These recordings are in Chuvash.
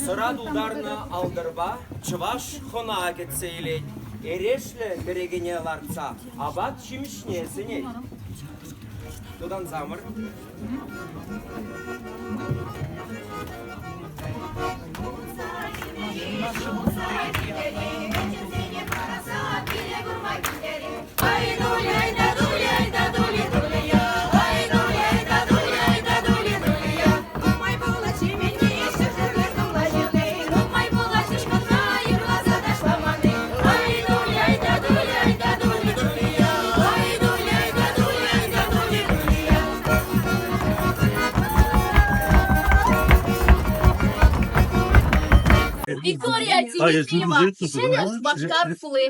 Сӑра тултарнӑ алтӑрпа чӑваш хӑна кӗтсе илет, эрешлӗ кӗрекене лартса апат-ҫимӗҫне сӗнет. Тутансамӑр. Виктория Дмитриева, Ҫӗнӗ Шупашкар хули.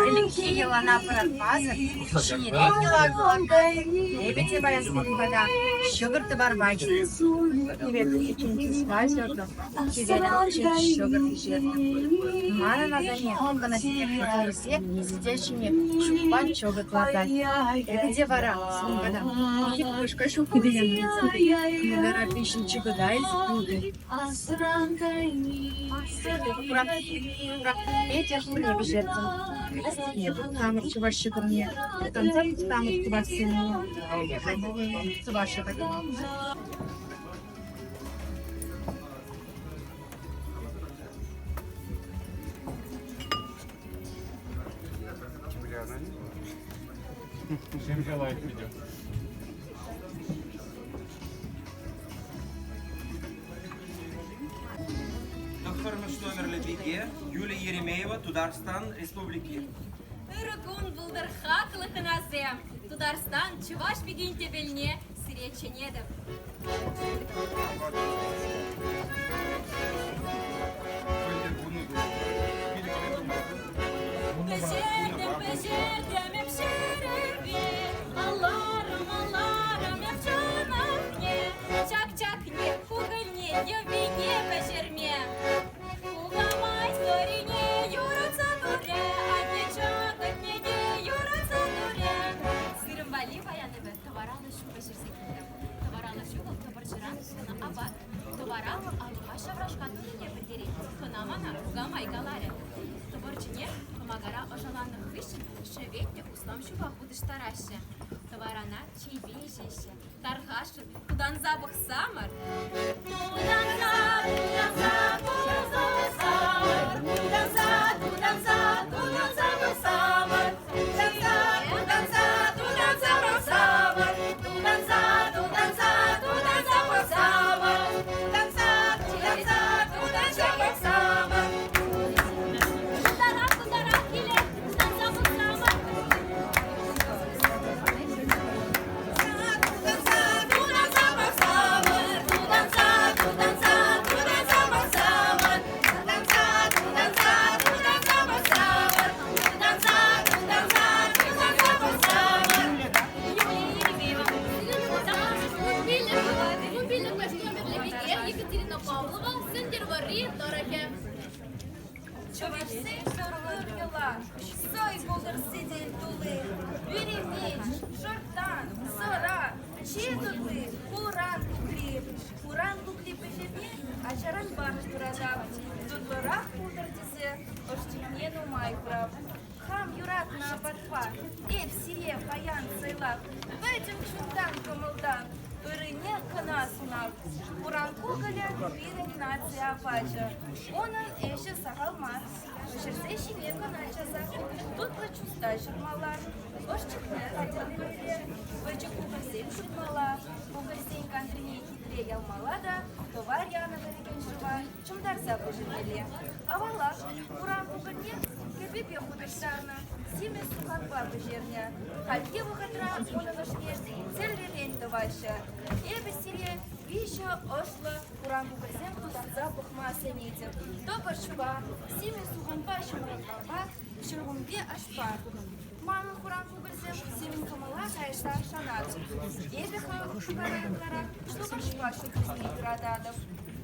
Ӗлӗкхи йӑлана пӑрахмасӑр ҫӗнӗрен йӑла кӑларнӑ. Эпӗ те паян сирӗн пата ҫӑкӑр тӑварпа килтӗм. Хӗвел ҫӑкӑр пӗҫернӗ. Манӑн асанне хӑнасене килсе сӗтел ҫине ҫуппа чӑкӑт лартать. Эпӗ те вара сумкана пушка ҫук чӑкӑта илсе пытӑм. Петя хӑйне пӗҫертӗм. Хамӑр чӑваш ҫӑкӑрне тытӑнса хамӑр чӑвашсене чӑваш ҫӑкӑрне. Ҫемҫе лайӑх видео. Тӑххӑрмӗш номерлӗ пике Юлия Еремеева, Тутарстан Республики. Ырӑ кун пултӑр хаклӑ хӑнасем! Тутарстан чӑваш пикин тӗпелне сире чӗнетӗп. Пӗҫертӗм, пӗҫертӗм эп ҫӗрӗпе, алларӑм, алларӑм эп чӑнахне, чак-чакне, кукӑльне, йӑвине пӗҫерме. Кукамай сӑрине юратса турӗ, анне чӑкӑтне те юратса турӗ. Сырӑм валли паян эпӗ тӑвараллӑ ҫу пӗҫерсе килтӗм. Тӑвараллӑ ҫу вӑл тӑпӑрчӑран тунӑ апат. Тӑвара вӑл алӑпа ҫаврашка тунине пӗлтерет. Кӑна мана кукамай каларӗ. Тӑпӑрчине кӑмакара ӑшаланнӑ хыҫҫӑн шӗветнӗ услам ҫупа хутӑштараҫҫӗ. Тӑварана чейпе ӗҫеҫҫӗ. Тархасшӑн, тутанса пӑхсамӑр. Тутанса, тутанса пӑхсамӑр. Тутанса, тутанса, тутанса пӑхсамӑр. Тутанса, тутанса, тутанса пӑхсамӑр. Тутанса, тутанса, тутанса пӑхсамӑр. Тутанса, тутанса, тутанса пӑхсамӑр. Тутарах, тутарах киле, тутанса пӑхсамӑр. Екатерина Павлова, Сӗнтӗрвӑрри тӑрӑхӗ. Чӑвашсен ҫӑкӑр йӑла, сӑй пултӑр сӗтел тулли, пӳремеч, шӑрттан, сӑра, чи тутли, хуран кукли. Хуран кукли пӗҫерме ачаранпах юратап. Тутлӑрах пултӑр тесе ӑш-чикне нумай хурап. Хам юратнӑ апатпа эп сире паян сӑйлап, пӗтӗм чунтан-кӑмӑлтан ыррине кӑна сунап. Хуран кукӑлӗ пирӗн наци апачӗ. Унӑн ӗҫӗ сахал мар. Пӗҫерсе ҫиме кӑна часах. Тутлӑ чуста ҫурмалла, ӑш-чикне хатӗрлемелле, пӗчӗк кукӑльсем ҫурмалла, кукӑльсен кантрине хитре явмалла та тӑвар янӑ вӗрекен шыва чӑмтарса пӗҫермелле. Авалах хуран кукӑльне кӗпепе хутӑштарнӑ, симӗс суханпа пӗҫернӗ. Хальхи вӑхӑтра унӑн ӑшне тӗрлӗрен тӑваҫҫӗ. Эпӗ сире виҫӗ ӑшлӑ хуран кукӑльсем тутанса пӑхма сӗнетӗп. Тӑпӑр ҫупа, симӗс суханпа ҫӑмӑлланмалла, ҫӗрулмипе ашпа. Манӑн хуран кукӑльсем сирӗн кӑмӑла кайса шанатӑп. Эпӗ хӑвара ытларах тупӑшпа ҫутисене юрататӑп.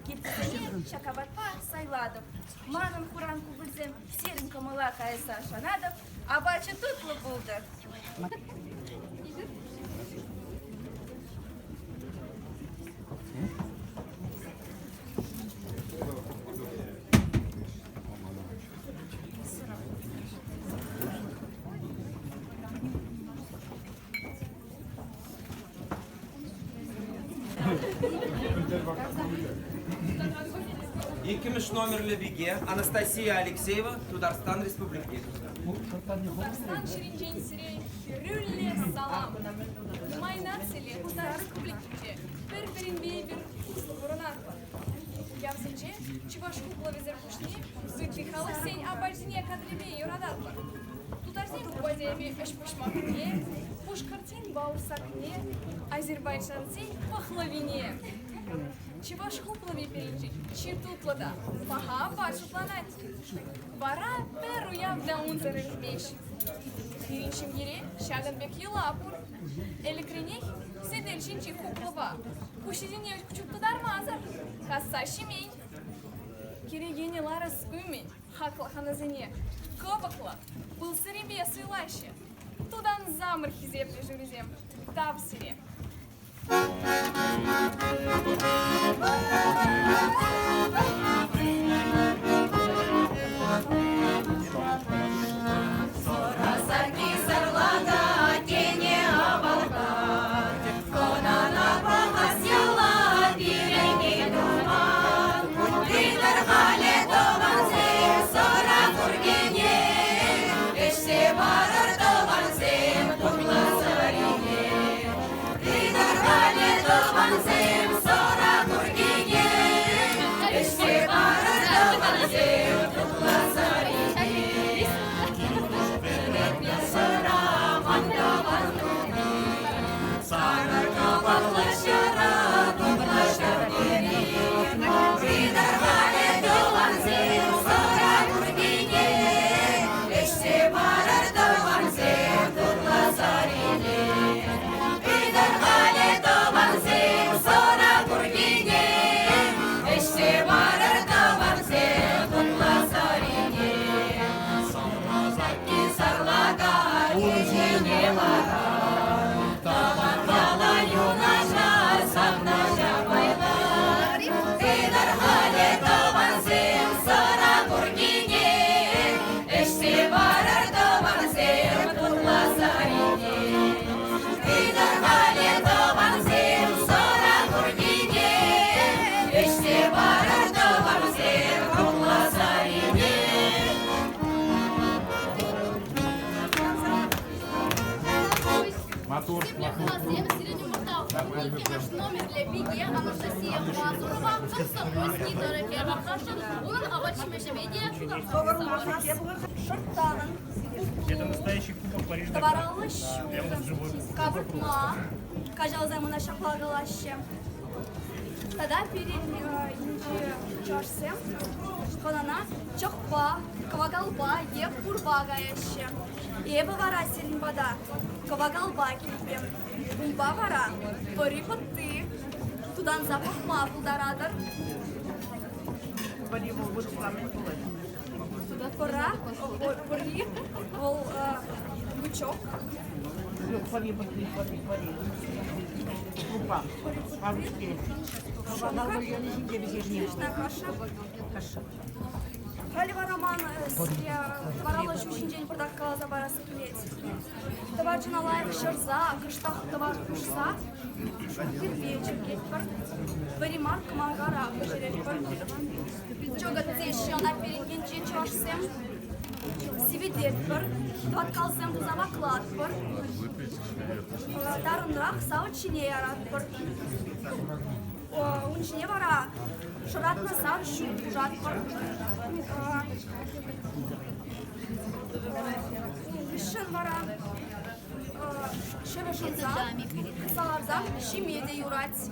Кирпӗчсене ҫак апатпа сайлатӑп. Манӑн хуран кукӑльсем сирӗн кӑмӑла кайса шанатӑп. Апачӗ тутлӑ пултӑр. Иккӗмӗш номерлӗ пике Анастасия Алексеева, Тутарстан Республики. Тутарстан ҫӗрӗнчен сире хӗрӳллӗ салам! Нумай нациллӗ Тутар Республикинче пӗр-пӗринпе эпир туслӑ пурӑнатпӑр. Уявсенче чӑваш хуплӑвӗсӗр пуҫне ытти халӑхсен апачӗсене кадрипе юрататпӑр. Тутарсен купасемпе ӗҫ-пуҫмакне, пушкӑртсен баурсакне, азербайджансен пахлавине. Чӑваш хуплӑвӗ пирӗншӗн чи тутлӑ та паха апат шутланать. Вара пӗр уяв та унсӑр иртмест. Пирӗн ҫемьере ҫакӑн пек йӑла пур. Ӗлӗкренех сӗтел ҫинчи хуплӑва хуҫисене чуптутармасӑр касса ҫимен. Кӗрекене ларас умӗн хаклӑ хӑнасене кӑпӑклӑ пыл сӑрипе суйлаҫҫӗ. Тутансамӑр, хисеплӗ жюрисем, тав сире! Сарки сарлака тене авалка, Хӑнана пӑхас йӑла пирӗн туман. Тытӑр халӗ тӑвансем сӑра куркине, Ӗҫсе парӑр тӑвансем тутлӑ сӑрине. Тытӑр халӗ тӑвансем сӑра куркине, Ӗҫсе парӑр тӑвансем тутлӑ сӑрине. Сӑра ман тӑван туни, Сарӑ кӑваклӑ ҫӑра тутлӑ ҫӗртери. Тытӑр халӗ тӑвансем сӑра куркине, Ӗҫсе парӑр тӑвансем тутлӑ сӑрине. Тытӑр халӗ тӑвансем сӑра куркине, Ӗҫсе парӑр тӑвансем тутлӑ сӑрине. Сарки сарлака кӗҫене ларать, Тӑван яла юнашар савнаҫа пайлать. Тытӑр халӗ тӑвансем сӑра куркине, Ӗҫсе парӑр тӑвансем тутлӑ сӑрине. Тытӑр халӗ тӑвансем сӑра куркине, Ӗҫсе парӑр тӑвансем тутлӑ сӑрине. Матур, матур. Сирӗн умӑрта иккӗмӗш номерлӗ пике Анастасия Мазурова Комсомольски тӑрӑхӗ. Унӑн апат-ҫимӗҫӗпе те Шӑрттанӑн Это настоящий кубок Париж. тӑвараллӑ ҫу, капӑртма, каҫалсем ӑна ҫапла калаҫҫӗ. Тата пирӗн енчи чӑвашсем хӑнана чӑхпа, кӑвакалпа е хурпа каяҫҫӗ. Эпӗ вара сирӗн пата кӑвакалпа килтӗм. Унпа вара пӑри пӑтти тутанса пӑхма пултаратӑр. Пӑра, пӑри вӑл бычок. Пӑри пӑтти, пӑри, пӑри. Крупа. По-русски. Пышная каша. Каша. Халӗ вара ман сире вараллӑ ҫу ҫинчен пӑртак каласа парас килет. Тӑварчӑна лайӑх ҫӑрса, кӑштах тӑвар хушса шур чӗркетпӗр. Вӗри мар кӑмакара пӗҫеретпӗр. Чӑкӑт теҫҫӗ ӑна пирӗн енче чӑвашсем. Сивӗтетпӗр, тӑваткалсем туса ваклатпӑр. Тарӑнрах савӑт ҫине яратпӑр. Ун ҫине вара шӑратнӑ сар ҫу хушатпӑр. Хыҫҫӑн вара ҫӑвӗ шӑнсан, саларсан ҫиме те юрать.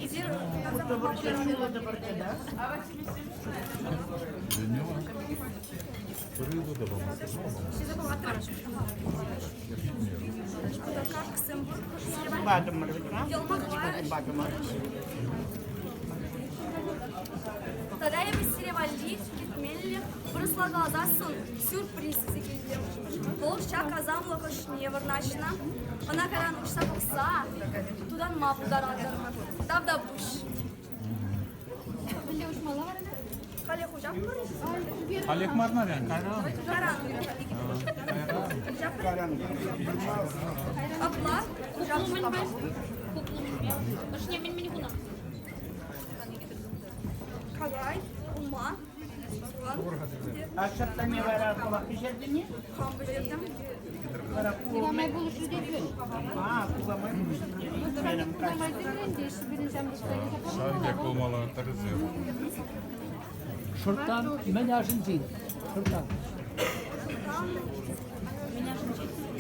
Эсир Тата эпӗ сире валли кӗтмеллӗх Вырӑсла каласассӑн сюрприз илсе килтӗм. Вӑл ҫак асамлӑх ӑшне вырнаҫнӑ. Ӑна кайран уҫса пӑхса тутанма пултаратӑр. Тавтапуҫ. Мӗнле уҫмалла вара? Халех уҫатпӑр. Халех мар, наверное, кайран. Кайран. Кайран. Апла Хуплу мӗнпе? Хуплу мӗнпе? Ӑшне мӗн-мӗн хунӑ? Какай, улма, сухан. А шӑрттанне вара хӑвах пӗҫертӗн-и? Хам пӗҫертӗм. Вара Кукамай пулӑшрӗ те пӳр. А, кукамай пулӑшрӗ. Кукамай вӗрентеҫҫӗ пирӗн ҫамрӑксене. Ҫавӑн пек пулмалла тӗрӗсем. Шӑрттан мӗн ашӗнчен? Шӑрттан.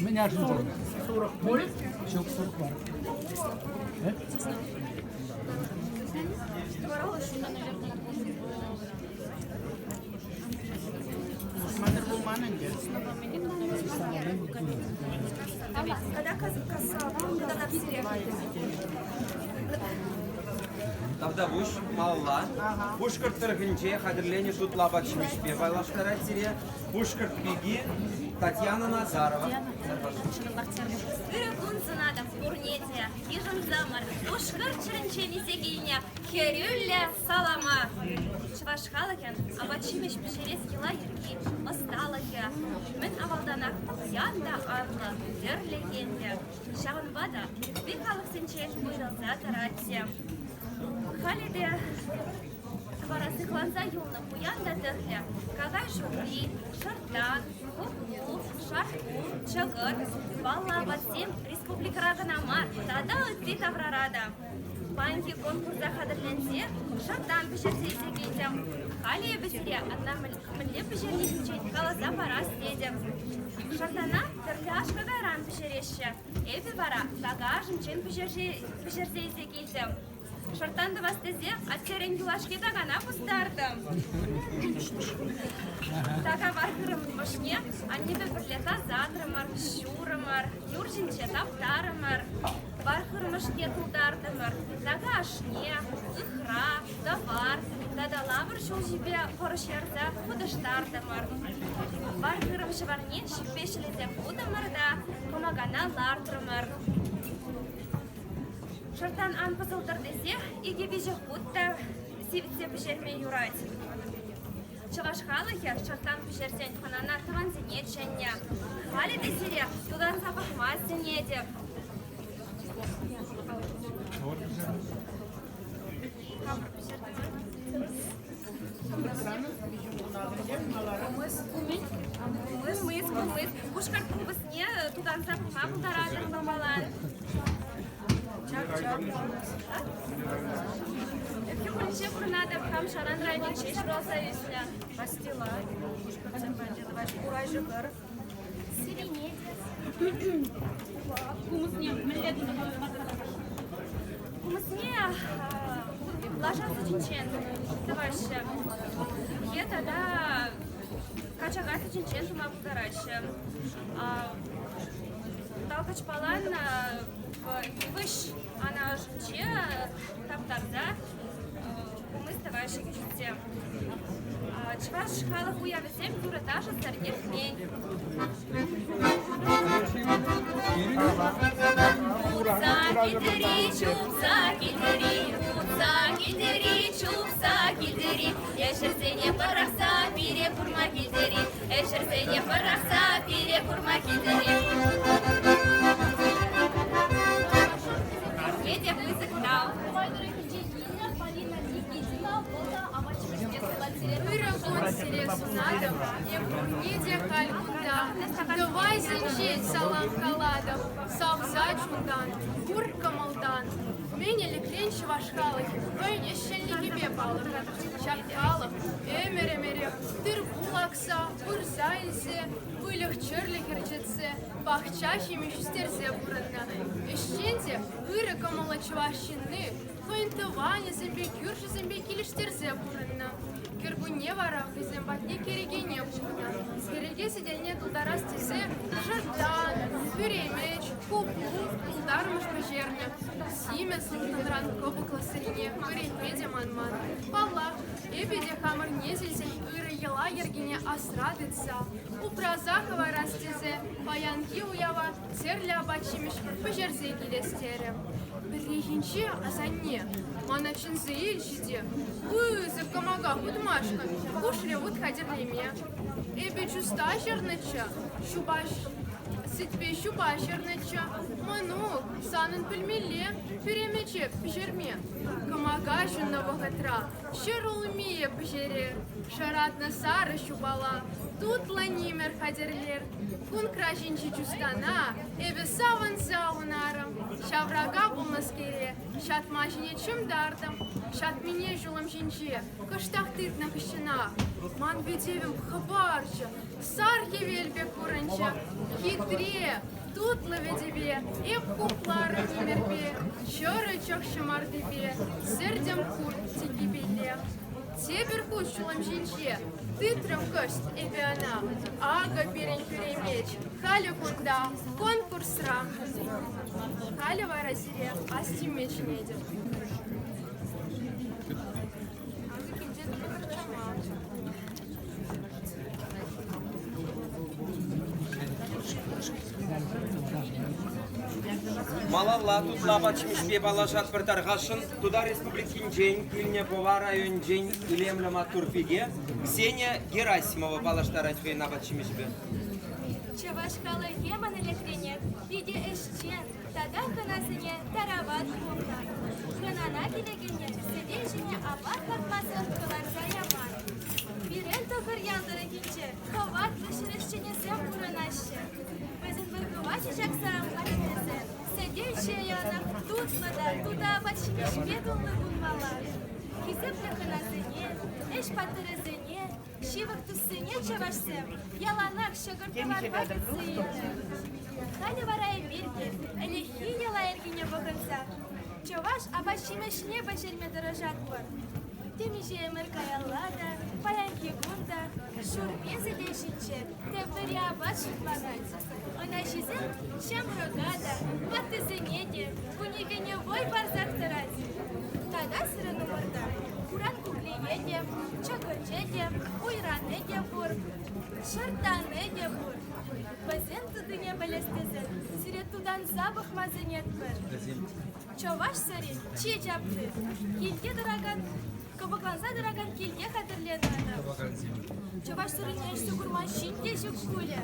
Мӗн ашӗнчен? Сурӑх пуль? Ҫук, сурӑх мар. Пулӑшмасӑр пулман ӗнтӗ. Тавтапуҫ, малалла. Пушкӑрт тӑрӑхӗнче хатӗрленӗ тутлӑ апат-ҫимӗҫпе пайлаштарать сире Пушкӑрт пики Татьяна Назарова. Ырӑ кун сунатӑп пурне те. Йышӑнсамӑр, Пушкӑрт ҫӗрӗнчен илсе килнӗ хӗрӳллӗ салама. Чӑваш халӑхӗн апат-ҫимӗҫ пӗҫерес йӑла-йӗрки, ӑсталӑхӗ мӗн авалтанах пуян та анлӑ, тӗрлӗ енлӗ. Ҫавӑнпа та ытти халӑхсенчен уйрӑлса тӑрать те. Халӗ те вара сыхланса юлнӑ пуян та тӗрлӗ какай шурри, шӑрттан, хуплу, шаркку, чӑкӑт, паллӑ апатсем республикӑра кӑна мар, тата ытти таврара та. Паянхи конкурса хатӗрленсе шӑрттан пӗҫерсе илсе килтӗм. Халӗ эпӗ сире ӑна мӗнле пӗҫерни ҫинчен каласа парас тетӗп. Шӑрттана тӗрлӗ аш-какайран пӗҫереҫҫӗ. Эпӗ вара така ашӗнчен пӗҫерсе илсе килтӗм. Шӑрттан тӑвас тесе аттерен юлашки такана пустартӑм. Така вар-хырӑмӑшне аннепе пӗрле тасатрӑмӑр, ҫурӑмӑр, юр ҫинче таптарӑмӑр. Вар-хырӑмӑшне тултартӑмӑр. Така ашне, ыхра, тӑвар тата лавр ҫулҫипе пӑрӑҫ ярса хутӑштартӑмӑр. Вар-хырӑм ҫӑварне ҫиппе ҫӗлесе хутӑмӑр та кӑмакана лартрӑмӑр. Шӑрттан ан пӑсӑлтӑр тесе икӗ-виҫӗ хут та сивӗтсе пӗҫерме юрать. Чӑваш халӑхӗ шӑрттан пӗҫерсен хӑнана тӑвансене чӗннӗ. Халӗ те сире тутанса пӑхма сӗнетӗп. Кумыс, кумыс. Пушкӑрт купӑсне тутанса пӑхма пултаратӑр памалан. Ӗпхӳ хулинче пурӑнатӑп, хам Шаран районӗнче ҫуралса ӳснӗ. Пастила, пушкӑртсем патне тӑваҫ урай ҫӑкӑр. Сирене те. Кумысне мӗнле тунӑ? Кумысне лаша сӗтӗнчен тӑваҫҫӗ. Е тата качака сӗтӗнчен тума пултараҫҫӗ. Талкӑчпалан йывӑҫ ана ӑшӗнче таптарса кумыс тӑваҫҫӗ кӗҫӗтсем. Чӑваш халӑх уявӗсем юрӑ-ташӑсӑр иртмен. Утса килтӗр-и, чупса килтӗр-и, утса килтӗр-и, чупса килтӗр-и, ӗҫӗрсене пӑрахса пире курма килтӗр-и, ӗҫӗрсене пӑрахса пире курма килтӗр-и. Пурне те пысӑк тав. Тӑвай тӑрӑхӗнче килнӗ Полина Никитина вӑл та апат-ҫимӗҫпе сӑйлать сире. Ырӑ кун сире сунатӑп, эп пурне те халь кунта. Тӑвайсенчен салам калатӑп, савса чунтан, пур кӑмӑлтан. Мӗн ӗлӗкрен чӑваш халӑхӗ хӑйӗн ӗҫченлӗхӗпе палӑрнӑ. Ҫак халӑх ӗмӗр-ӗмӗрех тыр-пул акса, вырса илсе, выльӑх-чӗрлӗх ӗрчетсе, пахча ҫимӗҫ ӳстерсе пурӑннӑ. Ӗҫчен те ырӑ кӑмӑллӑ чӑваш ҫынни хӑйӗн тӑванӗсемпе, кӳршисемпе килӗштерсе пурӑннӑ. Кӗркунне вара хӑйсем патне кӗрекене пухнӑ. Кӗреке сӗтелне тултарас тесе шӑрттан, пӳремеч, хуплу, тултармӑш пӗҫернӗ. Симӗс ылтӑнран кӑпӑклӑ сӑрине вӗрентме те манман. Паллах, эпӗ те хамӑр несӗлсен ырӑ йӑла-йӗркене асра тытса, упраса хӑварас тесе паянхи уява тӗрлӗ апат-ҫимӗҫ пӗҫерсе килес терӗм. Пӗррехинче асанне мана чӗнсе илчӗ те пысӑк кӑмака хутмашкӑн хушрӗ вут хатӗрлеме. Эпӗ чуста ҫырнӑччӗ, ҫупа сӗтпе ҫупа ҫырнӑччӗ. Мӑнук, санӑн пӗлмелле пӳремече пӗҫерме. Кӑмака ҫуннӑ вӑхӑтра ҫӗрулмие пӗҫерер, шӑратнӑ сарӑ ҫупала тутлӑ нимӗр хатӗрлер. Кункра ҫинчи чустана эпӗ савӑнса унарӑм. Ҫаврака пулнӑскере ҫатма ҫине чӑмтартӑм. Ҫатмине ҫулӑм ҫинче кӑштах тытнӑ хыҫҫӑнах ман витевӗм хӑпарчӗ, сар хӗвел пек курӑнчӗ. Хитре, тутлӑ вӗтӗпе эп хупларӑм нимӗрпе, чӗрӗ чӑх ҫӑмартипе сӗртӗм хурт тиккипелле. Тепӗр хут ҫулӑм ҫинче тытрӑм кӑшт эпӗ ӑна. Акӑ пирӗн пӳремеч халӗ кунта, конкурсра. Халӗ вара сире астивме чӗнетӗп. Малалла тутлӑ апат-ҫимӗҫпе паллашатпӑр тархасшӑн. Тутар Республикинчен килнӗ Пӑва районӗнчен илемлӗ маттур пике Ксения Герасимова паллаштарать хӑйӗн апат-ҫимӗҫӗпе. Чӑваш халӑхӗ ман ӗлӗкренех питӗ ӗҫчен тата хӑнасене тарават пулнӑ. Хӑнана килекене сӗтел ҫине апат лартмасӑр кӑларса яман. Пирӗн Тӑхӑрьял тӑрӑхӗнче хӑватлӑ ҫӗр ӗҫченӗсем пурӑнаҫҫӗ. Вӗсен вӑй-хӑвачӗ чакса хатӗрлесе сӗтел ҫине яланах тутлӑ та тутӑ апат-ҫимӗҫпе тулнӑ пулмалла. Хисеплӗ хӑнасене, ӗҫ паттӑрӗсене, ҫывӑх туссене чӑвашсем яланах ҫӑкӑр-тӑварпа кӗтсе илнӗ. Халӗ вара эпир те ӗлӗкхи йӑла-йӗркене пӑхӑнса чӑваш апат-ҫимӗҫне пӗҫерме тӑрӑшатпӑр. Темиҫе ӗмӗр каялла та, паянхи кун та шӳрпе сӗтел ҫинче тӗпӗре апат шутланать. Ӑна ҫисен ҫамрӑка та, ваттисене те кунӗ-кунӗ вӑй парсах тӑрать. Тата сирӗн умӑрта хуран куклие те, чӑкӑчӗ те, уйранӗ те пур, шӑрттанӗ те пур. Вӗсен тутине пӗлес тесен сире тутанса пӑхма сӗнетпӗр. Чӑваш сӑри чи чапли. Килте тӑракан, кӑпӑкланса тӑракан килте хатӗрленӗ ӑна. Чӑваш сӑрине ӗҫсе курман ҫын те ҫук пулӗ.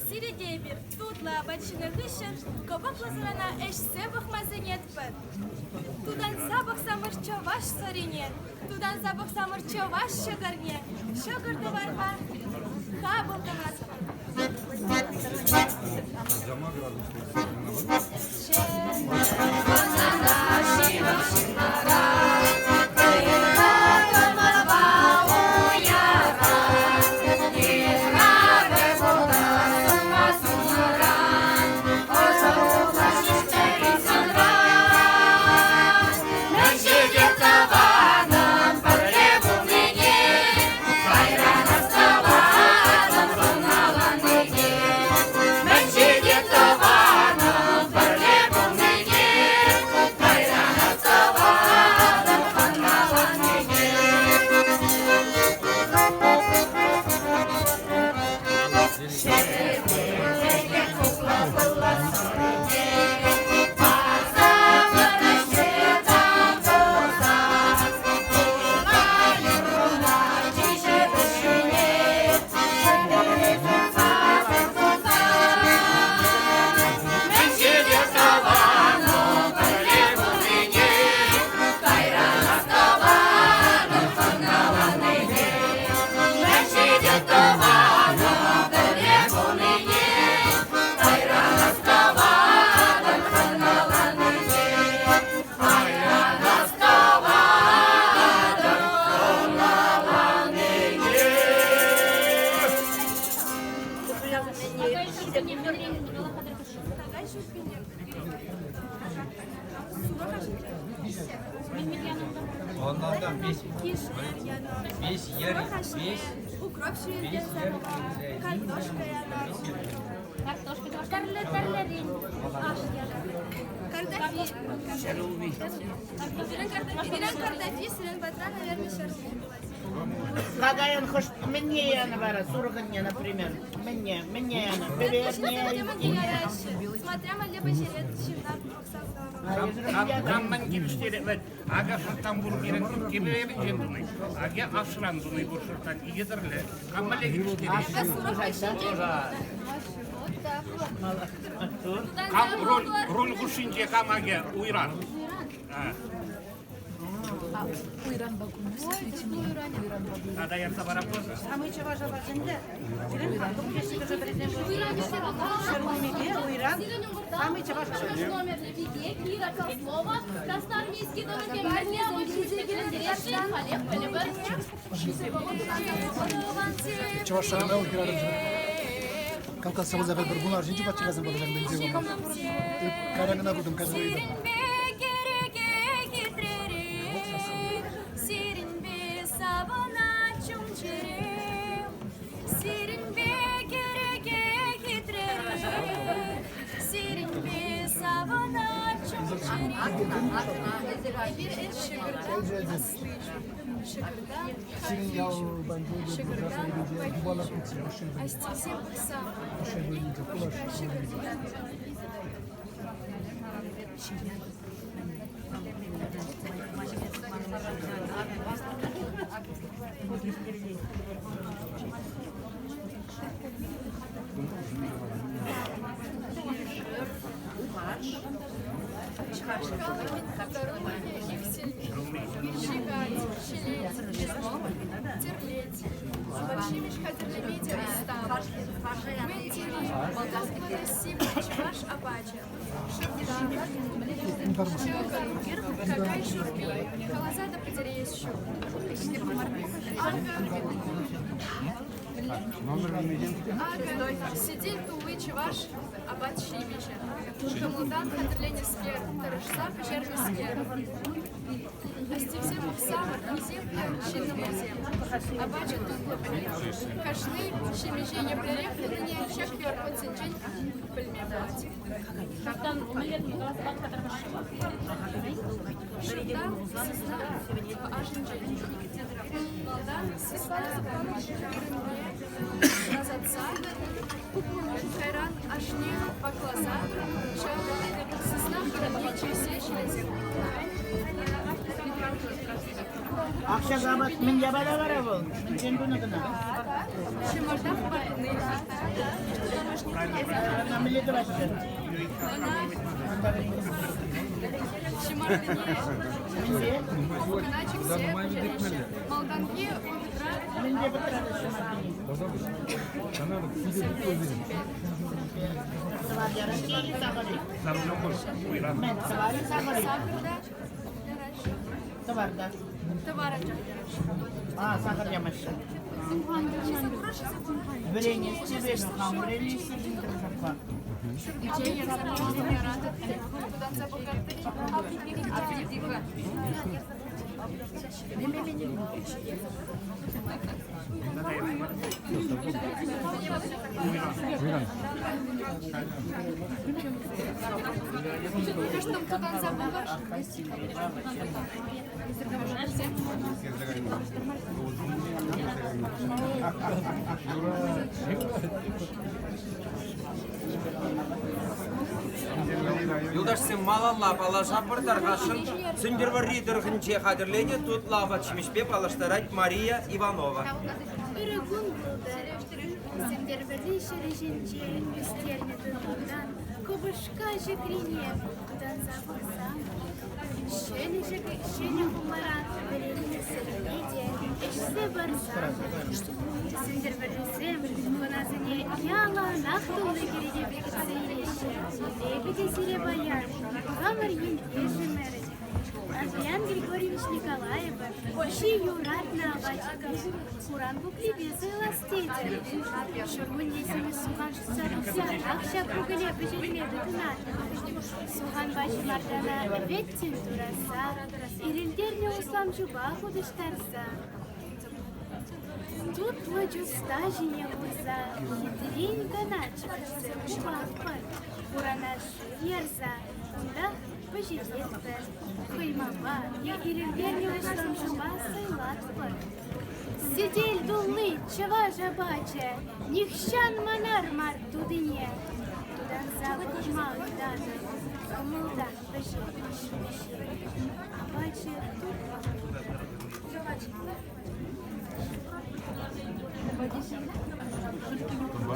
Сире те эпир тутлӑ апат ҫинӗ хыҫҫӑн кӑпӑклӑ сӑрана ӗҫсе пӑхма сӗнетпӗр. Тутанса пӑхсамӑр чӑваш сӑрине, тутанса пӑхсамӑр чӑваш ҫӑкӑрне, ҫӑкӑр тӑварпа хапӑл тӑватпӑр. Укроп ҫӳренкен картошка янать. Тӗрлӗ тӗрлӗрен аш янать. Картофель. Пирӗн картофель, сирӗн патра, наверное, ҫӗрулми пулать. Какайӑн хӑш мӗнне янӑ вара сурӑхӑнне, например? Мӗнне? Мӗнне янӑ? Пӗверне? Смотря мӗнле пӗҫерет ҫынна пӑхса. Кам мӗн килӗштерет вӗт. Акӑ шӑрттан пур пирӗн кӗперӗнчен туни. Акӑ ашран туни пур шӑрттан. Икӗ тӗрлӗ. Кам мӗнле килӗштерет? Кам руль, руль хушшинче кам акӑ уйран. Тата ярса параппӑр. Самый чӑваш апачӗ ӗнтӗ. Пирӗн хакӑм Ҫӗрулмипе уйран самый чӑваш апачӗ. Номерлӗ пике Кира Козлова Красноармейски тӑрӑхӗ мӗнле апат-ҫимӗҫпе килентересшӗн халех пӗлӗпӗр. Чӑваш шагана хӗрарӑм Кавказ савӑнса пӗр вун арҫын чупатчӗ касам палӑрсан мӗнсе Кайран кӑна куртӑм, кайса ыйтӑм. Сирӗнпе савӑнать чун-чӗрем, Сирӗнпе кӗреке хитререх, Сирӗнпе савӑнать чун-чӗрем. Сирӗн ял банкӗ кубалар Тӗрлет, апат-ҫимӗҫ хатӗрлеме те ӑста. Мӗн тери тутлӑ та сивӗ чӑваш апачӗ. Шӑрттан, ҫӑкӑр, какай шӳрпи каласа та пӗтереес ҫук. Акӑ, сӗтел тулли чӑваш апат-ҫимӗҫӗ. Кӑмӑлтан хатӗрленӗскер, тӑрӑшса пӗҫернӗскер. Астивсе пӑхсамӑр, хисеплӗ ҫыннӑмӑрсем. Апачӗ тутлӑ пулӗ. Кашни ҫимӗҫе еплерех тунине ҫак QR-кодсенчен пӗлме пулать. Шӑрттан сысна ашӗнчен. Малтан сысна вырӑнне тасатса, кайран ашне вакласа ҫав сысна хырӑмне чирсе ҫӗлесе хунӑ. Акча апат мӗн япала вара вӑл? Мӗншӗн тунӑ кӑна? Ҫӑмарта хӑпартни. Ӑна мӗнле тӑваҫҫӗ? Ӑна ҫӑмартине духовкӑна чиксе пӗҫереҫҫӗ. Малтанхи вӑхӑтра Мӗнпе пӑтратаҫҫӗ ҫӑмартине? Тӑвар яраҫҫӗ-и, сахӑр-и? Мӗн, тӑвар-и, сахӑр-и? Сахӑр та яраҫҫӗ. Тӑвар та. Тӑвар анчах яраҫҫӗ. А, сахӑр ямаҫҫӗ. Вӗренес тесе хам вӗренес тӑрӑшатпа. Тутанса пӑхаттӑр. Кӑштӑм тутанса пӑхӑр. Юлташсем малалла паллашатпӑр тархасшӑн. Сӗнтӗрвӑрри тӑрӑхӗнче хатӗрленӗ тутлӑ апат-ҫимӗҫпе паллаштарать Мария Иванова. Ырӑ кун пултӑр. Сӗнтӗрвӑрри ҫӗрӗ ҫинче ӳстернӗ тыр-пултан кӑпӑшка ҫӑкрине тутанса пӑхсан ҫӗнӗ ҫӗнӗ хуларан вӗреннӗ сӗтне те ӗҫсе парсан Сӗнтӗрвӑррисем хӑнасене яланах тулли кӗрекепе кӗтсе илеҫҫӗ. Эпӗ те сире паян хамӑр ентешӗмӗр Андриян Григорьевич Николаева чи юратнӑ апачӗпе хуран куклипе сӑйлас тетӗп. Ҫуркунне симӗс сухан шӑтса тухсанах ҫак кукӑле пӗҫерме тытӑнатӑп. Суханпа ҫӑмартана вӗттӗн тураса, ирӗлтернӗ услам ҫупа хутӑштарса, тутлӑ чуста ҫине хурса хитрен кӑна чӗпӗтсе хупатпӑр. Хурана шыв ярса унтах пӗҫеретпӗр. Хӑймапа е ирӗлтернӗ услам ҫупа сӑйлатпӑр. Сӗтел тулли чӑваш апачӗ, Нихҫан манар мар тутине. Тутанса пӑхма ыйтатӑп, Кӑмӑлтан вӗҫет ҫимӗҫе. Апачӗ тутлӑ.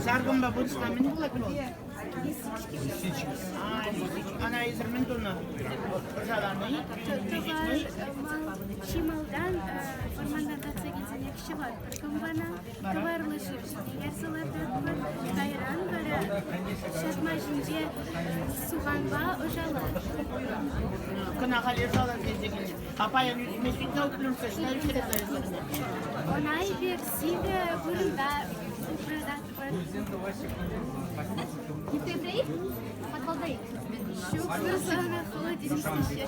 Саркӑмпа вырӑсла мӗн пулать вӑл? Ана эсир мӗн тунӑ? Ӑшаланӑ-и? Чи малтан вӑрмантан татса килсенех ҫӑватпӑр кӑмпана, тӑварлӑ шыв ҫине ярса лартатпӑр. Кайран вара ҫатма ҫинче суханпа ӑшалатпӑр. Кӑна халь ӑшалас тесе килнӗ. А паян ӳсме ҫитнӗ уплюнкка ӑҫта ӳстерсе эсир? Ӑна эпир сивӗ вырӑнта упрататпӑр. Ҫук, вырӑсла холодильник теҫҫӗ.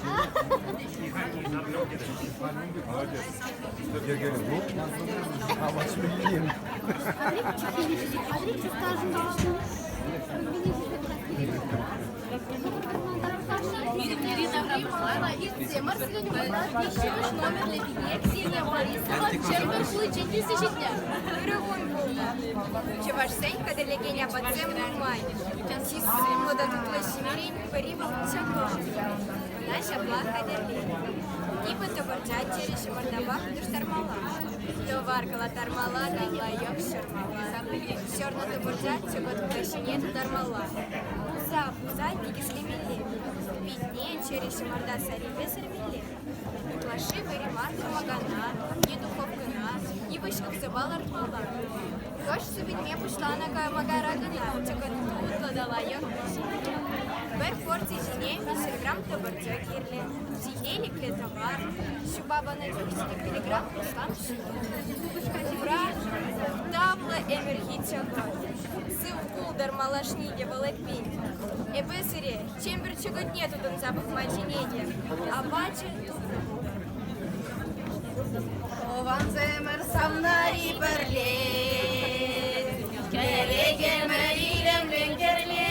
Иртсемӗр сирӗн умра виҫҫӗмӗш номерлӗ пике Ксения Борисова Чӗмпӗр хулинчен килсе ҫитнӗ. Ырӑ кун пулнӑ. Чӑвашсен хатӗрлекен апатсем нумай. Чи сумлӑ та тутлӑ ҫимерен пӗри вӑл чӑкӑт. Ӑна ҫапла хатӗрленӗ. Типӗ тӑпӑрча чӗрӗ ҫӑмартапа хутӑштармалла. Тӑвар кӑлаттармалла та лайӑх ҫӑрмалла. Ҫӑрнӑ тӑпӑрча чӑкӑт ҫине тутармалла. Пуса-пуса тикӗслемелле. Питне чӗрӗ ҫӑмарта саррипе сӗрмелле. Ытлашши вӗри мар кӑмакана е духовкӑна йывӑҫ ӑксӑпа лартмалла. Кӑшт сивӗнме пуҫланӑ кӑмакара кӑна чӑкӑт тутлӑ та лайӑх пиҫет. Пӗр порци ҫине 300 грамм тӑпӑрчӑ кирлӗ, ҫителӗклӗ тӑвар, ҫупа панӑ чух 25 грамм услам ҫу. Хура тавлӑ ӗмӗрхи чӑкӑт. Сыв пултӑр малашне те вӑл эппин. Эпӗ сире Чӗмпӗр чӑкӑтне тытӑнса пӑхма чӗнетӗп. Апачӗ тутлӑ пултӑр. Тӑвансемӗр савнари пӗрле, Кӗрекемӗр илемлӗн кӗрле.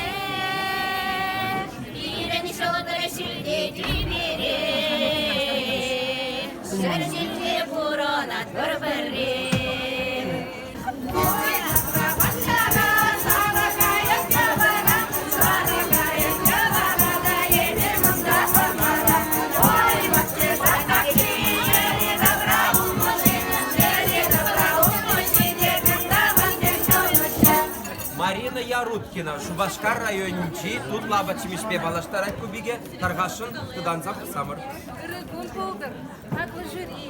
Пирӗн ҫӑлтӑр ҫӳлте тӳпере, Ҫӗр ҫинче пурӑнатпӑр пӗрре. Марина Яруткина Шупашкар районӗнчи тутлӑ апат-ҫимӗҫпе паллаштарать ку пике. Тархасшӑн тытанса пӑхсамӑр. Ырӑ кун пултӑр, хаклӑ жюри,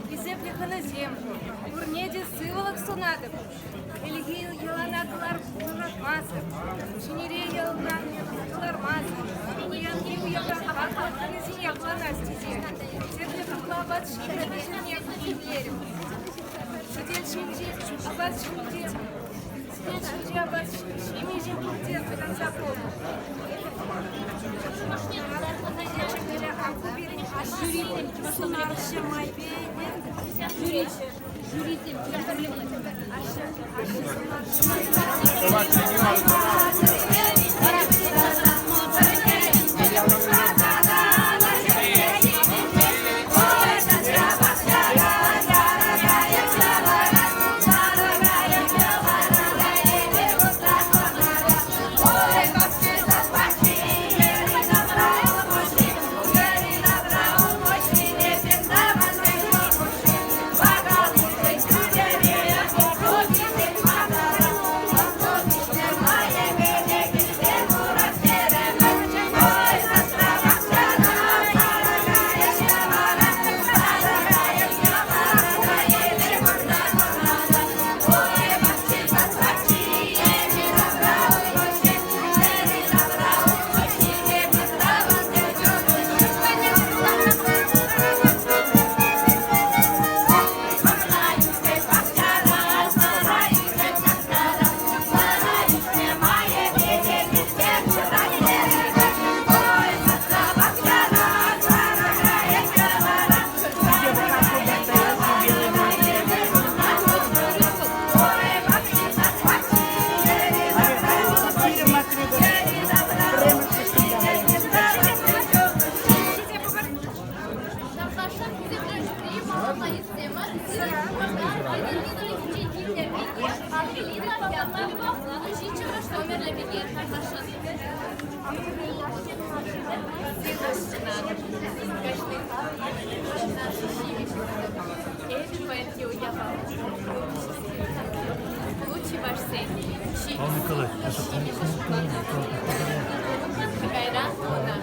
хисеплӗ хӑнасем. Пурне те сывлӑх сунатӑп. Ӗлӗкхи йӑлана кӑлармасӑр, ҫӗнӗре йӑлана кӑлармасӑр, паянхи уявра хаклӑ хӑнасене авланас тесе тӗрлӗ тутлӑ апат-ҫимӗҫ пӗҫерме тимлерӗм. Сӗтел ҫинче апат ҫинче сӗтел ҫинче апат ҫимӗҫе пурте тытӑнса пулнӑ. Сунарҫӑ майпе Ҫимӗҫ шутланать. Кайран тунӑ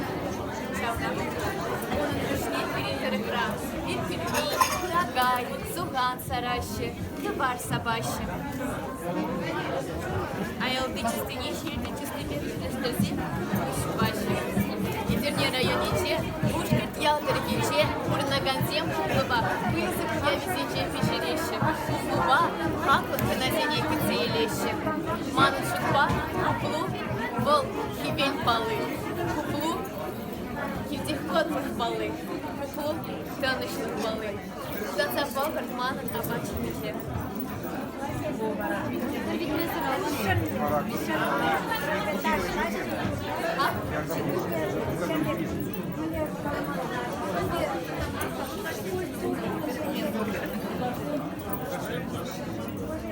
ҫавна унӑн пуҫне пирӗн тӑрӑхра пӳлми, какай, сухан сараҫҫӗ, тӑвар сапаҫҫӗ. Аялти чистине ҫӳлти чистипе пӗрлештерсе ҫупаҫҫӗ. Етӗрне районӗнче Пушкӑрт ял тӑрӑхӗнче пурӑнакансем хуплӑва пысӑк уявӗсенче пӗҫереҫҫӗ, хуплупа хаклӑ хӑнасене кӗтсе илеҫҫӗ. Манӑн шутпа, хуплу вӑл хӗвел палли, хуплу килти хӑтлӑх палли, хуплу тӑнӑҫлӑх палли. Тытса пӑхӑр манӑн апат-ҫимӗҫе.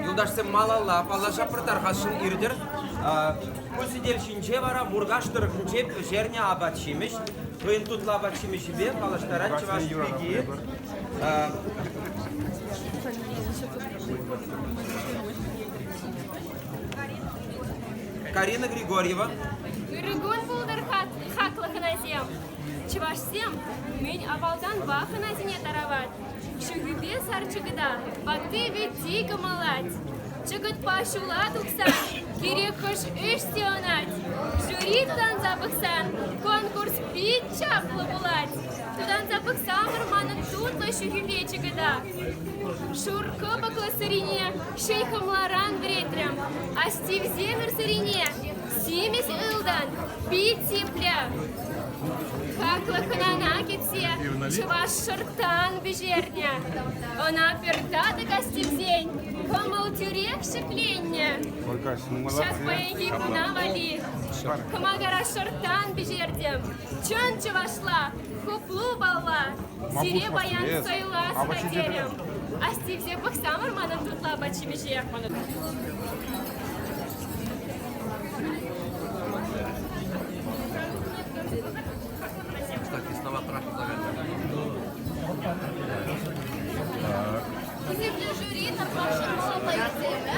Юлташсем малалла паллашатпӑр тархасшӑн иртӗр. Ку сӗтел ҫинче вара Муркаш тӑрӑхӗнче пӗҫернӗ апат-ҫимӗҫ. Хӑйӗн тутлӑ апат-ҫимӗҫӗпе паллаштарать чӑваш пики. Карина Григорьева. Ырӑ кун пултӑр хаклӑ хӑнасем! Чӑвашсем мӗн авалтанпа хӑнасене тарават. Ҫухипе сар чӑкӑта ватти-вӗтти кӑмӑллать. Чӑкӑтпа ҫула тухсан кирек хӑш ӗҫ те ӑнать. Жюри тутанса пӑхсан конкурс пит чаплӑ пулать. Тутанса пӑхсамӑр манӑн тутлӑ ҫӳхӳпе чӑкӑта. Шур кӑпӑклӑ сӑрине ҫӗн хӑмларан вӗретрӗм. Астивсемӗр сӑрине симӗс ылтӑн пит сиплӗ. Хаклӑ хӑнана кӗтсе чӑваш шӑрттан пӗҫернӗ. Ӑна пӗр татӑк астивсен кӑмӑл тӳрех ҫӗкленнӗ. Ҫак паянхи куна валли кӑмакара шӑрттан пӗҫертӗм. Чӑн чӑвашла, хуплу палла, сире паян сӑйлас-ха терӗм. Астивсе пӑхсамӑр манӑн тутлӑ апат-ҫимӗҫе. Хисеплӗ жюри тархасшӑн малалла ирттерӗ.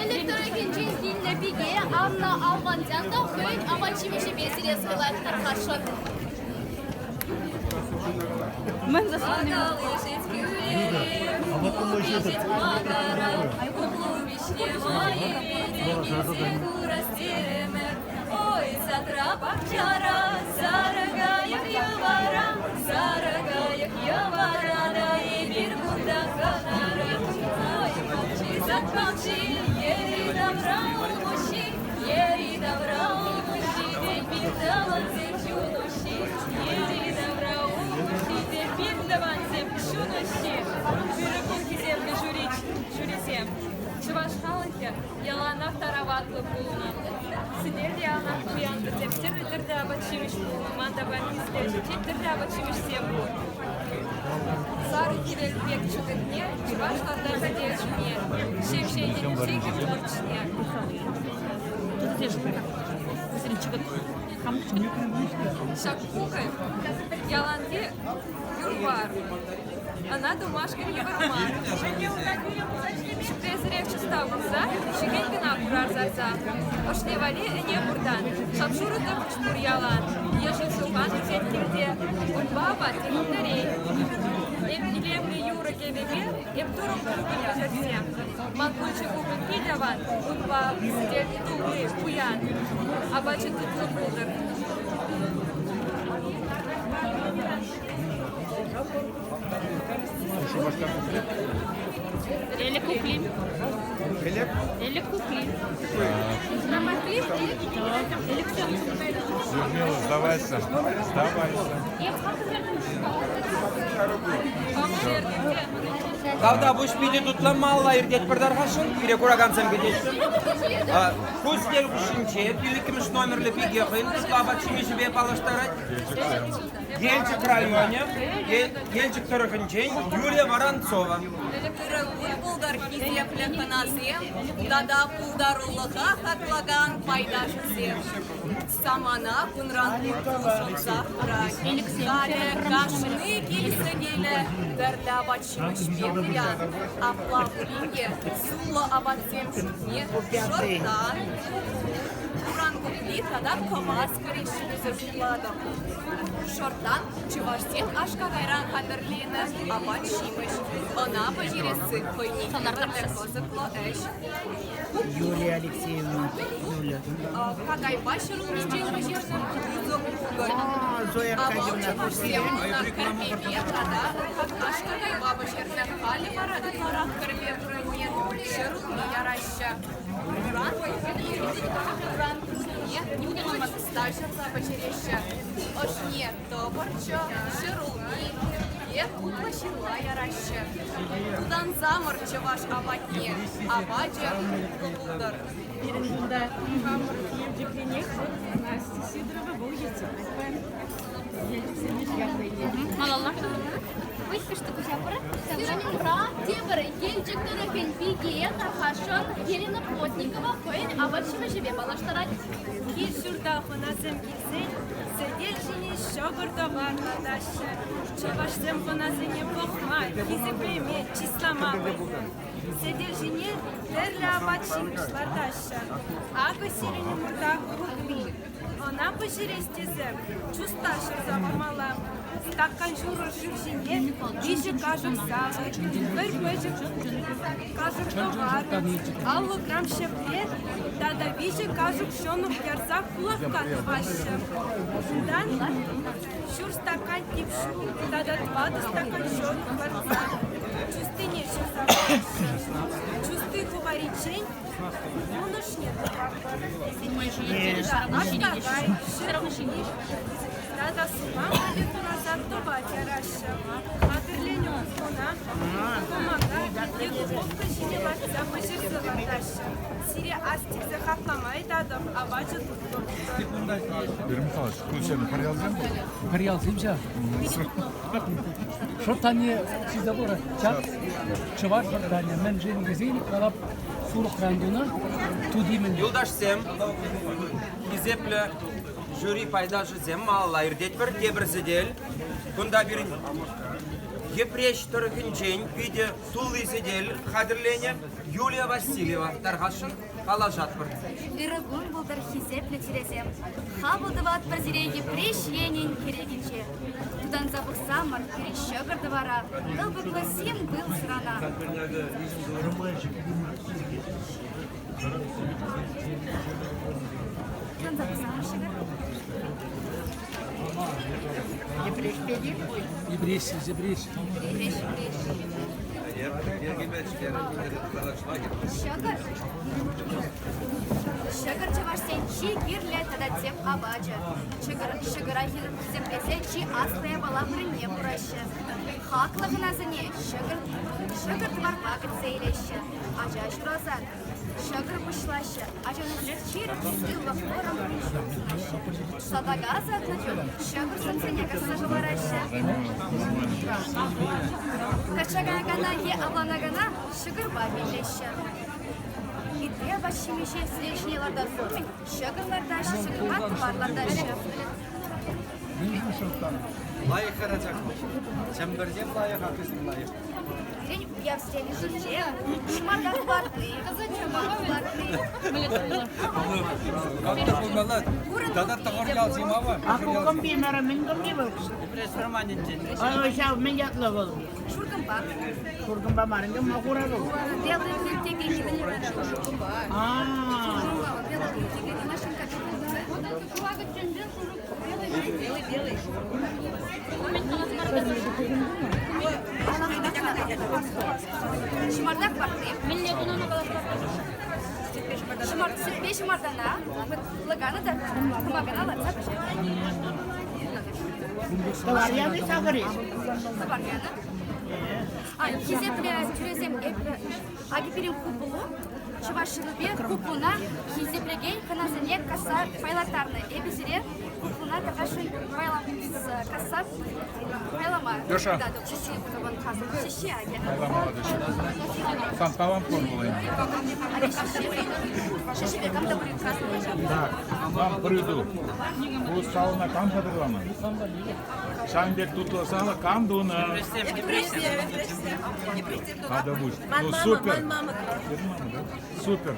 Ӗлӗк тӑрӑхӗнчен килнӗ пике Анна Алмантян та хӑйӗн апат-ҫимӗҫӗпе сире сӑйлать тархасшӑн. Мӗн засланӑ? Ой, садра пахчара, сарӑ кайӑк йӑвара, сарӑ кайӑк йӑвара та эпир кунта хӑнара. Ой, пахчи, сад пахчи, йӗри-тавра улмуҫҫи, йӗри-тавра улмуҫҫи, те пир тӑвансем ҫунуҫҫи, йӗри-тавра улмуҫҫи, те пир тӑвансем ҫунуҫҫи. Ырӑ кун хисеплӗ жюрисем. Чӑваш халӑхӗ яланах тараватлӑ пулнӑ. Сӗтел те яланах пуян вӗсем. Тӗрлӗ-тӗрлӗ апат-ҫимӗҫ пулнӑ. Ман та паянхи сӗтел ҫинче тӗрлӗ апат-ҫимӗҫсем пур. Сарӑ хӗвел пек чӑкӑтне чӑваш лартать сӗтел ҫине. Ҫемҫе йӗнӗшсен пурчне. Ҫак кукӑль яланхи юр-вар. Ӑна тумашкӑн йывӑр мар. Ҫӗклесӗрех чуста пулса, ҫикен кӑна хурар сарса. Ӑшне валли ӗне пуртан, шап-шурӑ тӑпӑч пур ялан. Ешӗл сухан ӳсет килте, унпа апат тӗлӗнтерет. Эп илемлӗ юрӑ-кӗвӗпе эп турӑм кукӑль пӗҫерсе. Ман пулчӗ кукӑль пит аван, унпа сӗтел тулли, пуян. Апачӗ тутлӑ пултӑр. Элӗк кукли. Элек? Элӗк кукли. Людмила, сдавайся. Сдавайся. Тавтапуҫ питӗ тутлӑ малалла иртетпӗр тархасшӑн. Пире куракансем кӗтеҫҫӗ. Ку сӗтел хушшинче пиллӗкмӗш номерлӗ пике хӑйӗн тутлӑ апат-ҫимӗҫӗпе паллаштарать. Елчӗк районӗ, Елчӗк тӑрӑхӗнчен Юлия Воронцова. Ырӑ кун пултӑр, хисеплӗ хӑнасем тата пултарулӑха хаклакан пайташӑсем. Самана кунран кун улшӑнсах пырать. Халӗ кашни кил сӗтелӗ тӗрлӗ апат-ҫимӗҫпе пуян. Апла пулин те сумлӑ апатсем шутне шӑрттан, хуран кукли тата кӑвас кӗреҫҫӗ тесе шутлатӑп. Шӑрттан чӑвашсем аш-какайран хатӗрленӗ апат-ҫимӗҫ. Ӑна пӗҫересси хӑйне евӗрлӗ кӑсӑклӑ ӗҫ. Юлия Алексеевна, Юля. Какайпа ҫӗрулминчен пӗҫернӗ пысӑк кукӑль. Зоя Авал Аркадьевна, чӑвашсем ӑна кӗрпепе тата аш-какайпа пӗҫернӗ. Халӗ вара ытларах кӗрпе вырӑнне ҫӗрулми яраҫҫӗ. Хуран хуран кукрине чуста ҫӑрса пӗҫереҫҫӗ. Ӑшне тӑпӑрчӑ, ҫӗрулми е тутлӑ ҫырла яраҫҫӗ. Тутансамӑр чӑваш апатне, апачӗ тутлӑ пултӑр. Пирӗн кунта хамӑр Елчӗкренех вот Настя Сидорова вӑл ертсе пырать. Елчӗксене ятлӑ Малалла. Выйкӑшты куҫапӑр. Сирӗн тепӗр Елчӗк тӑрӑхӗн пики тархасшӑн Елена Плотникова хӑйӗн апат-ҫимӗҫӗпе паллаштарать. Кил-ҫурта хӑнасем килсен сӗтел ҫине ҫӑкӑр-тӑвар лартаҫҫӗ. Чӑвашсем хӑнасене пӑхма, хисеплеме, чыслама пӗлнӗ. Сӗтел ҫине тӗрлӗ апат-ҫимӗҫ лартаҫҫӗ. Акӑ сирӗн умӑрта кукли. Ӑна пӗҫерес тесе чуста ҫӑрса памалла. Стакан ҫурӑ шыв ҫине виҫӗ кашӑк сахӑр, пӗр пӗчӗк кашӑк тӑвар, 50 грамм ҫӗпре тата виҫӗ кашӑк ҫӑнӑх ярса кулакка тӑваҫҫӗ. Унтан ҫур стакан тип ҫу тата тӑватӑ стакан ҫӑнӑх лартса чустине ҫӑрса параҫҫӗ. Чусти хӑвариччен вунӑшне тӑватпӑр. Аш-какай, ҫӗрулми тата сума валли тураса тӑвать яраҫҫӗ. Хатӗрленӗ кухньӑна кӑмака е духовка ҫине лартса пӗҫерсе лартаҫҫӗ. Сире ас тивсе хаклама ыйтатӑп, апачӗ тутлӑ пултӑр. Юрий Михайлович, ку сен пӗр ялсем пул? Пӗр ялсем ҫав. Шӑрттанне ҫисе пырать. Ҫак чӑваш шӑрттанӗ мӗншӗн тесен калап сурӑхран тунӑ тути мӗн. Юлташсем, хисеплӗ жюри пайташӗсем малалла иртетпӗр. Тепӗр сӗтел. Кунта пирӗн Йӗпреҫ тӑрӑхӗнчен питӗ тулли сӗтел хатӗрленӗ Юлия Васильева тархасшӑн калаҫатпӑр. Ырӑ кун пултӑр, хисеплӗ чӗресем. Хапӑл тӑватпӑр сире Йӗпреҫ енӗн кӗрекинче. Тутанса пӑхсамӑр пирӗн ҫӑкӑр-тӑвара, кӑлпӑклӑ сим пыл сӑрана. Тутанса пӑхсамӑр ҫӑкӑр. Йӗпреҫ, Йӗпреҫ. Йӗпреҫ, Йӗпреҫ. Ҫӑкӑр. Ҫӑкӑр чӑвашсен чи кирлӗ тата тӗп апачӗ. Ҫӑкӑр, ҫӑкӑра хисеплесе чи аслӑ япала вырӑнне хураҫҫӗ. Хаклӑ хӑнасене ҫӑкӑр, ҫӑкӑр тӑварпа кӗтсе илеҫҫӗ. Ача ҫуралсан ҫӑкӑр пуҫлаҫҫӗ, ачана ҫирӗп сывлӑх, вӑрӑм кун-ҫул сунаҫҫӗ. Салтака ӑсатнӑ чух ҫӑкӑр сӑмсине касса хӑвараҫҫӗ. Качча каякана е авланакана ҫӑкӑрпа вилеҫҫӗ. Итре апат-ҫимӗҫе сӗтел ҫине лартас умӗн ҫӑкӑр лартаҫҫӗ, ҫӑкӑрпа тӑвар лартаҫҫӗ. Мӗншӗн шӑрттан? Лайӑх карачак. Чӗмпӗрсем лайӑх, акӑсем лайӑх. Пирӗн уяв сӗтелӗ ҫинче ҫӑмарта хӑпартни, ҫӑмах лартни. Как-то пулмалла. Тата тӑхӑр ял зимава. А ку кӑмпи мара мӗн кӑмпи вӑл? Йӗпреҫ вӑрманӗнчен. Ҫав мӗн ятлӑ вӑл? Шуркӑмпа. Шуркӑмпа мар ӗнтӗ, ма хура вӑл? Белый хлеб текен шуркӑмпа. А. Белый хлеб текен машинка. Белый, белый. Ҫӑмарта хӑпартни. Мӗнле тунӑ Ҫӑмарта сӗтпе ҫӑмартана лӑканӑ та кӑмакана лартса пӗҫернӗ. Тӑвар яни сахӑр-и? Тӑвар янӑ. А, хисеплӗ тӳресем эпӗ акӑ пирӗн куполу чӑваш ҫырупе куполуна хисеплекен хӑнасене касса пайлаттарнӑ. Эпӗ сире Куклӑна тархасшӑн касса пайлама. Леша. Чӗҫҫи тӑван касӑ. Чӗҫҫи аке. Пайламалла теҫҫӗ. Сан талант пур пулин. Аке чӗҫҫи. Чӗҫҫипе кам та пулин каснӑ. Так, ман пӗр ыйту. Ку салӑна кам хатӗрланӑ? Ҫавӑн пек тутлӑ сало кам тунӑ? Надо будет. Ну, супер. Супер.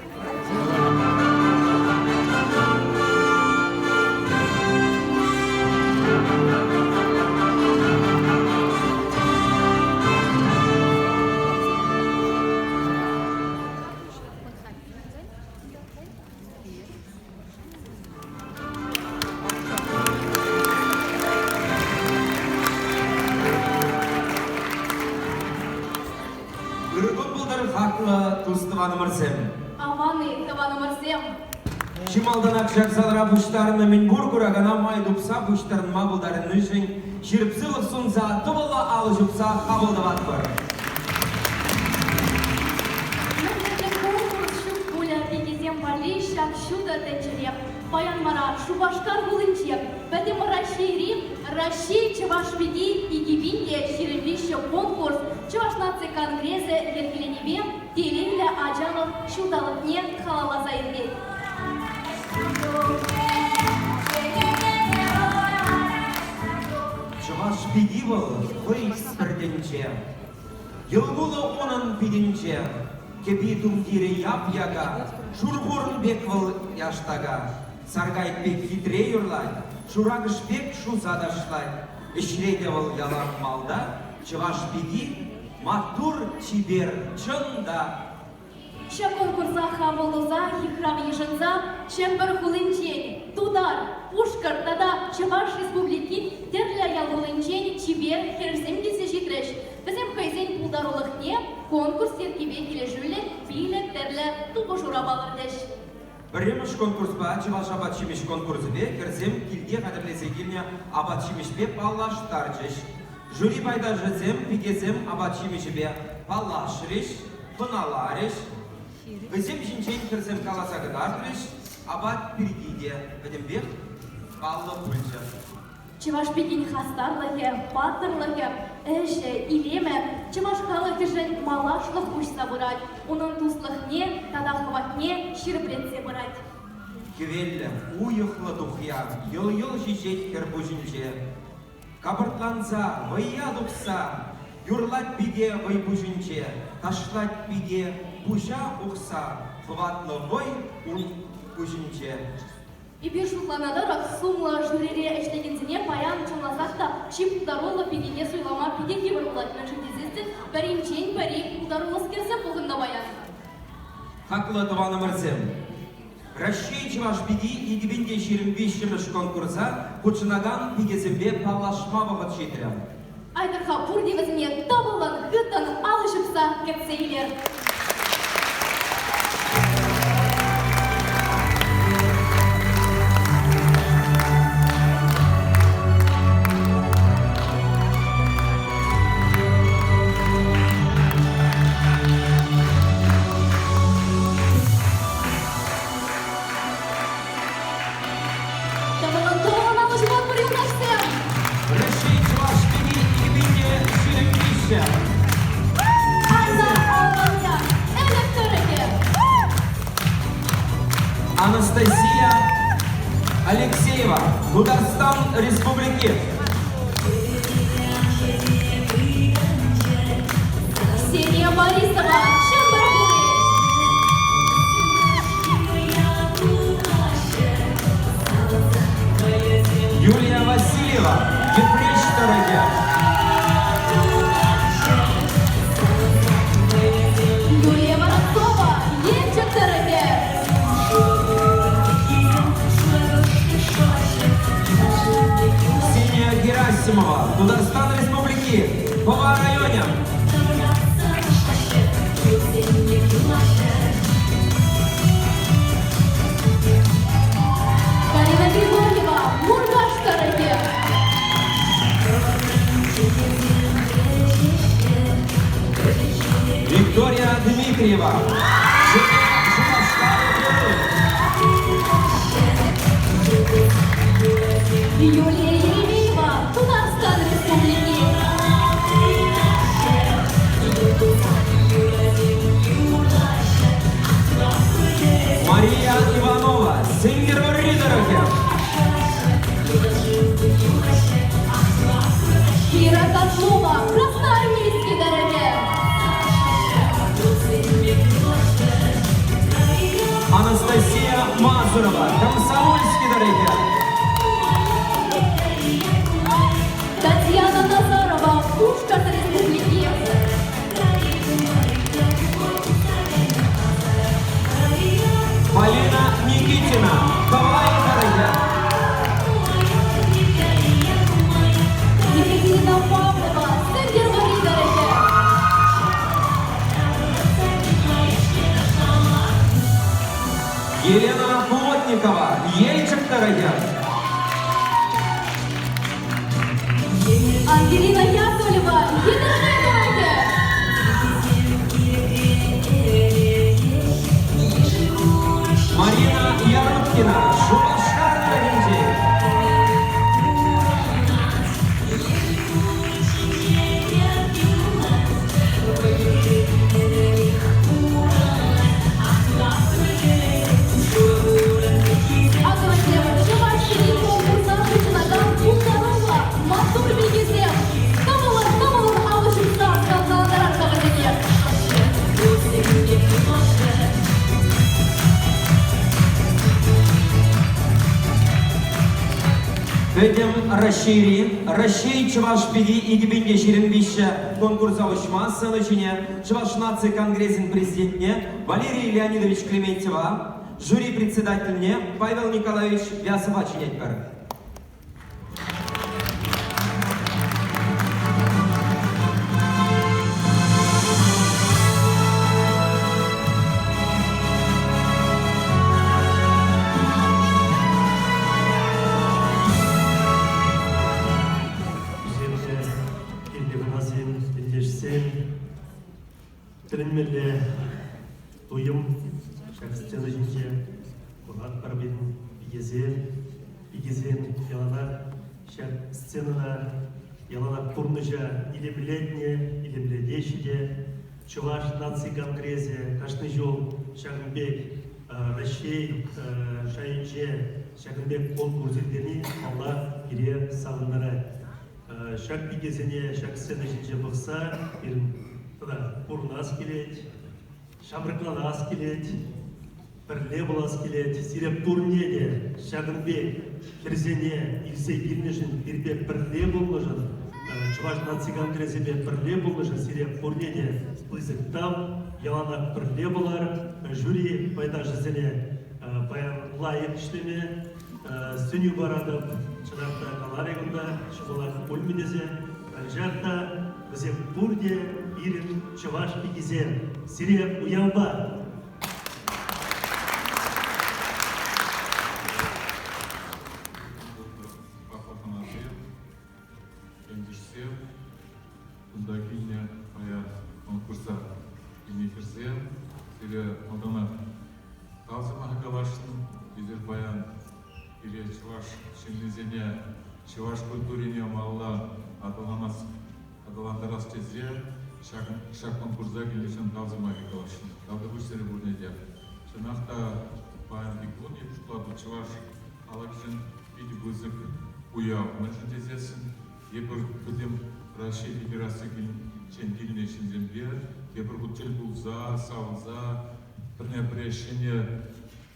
Ырӑ кун пултӑр, хаклӑ тус-тӑванӑмӑрсем! Аван-и, тӑванӑмӑрсем! Чи малтанах ҫак залра пуҫтарӑннӑ мӗнпур куракана май тупса пуҫтарӑнма пултарнишӗн ҫирӗп сывлӑх сунса тӑвӑллӑ алӑ ҫупса хапӑл тӑватпӑр. Мӗнле конкурс ҫук пулӗ пикесем валли ҫак ҫутӑ тӗнчере. Паян вара Шупашкар хулинче Пӗтӗм Раҫҫейри Раҫҫей чӑваш пики 2023 конкурс Чӑваш наци конгресӗ йӗркеленипе телейлӗ ачалӑх ҫулталӑкне халалласа иртет. Чӑваш пики вӑл хӑй пӗртӗнче. Йӑл-кулӑ унӑн питӗнче, кӗпи-тумтирӗ яп-яка, шур хурӑн пек вӑл яштака. Саркайӑк пек хитре юрлать, шуракӑш пек шуса ташлать. Ӗҫре те вӑл ялан малта, чӑваш пики маттур, чипер, чӑн та. Ҫак конкурса хапӑл туса йыхрав йышӑнса Чӗмпӗр хулинчен, Тутар, Пушкӑрт тата Чӑваш Республикин тӗрлӗ ял-хулинчен чипер хӗрсем килсе ҫитрӗҫ. Вӗсем хӑйсен пултарулӑхне конкурс йӗркипе килӗшӳллӗн пилӗк тӗрлӗ тупӑшура палӑртӗҫ. Пӗрремӗш конкурспа чӑваш апат-ҫимӗҫ конкурсӗпе хӗрсем килте хатӗрлесе килнӗ апат-ҫимӗҫпе паллаштарчӗҫ. Жюри пайташӗсем пикесем апат-ҫимӗҫӗпе паллашрӗҫ, хӑналарӗҫ. Вӗсем ҫинчен хӗрсем каласа кӑтартрӗҫ, апат пирки те пӗтӗмпех паллӑ пулчӗ. Чӑваш пикин хастарлӑхӗ, паттӑрлӑхӗ, ӗҫӗ, илемӗ чӑваш халӑхӗшӗн малашлӑх уҫса пырать, унӑн туслӑхне тата хӑватне ҫирӗплетсе пырать. Хӗвеллӗ, уйӑхлӑ тухья йӑл-йӑл ҫиҫет хӗр пуҫӗнче. Капӑртланса, вӑййа тухса, юрлать пике вӑй пуҫӗнче, ташлать пике пуҫа ухса, хӑватлӑ вӑй ун куҫӗнче. Эпир шутланӑ тӑрӑх, сумлӑ жюрире ӗҫлекенсене паян чӑнласах та чи пултаруллӑ пикене суйлама питӗ йывӑр пулать, мӗншӗн тесессӗн пӗринчен пӗри пултаруллӑскерсем пухӑннӑ паян. Хаклӑ тӑванӑмӑрсем! Раҫҫей чӑваш пики 2023 конкурса хутшӑнакан пикесемпе паллашма вӑхӑт ҫитрӗ. Айтӑр-ха пурте вӗсене тӑвӑллӑн, хыттӑн алӑ ҫупса кӗтсе илер. Тӑвӑллӑн тӑвӑллӑн алӑ ҫупатпӑр, юлташсем! Раҫҫей чӑваш пики 2023. Анна Албания, Элӗк тӑрӑхӗ! Анастасия Алексеева, Тутарстан Республики. Ксения Борисова, Чӗмпӗр хули. Юлия Васильева, Йӗпреҫ тӑрӑхӗ. Юлия Воронцова, Елчӗк тӑрӑхӗ. Ксения Герасимова, Тутарстан Республики, Пӑва районӗ. Галина Григорьева, Муркаш тӑрӑхӗ. Виктория Дмитриева, Ҫӗнӗ Шупашкар хули. Юлия Еремеева, Тутарстан Республики. Мария Иванова, Сӗнтӗрвӑрри тӑрӑхӗ. Кира Козлова, Красноармейски тӑрӑхӗ. Анастасия Мазурова, Комсомольски тӑрӑхӗ. Татьяна Назарова, Пушкӑрт Республики. Полина Никитина, Тӑвай тӑрӑхӗ. Екатерина Павлова, Сӗнтӗрвӑрри тӑрӑхӗ. Елена Плотникова, Елчӗк тӑрӑхӗ. Ангелина Яковлева, Етӗрне тӑрӑхӗ. Марина Яруткина, Шупашкар тӑрӑхӗнчен. Акӑ Чӑваш Енри конкурса хутшӑнакан пултаруллӑ, маттур пикесем. Тӑвӑлӑн, тӑвӑлӑн алӑ ҫупса хавхалантарать-ха вӗсене. Пӗтӗм Раҫҫейри Раҫҫей чӑваш пики 2023 конкурса уҫма сцена ҫине Чӑваш наци конгресӗн президентне Валерий Леонидович Клементьева, жюри председательне Павел Николаевич Вясова чӗнетпӗр. Хисеплӗ килте хӑнасем, ентешсем, тӗлӗнмелле туйӑм ҫак сцена ҫинче куратпӑр пирӗн пикесем, пикесем яланах ҫак сценӑна, яланах пурнӑҫа илемлетнӗ, илемлетеҫҫӗ те. Чӑваш наци конгресӗ кашни ҫул ҫакӑн пек Раҫҫей шайӗнче ҫакӑн пек конкурс ирттерни, паллах, пире савӑнтарать. Ҫак пикесене ҫак сцена ҫинче пӑхса пирӗн тата пурӑнас килет, ҫамрӑкланас килет, пӗрле пулас килет. Сире пурне те ҫакӑн пек хӗрсене илсе килнӗшӗн, пирпе пӗрле пулнӑшӑн, Чӑваш наци конгресӗпе пӗрле пулнӑшӑн сире пурне те пысӑк тав. Яланах пӗрле пулар. Жюри пайташӗсене паян лайӑх ӗҫлеме сӗнӳ паратӑп. Чӑнах та каларӗ кунта ҫӑмӑлах пулмӗ тесе. Анчах та вӗсем пурте пирӗн чӑваш пикисем. Сире уявпа! Паха хӑнасем, ентешсем, кунта килнӗ паян конкурса килнӗ хӗрсем, сире малтанах тав сӑмахӗ каласшӑн. Эсир паян пире чӑваш ҫыннисене чӑваш культурине малалла аталанас аталантарас тесе ҫак конкурса килнӗшӗн тав сӑмахӗ каласшӑн. Тавтапуҫ сире пурне те. Чӑнах та паянхи кун эп шутлатӑп чӑваш халӑхӗшӗн питӗ пысӑк уяв. Мӗншӗн тесессӗн эпир пӗтӗм Раҫҫей Федерацийӗнчен килнӗ ҫынсемпе тепӗр хут тӗл пулса, савӑнса пӗрне-пӗре ҫӗнӗ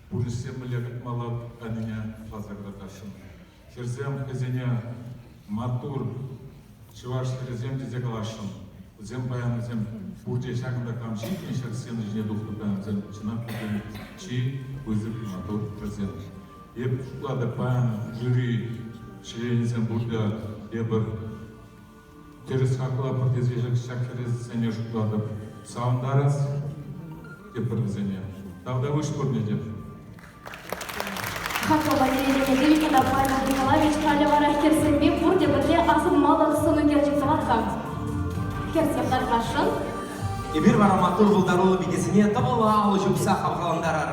пурнӑҫсем мӗнле кӑтмалла кайнине каласа кӑтартасшӑн. Хӗрсем хӑйсене маттур чӑваш хӗрӗсем тесе каласшӑн. Вӗсем паян вӗсем пурте ҫакӑнта кам ҫитнӗ ҫак сцена ҫине тухнӑ паян вӗсем чӑнах та чи пысӑк маттур хӗрсем. Эп шутлатӑп, паян жюри членӗсем пурте эпир тӗрӗс хаклатпӑр тесе ҫак хӗрсене шутлатӑп. Савӑнтарас тепӗр вӗсене. Тавтапуҫ пурне те. Хаклӑ Валерий Леонидович тата Павел Николаевич халӗ вара хӗрсемпе пурте пӗрле асӑнмалӑх сӑн ӳкерчӗк тӑвар-ха. Хӗрсем тархасшӑн. Эпир вара маттур пултаруллӑ пикесене тӑвӑллӑ алӑ ҫупса хавхалантарар.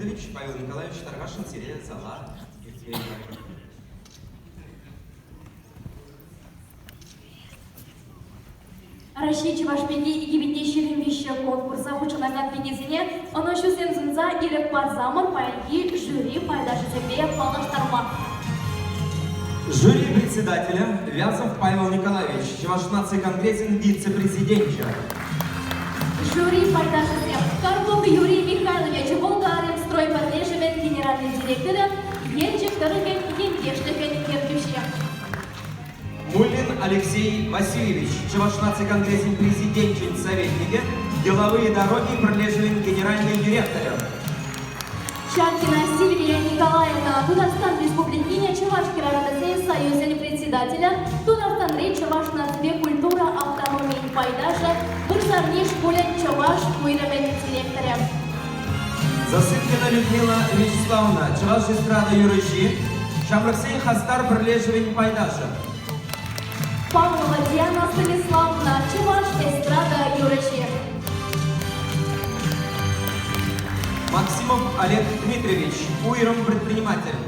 Леонидович, Павел Николаевич тархасшӑн сире зала иртме ыйтатпӑр. Раҫҫей Чӑваш пики 2023 конкурса хутшӑнакан пикесене ӑнӑҫусем сунса ирӗк парсамӑр паянхи жюри пайташӗсемпе паллаштарма. Жюри председателӗ Вязов Павел Николаевич, Чӑваш наци конгресӗн вице-президенчӗ. Жюри пайташӗсем Карпов Юрий Михайлович, Волга-Ремстрой пӗрлешӗвӗн генеральнӑй директорӗ, Елчӗк тӑрӑхӗн ентешлӗхӗн ертӳҫи. Муллин Алексей Васильевич, Чӑваш наци конгресӗн президенчӗн советникӗ, Деловые дороги пӗрлешӗвӗн генеральнӑй директорӗ. Чаркина Сильвия Николаевна, Тутарстан Республикин Чӑваш хӗрарӑмӗсен союзӗн председателӗ, Тутарстанри Чӑваш наципе культура автономийӗн пайташӗ, вырсарни шкулӗн чӑваш уйрӑмӗн директорӗ. Засыпкина Людмила Вячеславовна, чӑваш эстрада юрӑҫи, ҫамрӑксен хастар пӗрлешӗвӗн пайташӗ. Павлова Диана Станиславовна, чӑваш эстрада юрӑҫи. Максимов Олег Дмитриевич, уйрӑм предприниматель.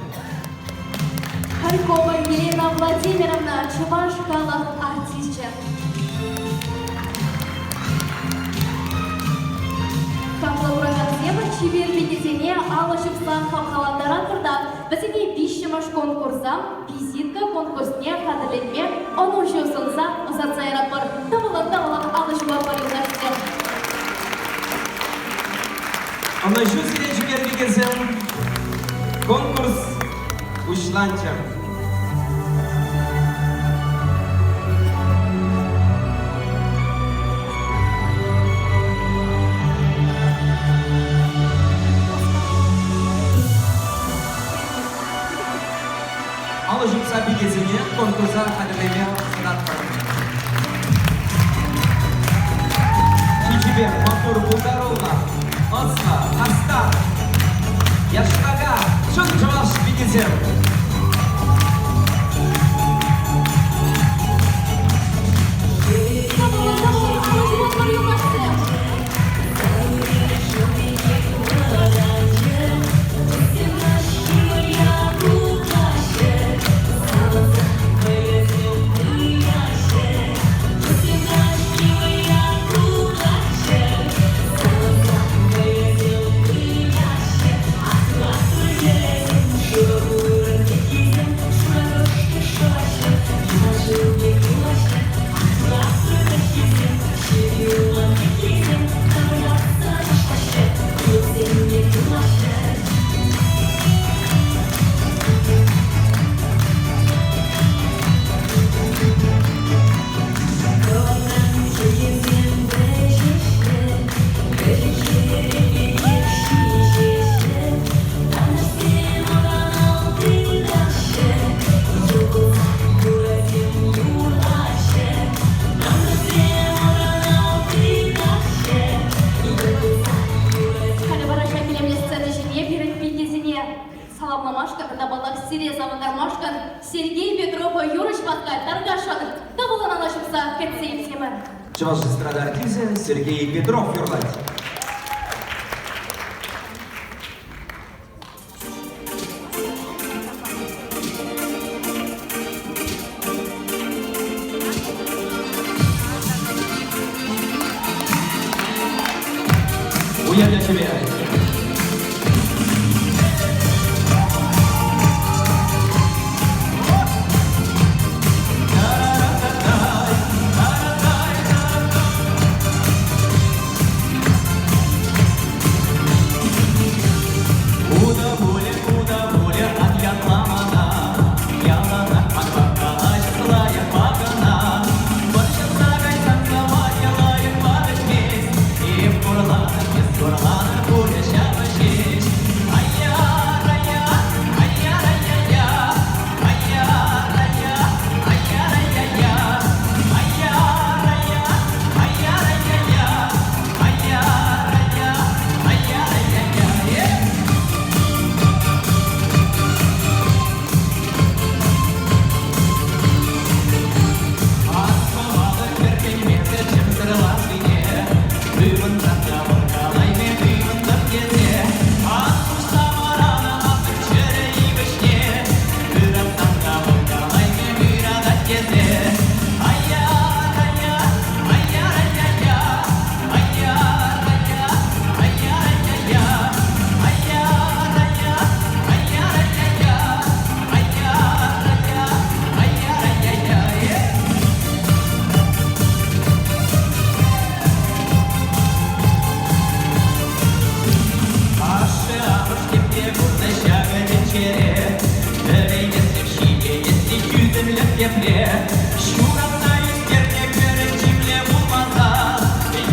Харькова Елена Владимировна, чӑваш халӑх артисчӗ. Хаклӑ куракансем чипер пикесене алӑ ҫупса хавхалантаратпӑр та вӗсене виҫҫӗмӗш конкурса визитка конкурсне хатӗрленме ӑнӑҫу сунса ӑсатса яратпӑр. Тӑвӑлӑн-тӑвӑлӑн алӑ ҫупатпӑр юлташсем. Ӑнӑҫу сире чипер пикесем. Конкурс пуҫланчӗ. Алӑ ҫупса пикесене конкурса хатӗрлеме сӑнатпӑр. Чи чипер, маттур, пултаруллӑ, ӑслӑ, хастар, яштака, чӑн чӑваш пикисем! Халӗ вара ҫак илемлӗ сцена ҫине пирӗн пикесене саламламашкӑн тата паллах сире савӑнтармашкӑн Сергей Петрова юрӑҫ васкать таркашӑн тӑвӑллӑн алӑ ҫупса кӗтсе илсемӗр. Чӑваш эстрада артисчӗ Сергей Петров юрлать. Уяв ячӗпе! тӗнчере. Пӗлейместӗп, ҫитейместӗп тӳсӗмлӗх епле. Ҫуратса ӳстернӗ хӗрӗн чирлӗ пулмасан,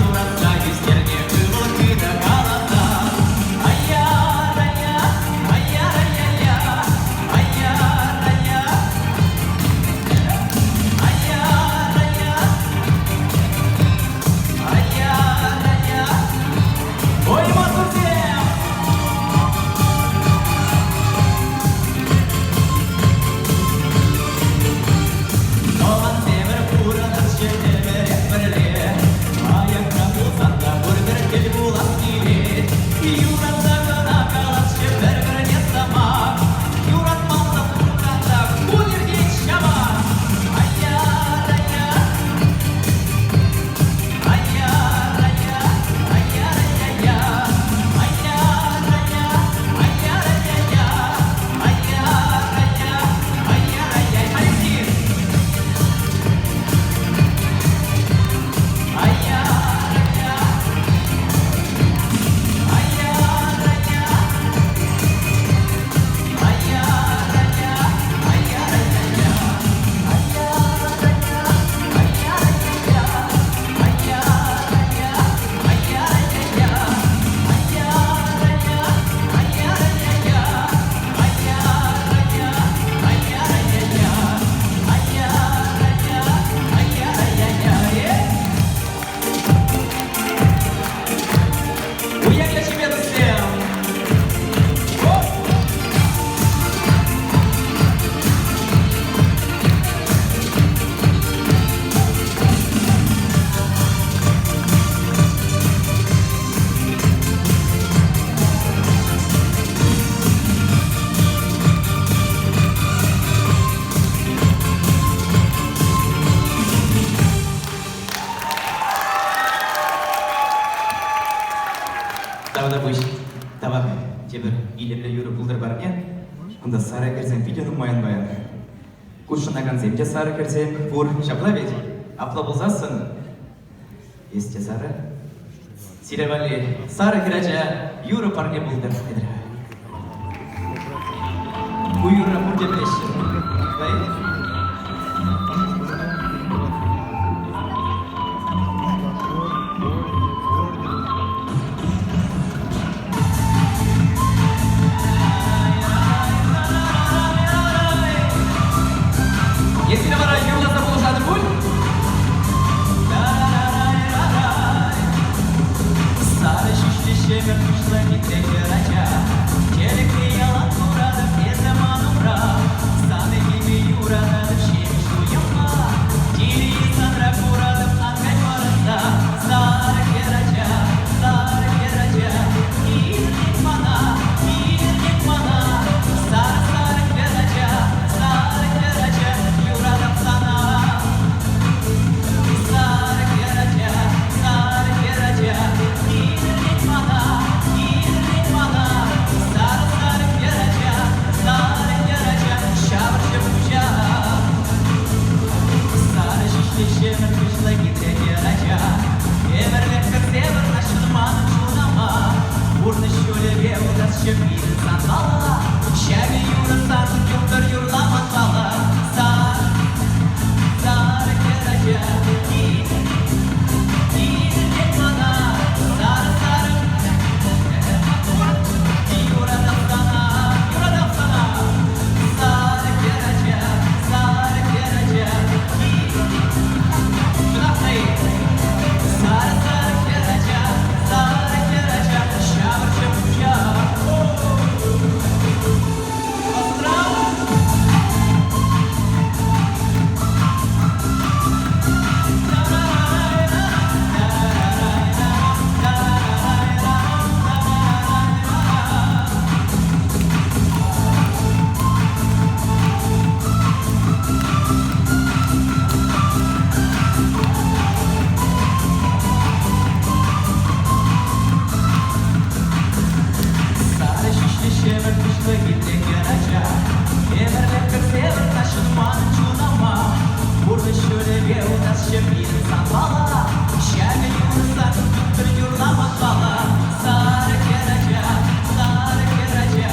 юратса ӳстернӗ ывӑл хытӑ каласан. Ай-яр-ай-я, ай-яр-ай-я-я, ай-яр-ай-я, ай-яр-ай-я, ай-яр-ай-я. Ой, маттурсем! Тӑвансемӗр пурӑнасчӗ ӗмӗрех пӗрле. Аякра пулсан та пурпӗр тӗл пулас килет. Юратса кӑна каласчӗ пӗр-пӗрне сӑмах. Юратмасан пулсан та кун иртет ҫавах. Ай-яр-ай-я, ай-яр-ай-я, ай-яр-ай-я-я, ай-яр-ай-я, ай-яр-ай-я-я, ай-яр-ай-я, ай-яр-ай-яй. Алексей! Ай-яр-ай-я, ай-яр-ай-я, ай-яр-ай-я, ай-яр-ай-я-я, ай-яр-ай-я, ай-яр-ай-я-я, ай-яр-ай-я, ай-яр-ай-я-я, ай-яр-ай-я, ай-яр-ай-я-я, ай-яр-ай-я, ай-яр-ай-я-я, ай-яр-ай-я, ай-яр-ай-я-я. Уяв ячӗпе, туссем! Тавтапуҫ. Тавах тепӗр илемлӗ юрӑ пултӑр парне. Кунта сарӑ хӗрсем питӗ нумайӑн паян. Хутшӑнакансем те сарӑ хӗрсем пур. Ҫапла ведь? Апла пулсассӑн эс те сарӑ. Сире валли сарӑ хӗрача юрӑ парне пултӑр тетӗр. Ку юрра пурте пӗлеҫҫӗ. Эсир вара юрласа пулӑшатӑр пуль? Сарӑ ҫӳҫлӗ ҫемӗр куҫлӑ хитре хӗрача, Тӗлӗкре ялан куратӑп эсӗ ман умра. Сан этеме юрататӑп ҫепӗҫ туйӑмпа, Телее санра куратӑп ан кай пӑрӑнса. Сарӑ хӗрача, сарӑ хӗрача, илӗртет мана, илӗртет мана. Сарӑ, сарӑ хӗрача, сарӑ хӗрача, юратап сана. Сарӑ хӗрача, сарӑ хӗрача, илӗртет мана, илӗртет мана. Сарӑ, сарӑ хӗрача, сарӑ хӗрача, ҫавӑрчӗ пуҫа. Сарӑ ҫӳҫлӗ ҫӗмӗр куҫлӑ хитре хӗрача, ӗмӗрлӗх кӗрсе вырнаҫнӑ манӑн чунӑма. Пурнӑҫ ҫулӗпе утасчӗ пирӗн санпала, ҫакӑ юрӑ санӑн юлтӑр юрламанпала. Сар, сарӑ хӗрача, илӗртет мана, сарӑ, сарӑ юратап сана, юратап сана. Сарӑ хӗрача, сарӑ хӗрача, чӑнах та-и? Сарӑ, сарӑ хӗрача, сарӑ хӗрача, ҫавӑрчӗ пуҫа. Сарӑ ҫӳҫлӗ ҫӗмӗр куҫлӑ хитре хӗрача, Ӗмӗрлӗх кӗрсе выртаҫҫӗ манӑн чунӑма. Пурнӑҫ ҫулӗпе утасчӗ пирӗн санпала, Ҫакӑ юрӑ сакӑр юптӑр юрламанпала. Сарӑ хӗрача, сарӑ хӗрача,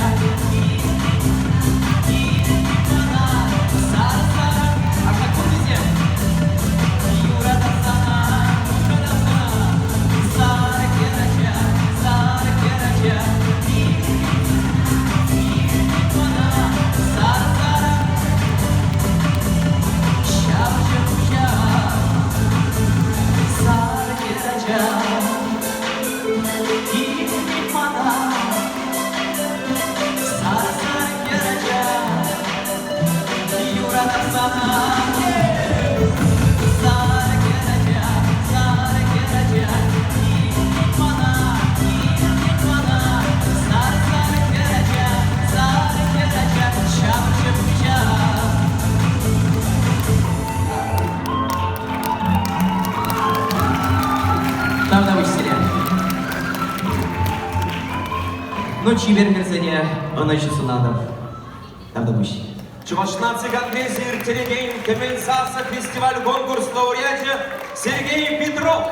Тавтапуҫ сире. Ну, чипер хӗрсене ӑнӑҫу сунатӑп. Тавтапуҫ. Чӑваш наци конгресӗ ирттерекен Кӗмӗл сасӑ фестиваль-конкурс лауреачӗ Сергей Петров.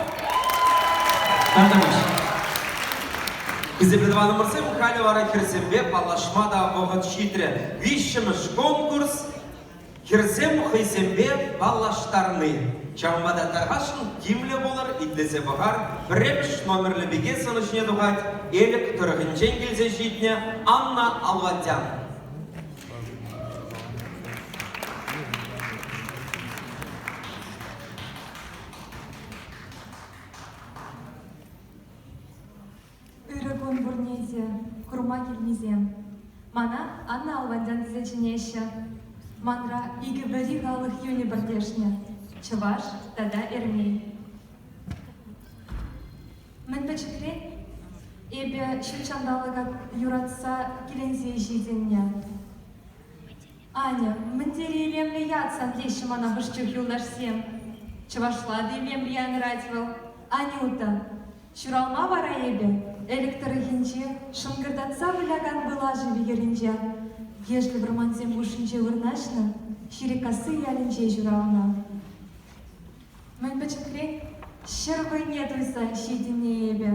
Тавтапуҫ. Хисеплӗ тӑванӑмӑрсем, халӗ вара хӗрсемпе паллашма та вӑхӑт ҫитрӗ. Виҫҫӗмӗш конкурс Хӗрсем хӑйсемпе паллаштарни. Ҫавӑнпа та тархасшӑн тимлӗ пулӑр, итлесе пӑхар. Пӗрремӗш номерлӗ пике сӑнӑҫне тухать Элӗк тӑрӑхӗнчен килсе ҫитнӗ Анна Алватян. Ырӑ кун пурне те, курма килнисем. Мана Анна Алвандян тесе чӗнеҫҫӗ. Манра икӗ вӗри халӑх юнӗ пӗрлешнӗ: чӑваш тата эрмен. Мӗн пӗчӗкрен эпӗ ҫут ҫанталӑка юратса киленсе ҫитӗннӗ. Аня, мӗн тери илемлӗ ят сан теҫҫӗ мана хӑш чух юлташсем. Чӑвашла та илемлӗ янӑрать вӑл. Анюта. Ҫуралма вара эпӗ Элӗк тӑрӑхӗнче шӑнкӑртатса вылякан Выла шывӗ хӗрринче, ешӗл вӑрмансем хушшинче вырнаҫнӑ Ҫирӗккасси ялӗнче ҫуралнӑ. Мӗн пӗчӗкрен ҫӗр вӑйне туйса ҫитӗннӗ эпӗ.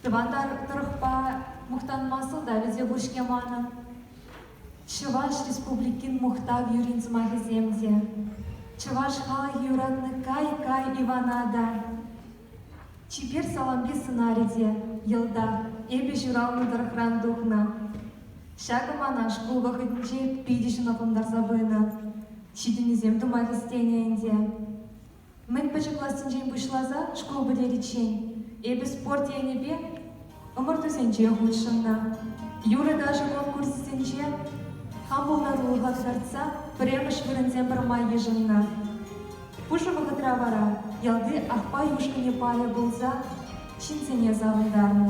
Тӑван тӑрӑхпа мухтанма сӑлтавӗ те пур-ҫке манӑн. Чӑваш Республикин мухтав юррин сӑмахӗсем те, чӑваш халӑхӗ юратнӑ Кай-кай Ивана та, Чипер Салампи сӑнарӗ те йӑлтах эпӗ ҫуралнӑ тӑрӑхран тухнӑ. Ҫакӑ мана шкул вӑхӑтӗнче питӗ ҫунатлантарса пынӑ. Ҫитӗнӳсем тума хистенӗ ӗнтӗ. Мӗн пӗчӗк классенчен пуҫласа шкул пӗтериччен эпӗ спорт енӗпе ӑмӑртусенче хутшӑннӑ. Юрӑ-ташӑ конкурсӗсенче хам пултарулӑха кӑтартса пӗрремӗш вырӑнсем пӗрмай йышӑннӑ. Пушӑ вӑхӑтра вара ялти Ахпай ушкӑнӗ пайӗ пулса ҫынсене савӑнтарнӑ.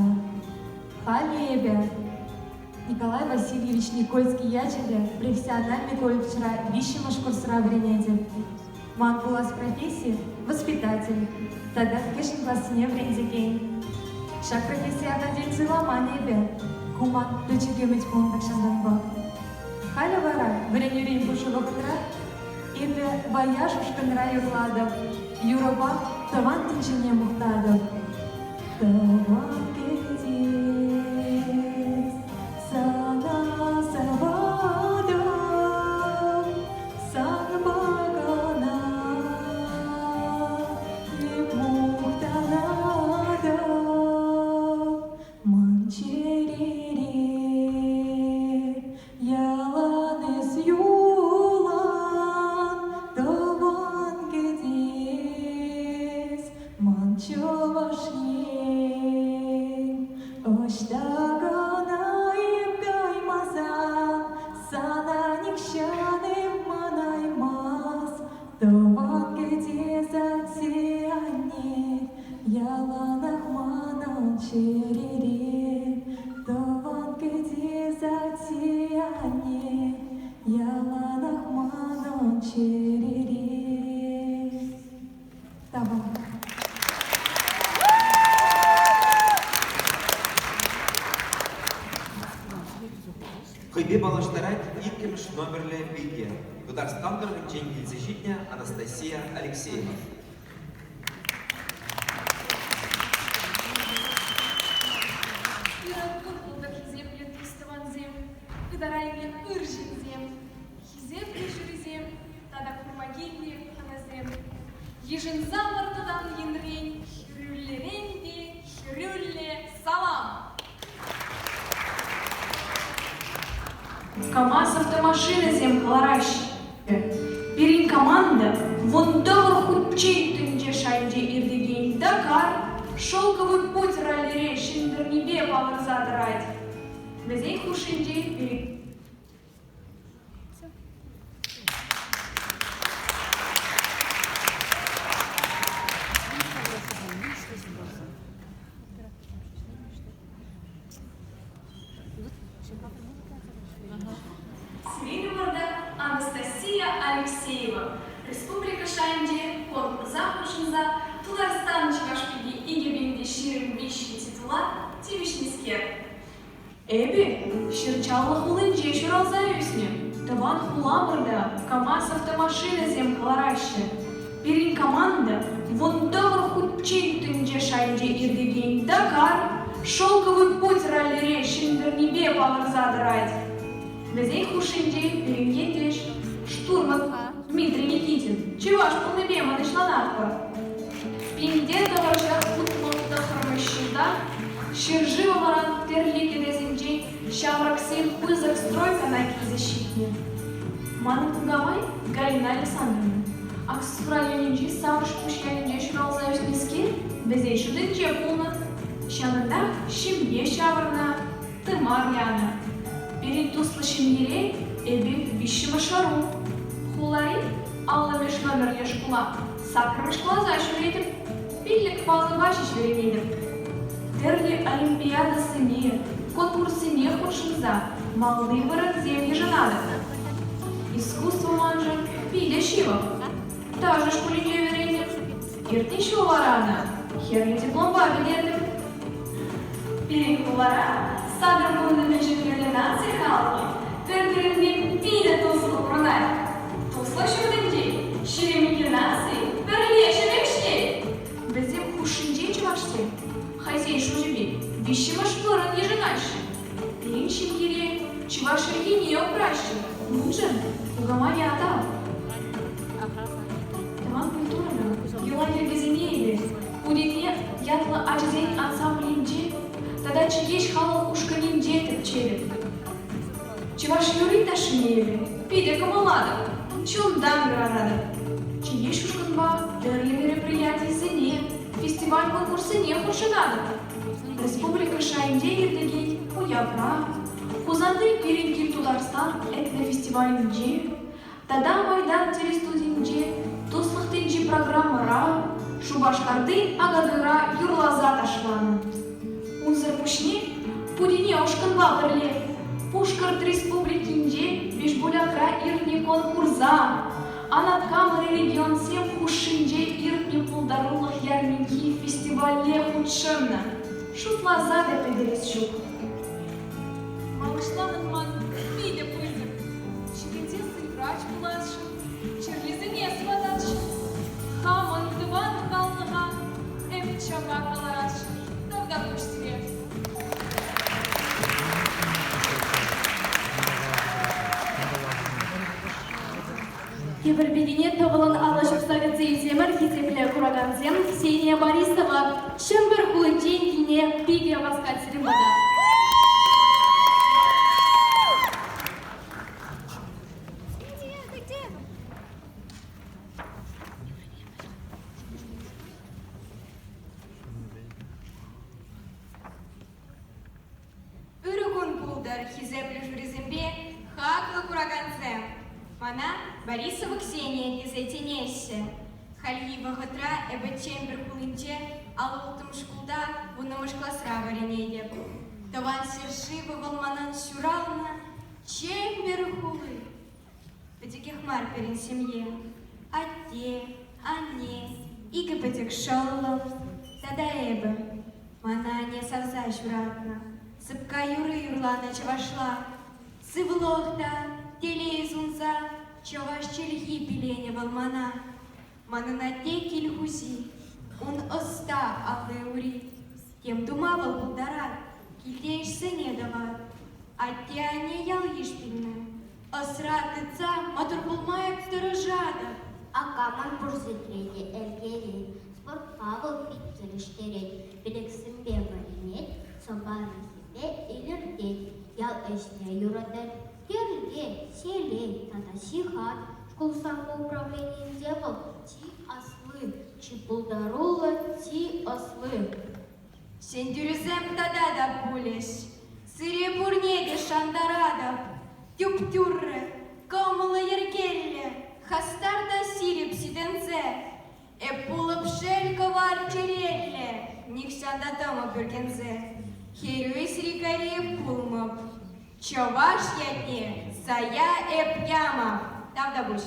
Халӗ эпӗ Николай Васильевич Никольский ячӗллӗ профессиональнӑй колледжра виҫҫӗмӗш курсра вӗренетӗп. Ман пулас професси – воспитатель тата кӗҫӗн классене вӗрентекен. Ҫак профессие ахальтен суйламан эпӗ. Ку ман пӗчӗк ӗмӗт пулнӑ тахҫантанпах. Халӗ вара вӗренӳрен пушӑ вӑхӑтра эпӗ Вояж ушкӑнра юрлатӑп, юрӑпа тӑван тӗнчене мухтатӑп. Тӑван кӗтес сана саватӑп, санпа кӑна эп мухтанатӑп. Ман чӗрере ялан эс юлан, тӑван кӗтес, ман Чӑваш Ен. Ӑҫта кӑна эп каймасан, сана нихҫан эп манаймас. Тӑван кӗтес атте-анне, яланах манӑн чӗрере. Тӑван кӗтес атте-анне, яланах манӑн чӗрере. Тавах. Хӑйпе паллаштарать иккӗмӗш номерлӗ пике, Тутарстан тӑрӑхӗнчен килсе ҫитнӗ Анастасия Алексеева. Ырӑ кун пултӑр, хисеплӗ тус-тӑвансем, ытарайми ыр ҫынсем, хисеплӗ жюрисем тата курма килнӗ хӑнасем. Йышӑнсамӑр тутан енрен хӗрӳллӗрен те хӗрӳллӗ салам! КАМАЗ автомашинӑсем кӑлараҫҫӗ. Пирӗн команда 19 хутчен тӗнче шайӗнче иртекен Дакар, Шелковый путь раллире ҫӗнтернипе палӑрса тӑрать. Вӗсен хушшинче пирӗн. Анастасия Алексеева республика шайӗнче конкурса хутшӑнса Тутарстан чӑваш пики 2023 титула тивӗҫнӗскер. Эпӗ Ҫырчаллӑ хулинче ҫуралса ӳснӗ. Тӑван хуламӑрта КАМАЗ автомашинӑсем кӑлараҫҫӗ. Пирӗн команда 19 хутчен тӗнче шайӗнче иртекен Дакар, Шелковый путь раллире ҫӗнтернипе палӑрса тӑрать. Вӗсен хушшинче пирӗн ентеш, штурман Дмитрий Никитин чӑваш пулнипе мӑнаҫланатпӑр. Пинте тӑвӑрҫа 69 ҫулта ҫӗршывӑмӑрӑн тӗрлӗ кӗтесӗнчен ҫамрӑксем пысӑк стройкӑна килсе ҫитнӗ. Манӑн кукамай Галина Александровна Аксу районӗнчи Саврӑшпуҫ ялӗнче ҫуралса ӳснӗскер, вӗсен шутӗнче пулнӑ. Ҫавӑнтах ҫемье ҫавӑрнӑ, тымар янӑ. Пирӗн туслӑ ҫемьере эпир виҫҫӗмӗш ӑру. Хулари аллӑмӗш номерлӗ шкула саккӑрмӗш класа ҫӳретӗп, пиллӗк паллӑпа ҫеҫ вӗренетӗп. Тӗрлӗ олимпиадӑсене, конкурссене хутшӑнса малти вырӑнсем йышӑнатӑп. Искусство маншӑн питӗ ҫывӑх. Ташӑ шкулӗнче вӗреннӗ. Иртнӗ ҫул вара ӑна хӗрлӗ дипломпа пӗтертӗм. Пирӗн хулара сакӑр вуннӑмӗш тӗрлӗ наци халӑхӗ пӗр-пӗринпе питӗ туслӑ пурӑнать. Туслӑ ҫуртӗнче 22 наци пӗрле ӗҫлет. Вӗсем хушшинче чӑвашсем хӑйсен шучӗпе виҫҫӗмӗш вырӑн йышӑнаҫҫӗ. Пирӗн ҫемьере чӑваш чӗлхине упраҫҫӗ, уншӑн кукамая тав. Тӑван культурӑна, йӑла-йӗркесене илес, Путене ятлӑ ачасен ансамблӗнче тата Чӗкеҫ халӑх ушкӑнӗнче тӗпчетӗп. Чӑваш юрри-ташшине эпӗ питӗ кӑмӑллатӑп, чунтан юрататӑп. Чӗкеҫ ушкӑнпа тӗрлӗ мероприятисене, фестиваль-конкурссене хутшӑнатӑп. Республика шайӗнче иртекен уявра, Хусанти Пирӗн кил Тутарстан этнофестивалӗнче тата Майдан телестудинче Туслӑх тӗнчи программӑра Шупашкарти Акатуйра юрласа ташланӑ. Унсӑр пуҫне Путене ушкӑнпа пӗрле Пушкӑрт Республикинче Бижбулякра иртнӗ конкурса, Анат Камӑри регионсем хушшинче иртнӗ пултарулӑх ярминкки фестивале хутшӑннӑ. Шутласа та пӗтерес ҫук. Малашлӑхӑн ман питӗ пысӑк. Ҫитӗнсессӗн врач пуласшӑн, чирлисене сыватасшӑн. Хамӑн тӑван халӑха эп чапа кӑларасшӑн. Тавтапуҫ сире. Тепӗр пикене тӑвӑлӑн алӑ ҫупса кӗтсе илсемӗр хисеплӗ куракансем Ксения Борисова Чӗмпӗр хулинчен килне пике васкать сирӗн пата. Ырӑ кун пултӑр, хисеплӗ жюрисемпе хаклӑ куракансем! Мана Борисова Ксения тесе чӗнеҫҫӗ. Хальхи вӑхӑтра эпӗ Чӗмпӗр хулинче 56 шкулта вуннӑмӗш класра вӗренетӗп. Тӑван ҫӗршывӗ вӑл манӑн ҫуралнӑ Чӗмпӗр хули. Пӗчӗкех мар пирӗн ҫемье. Атте, анне, икӗ пӗчӗк шӑллӑм тата эпӗ. Мана анне савса ҫуратнӑ, сӑпка юрри юрланӑ чӑвашла. Сывлӑх та, телей сунса чӑваш чӗлхи пиленӗ вӑл мана. Манӑн атте кил хуҫи, ун ӑста алли-ури. Тем тума вӑл пултарать, килте ӗҫсене тӑвать. Атте-анне ял-йыш пӳлнӗ. Ӑсра тытса мӑтӑр пулма эп тӑрӑшатӑп. Ака ман пур сӗтре те ӗлкӗрет, спортпа вӑл пит килӗштерет, пилӗксемпе вӗренет, сӑпайлӑхӗпе илӗртет, ял ӗҫне юратать, тӗртет, ҫӗлет тата ҫыхать. Шкул самоуправленийӗнче вӑл чи асли, чи пултаруллӑ, чи ӑсли. Ҫӗнтерӳсем тата та пулӗҫ. Сире пурне те шантаратӑп. Тӳп-тӳрӗ, кӑмӑллӑ йӗркеллӗ, хастар та ҫирӗп ҫитӗнсе. Эп пулӑп шел кӑвар чӗреллӗ, нихҫан та тӑмӑп ӳркенсе. Хӗрӳ ӗҫри пулмӑп. Чӑваш ятне сая эп ямӑп. Тавтапуҫ.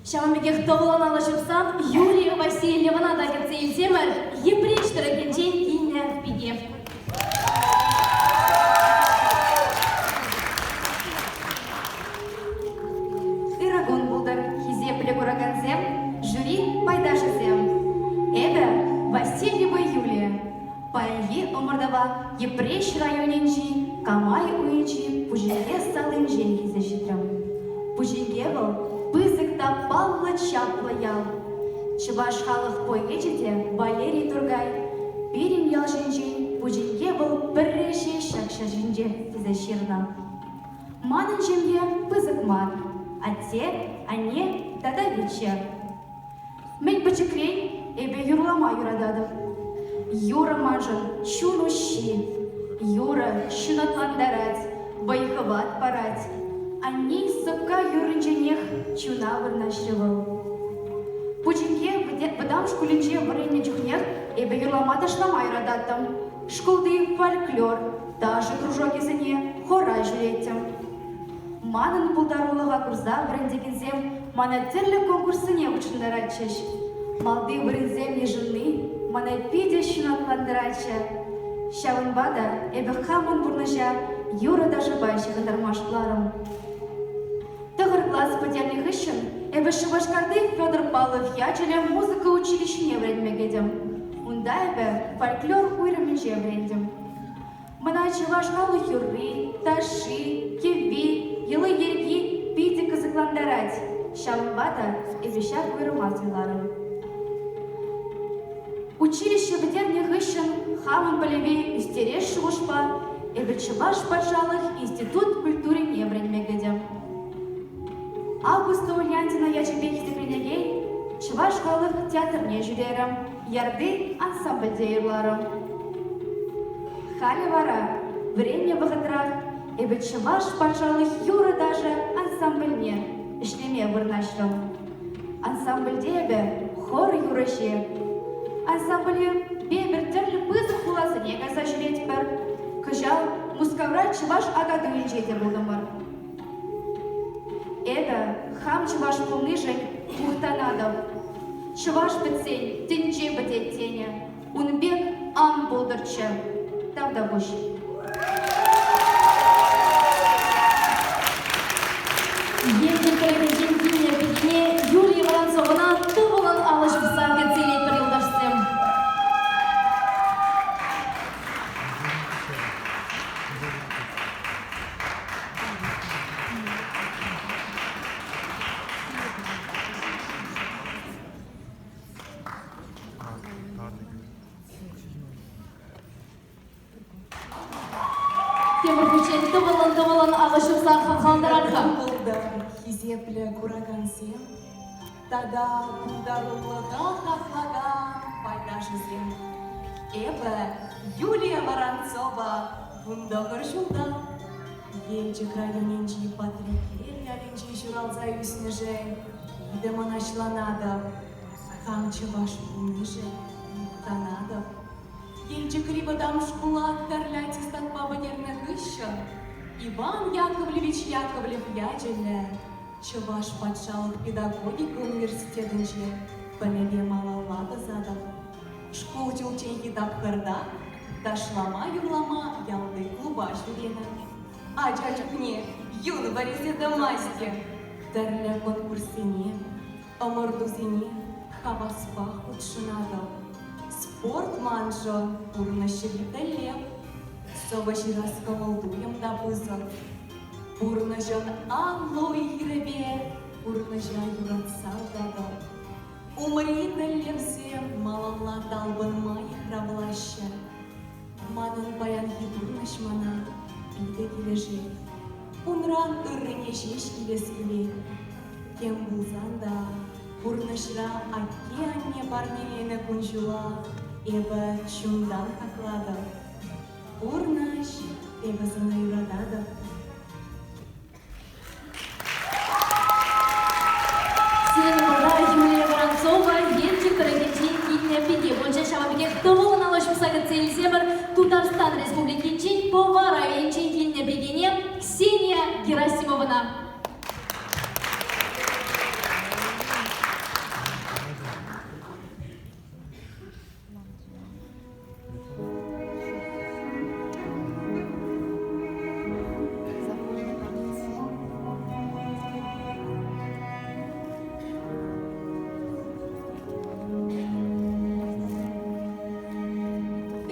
Ҫавӑн пекех тӑвӑллӑн алӑ ҫупсан Юлия Васильевӑна та кӗтсе илсемӗр Йӗпреҫ тӑрӑхӗнчен килнӗ пике. Ырӑ кун пултӑр, хисеплӗ куракансем, жюри пайташӗсем. Эпӗ Васильева Юлия. Паянхи ӑмӑртӑва Йӗпреҫ районӗнчи Камай уйӗнчи Пучинке салинчен килсе ҫитрӗм. Пучинке вӑл пысӑк та паллӑ чаплӑ ял. Чӑваш халӑх поэчӗ те Валерий Туркай пирӗн ял ҫинчен Пучинке вӑл пӗрре ҫеҫ ҫак ҫӗр ҫинче тесе ҫырнӑ. Манӑн ҫемье пысӑк мар. Атте, анне тата пичче. Мӗн пӗчӗкрен эпӗ юрлама юрататӑп. Юрӑ маншӑн чун уҫҫи. Юрӑ ҫунатлантарать, вӑй-хӑват парать. Аннен сӑпка юрринченех чуна вырнаҫрӗ вӑл. Пучинке вӑтам шкулӗнче вӗреннӗ чухнех эпӗ юрлама-ташлама юрататтӑм. Шкулти фольклор, ташӑ кружокӗсене хора ҫӳреттӗм. Манӑн пултарулӑха курса вӗрентекенсем мана тӗрлӗ конкурссене хутшӑнтаратчӗҫ. Малти вырӑнсем йышӑнни мана питӗ ҫунатлантаратчӗ. Ҫавӑнпа та эпӗ хамӑн пурнӑҫа юрӑ-ташӑпа ҫыхӑнтарма шутларӑм. Тӑхӑр класс пӗтернӗ хыҫҫӑн эпӗ Шупашкарти Федор Павлов ячӗллӗ музыка училищине вӗренме кӗтӗм. Унта эпӗ фольклор уйрӑмӗнче вӗрентӗм. Мана чӑваш халӑх юрри, ташши, кӗвви, йӑли-йӗрки питӗ кӑсӑклантарать. Ҫавӑнпа та эпӗ ҫак уйрӑма суйларӑм. Училище пӗтернӗ хыҫҫӑн хамӑн пӗлӗве ӳстерес шухӑшпа эпӗ Чӑваш патшалӑх институт культурине вӗренме кӗтӗм. Августа Ульяндина ячӗпе хисепленекен Чӑваш халӑх театрне ҫӳрерӗм, Ярды ансамбльте юрларӑм. Халӗ вара, вӗреннӗ вӑхӑтрах, эпӗ Чӑваш патшалӑх юрӑ-ташӑ ансамбльне ӗҫлеме вырнаҫрӑм. Ансамбльте эпӗ хор юрӑҫи. Ансамбле эпир тӗрлӗ пысӑк хуласене кайса ҫӳретпӗр. Кӑҫал Мускавра чӑваш акатуйӗнче те пултӑмӑр. Эпӗ хам чӑваш пулнишӗн мухтанатӑп. Чӑваш пӗтсен тӗнче пӗтет тенӗ. Ун пек ан пултӑрччӗ. Тавтапуҫ. Елчӗк тӑрӑхӗнчен килнӗ пикене Юлия Воронцовӑна тӑвӑллӑн алӑ ҫупса кӗтсе илетпӗр юлташсем. Тепӗр хутчен тӑвӑллӑн-тӑвӑллӑн алӑ ҫупса хавхалантарар-ха. Пултӑр, хисеплӗ куракансем тата пултарулӑха хаклакан пайташӗсем. Эпӗ Юлия Воронцова 19 ҫулта Елчӗк районӗнчи Патреккел ялӗнче ҫуралса ӳснӗшӗн питӗ мӑнаҫланатӑп. Хам чӑваш пулнишӗн мухтанатӑп. Елчӗкри вӑтам шкула тӗрлӗ аттестатпа пӗтернӗ хыҫҫӑн Иван Яковлевич Яковлев ячӗллӗ Чӑваш патшалӑх педагогика университетӗнче пӗлӗве малалла тӑсатӑп. Шкул ҫулчченхи тапхӑрта ташлама-юрлама ялти клуба ҫӳренӗ. Ача чухне юн вӗресе тӑмасть-ке. Тӗрлӗ конкурссене, Ӑмӑртусене хаваспах хутшӑнатӑп. Спорт маншӑн пурнӑҫри тӗллев. Сӑвӑ ҫырас кӑмӑл-туйӑм та пысӑк. Пурнӑҫӑн анлӑ уй-хирӗпе пурнӑҫа юратса утатӑп. Умри тӗллевсем малалла талпӑнма йыхравлаҫҫӗ. Манӑн паянхи пурнӑҫ мана питӗ килӗшет. Унран ыррине ҫеҫ илес килет. Тем пулсан та пурнӑҫра атте-анне парнеленӗ кун-ҫула эпӗ чунтан хаклатӑп. Пурнӑҫ, эпӗ сана юрататӑп. Сирӗн умра Юлия Воронцова Елчӗк тӑрӑхӗнчен килнӗ пике пулчӗ. Ҫавӑн пекех тӑвӑллӑн кӗтсе илсемӗр Тутарстан Республикинчен Пӑва районӗнчен килнӗ пикене Ксения Герасимовӑна.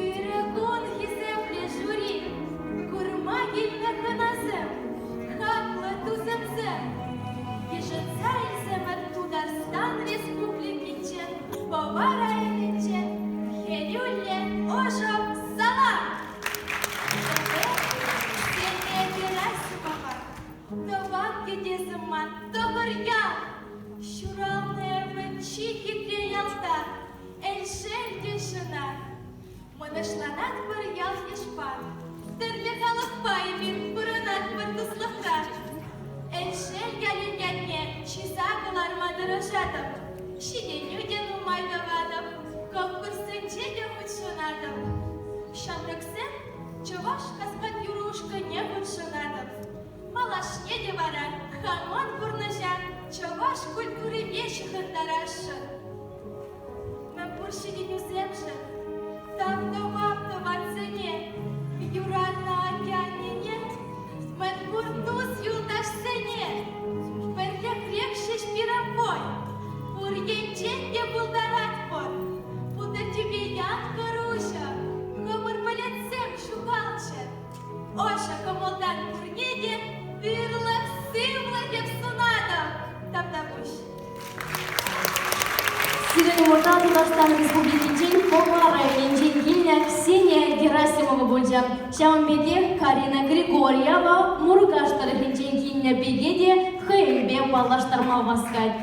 Ырӑ кун, хисеплӗ жюри! Курма килнӗ хӑнасем, хаклӑ тусӑмсем! Йышӑнса илсемӗр Тутарстан Республикинчен Пӑва районӗнчен хӗрӳллӗ ӑшӑ салам! Эпӗ Ксения Герасимова, тӑван кӗтесӗм ман Тӑхӑрьял! Ҫуралнӑ эпӗ чи хитре ялта, Элшел теҫҫӗ ӑна. Мӑнаҫланатпӑр ял-йышпа, тӗрлӗ халӑхпа эпир пурӑнатпӑр туслӑхра. Элшел ялӗн ятне чыса кӑларма тӑрӑшатӑп, ҫитӗнӳ те нумай тӑватӑп, конкурссенче те хутшӑнатӑп. Ҫамрӑксем чӑваш каскад юрӑ ушкӑнне хутшӑнатӑп. Малашне те вара хамӑн пурнӑҫа чӑваш культурипе ҫыхӑнтарасшӑн. Мӗнпур ҫитӗнӳсемшӗн тав тӑвап тӑвансене, юратнӑ атте-аннене, мӗнпур тус-юлташсене. Пӗрлӗхрех ҫеҫ пирӗн вӑй, пур енчен те пултаратпӑр. Путӑр тӳпе янкӑр уҫӑ, хӑмӑр пӗлӗтсем ҫухалччӑр. Ӑшӑ кӑмӑлтан пурне те ырлӑх-сывлӑх сунатӑп. Тавтапуҫ. Сирӗн умӑрта Тутарстан Республикинчен Пӑва районӗнчен килнӗ Ксения Герасимова пулчӗ. Ҫавӑн пекех Карина Григорьева Муркаш тӑрӑхӗнчен килнӗ пике те хӑйӗнпе паллаштарма васкать.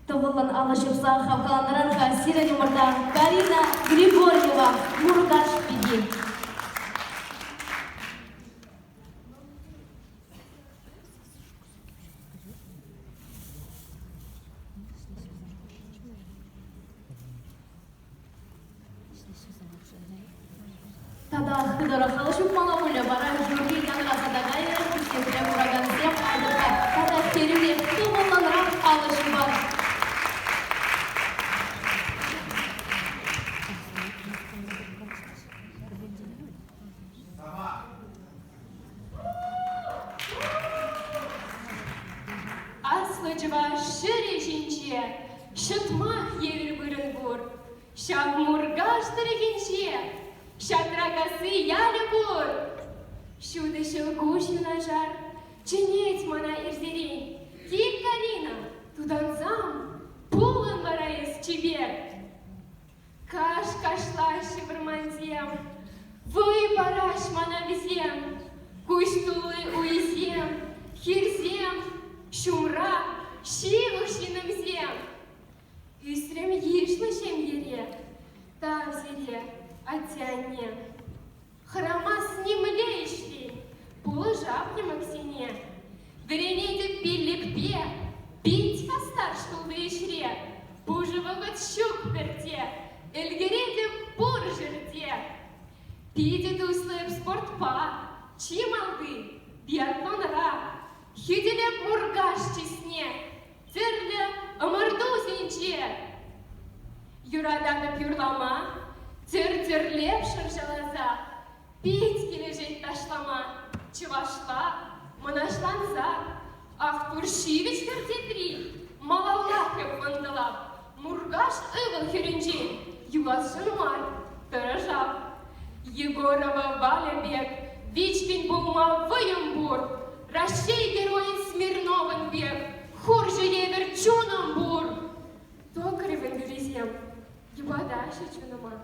Тӑвӑллӑн алӑ ҫупса хавхалантарар-ха сирӗн умӑрта Карина Григорьева, Муркаш пики. Тата хытӑрах алӑ ҫупмалла пулӗ, вара юрри янраса та кайрӗ, хисепре куракансем айтӑр-ха тата хӗрӳрех, тӑвӑллӑнрах алӑ ҫупар. Аслӑ чӑваш ҫӗрӗ ҫинче ҫӑтмах евӗр вырӑн пур. Ҫак Муркаш тӑрӑхӗнче Ҫатракасси ялӗ пур. Ҫутӑ ҫӑлкуҫ юнашар чӗнет мана ирсерен. Кил, Карина, тутансам, пулӑн вара эс чипер. Каш кашлаҫҫӗ вӑрмансем, вӑй параҫ мана вӗсем. Куҫ тулли уйсем, хирсем, ҫумра ҫывӑх ҫыннӑмсем. Ӳсрӗм йышлӑ ҫемьере, тав сире, атте-анне. Хӑрамас нимле ӗҫрен, пулӑшап йӑмӑксене. Вӗренетӗп пиллӗкпе, пит хастар шкулти ӗҫре. Пушӑ вӑхӑт ҫук пӗрте, ӗлкӗретӗп пур ҫӗрте. Питӗ туслӑ эп спортпа, чи малти биатлонра. Хӳтӗлеп Муркаш чысне, тӗрлӗ ӑмӑртусенче. Юрататӑп юрлама, тӗр-тӗрлеп шӑрҫаласа, пит килӗшет ташлама, чӑвашла мӑнаҫланса. Ах, тур ҫивӗч хӗр тетри, малаллах эп ӑнтӑлап, Муркаш ывӑл-хӗрӗнчен юласшӑн мар, тӑрӑшап. Егорова Валя пек вичкӗн пулма вӑйӑм пур, Раҫҫей Геройӗн Смирновӑн пек хурҫӑ евӗр чунӑм пур. Токаревӑн юррисем йӑпатаҫҫӗ чунӑма.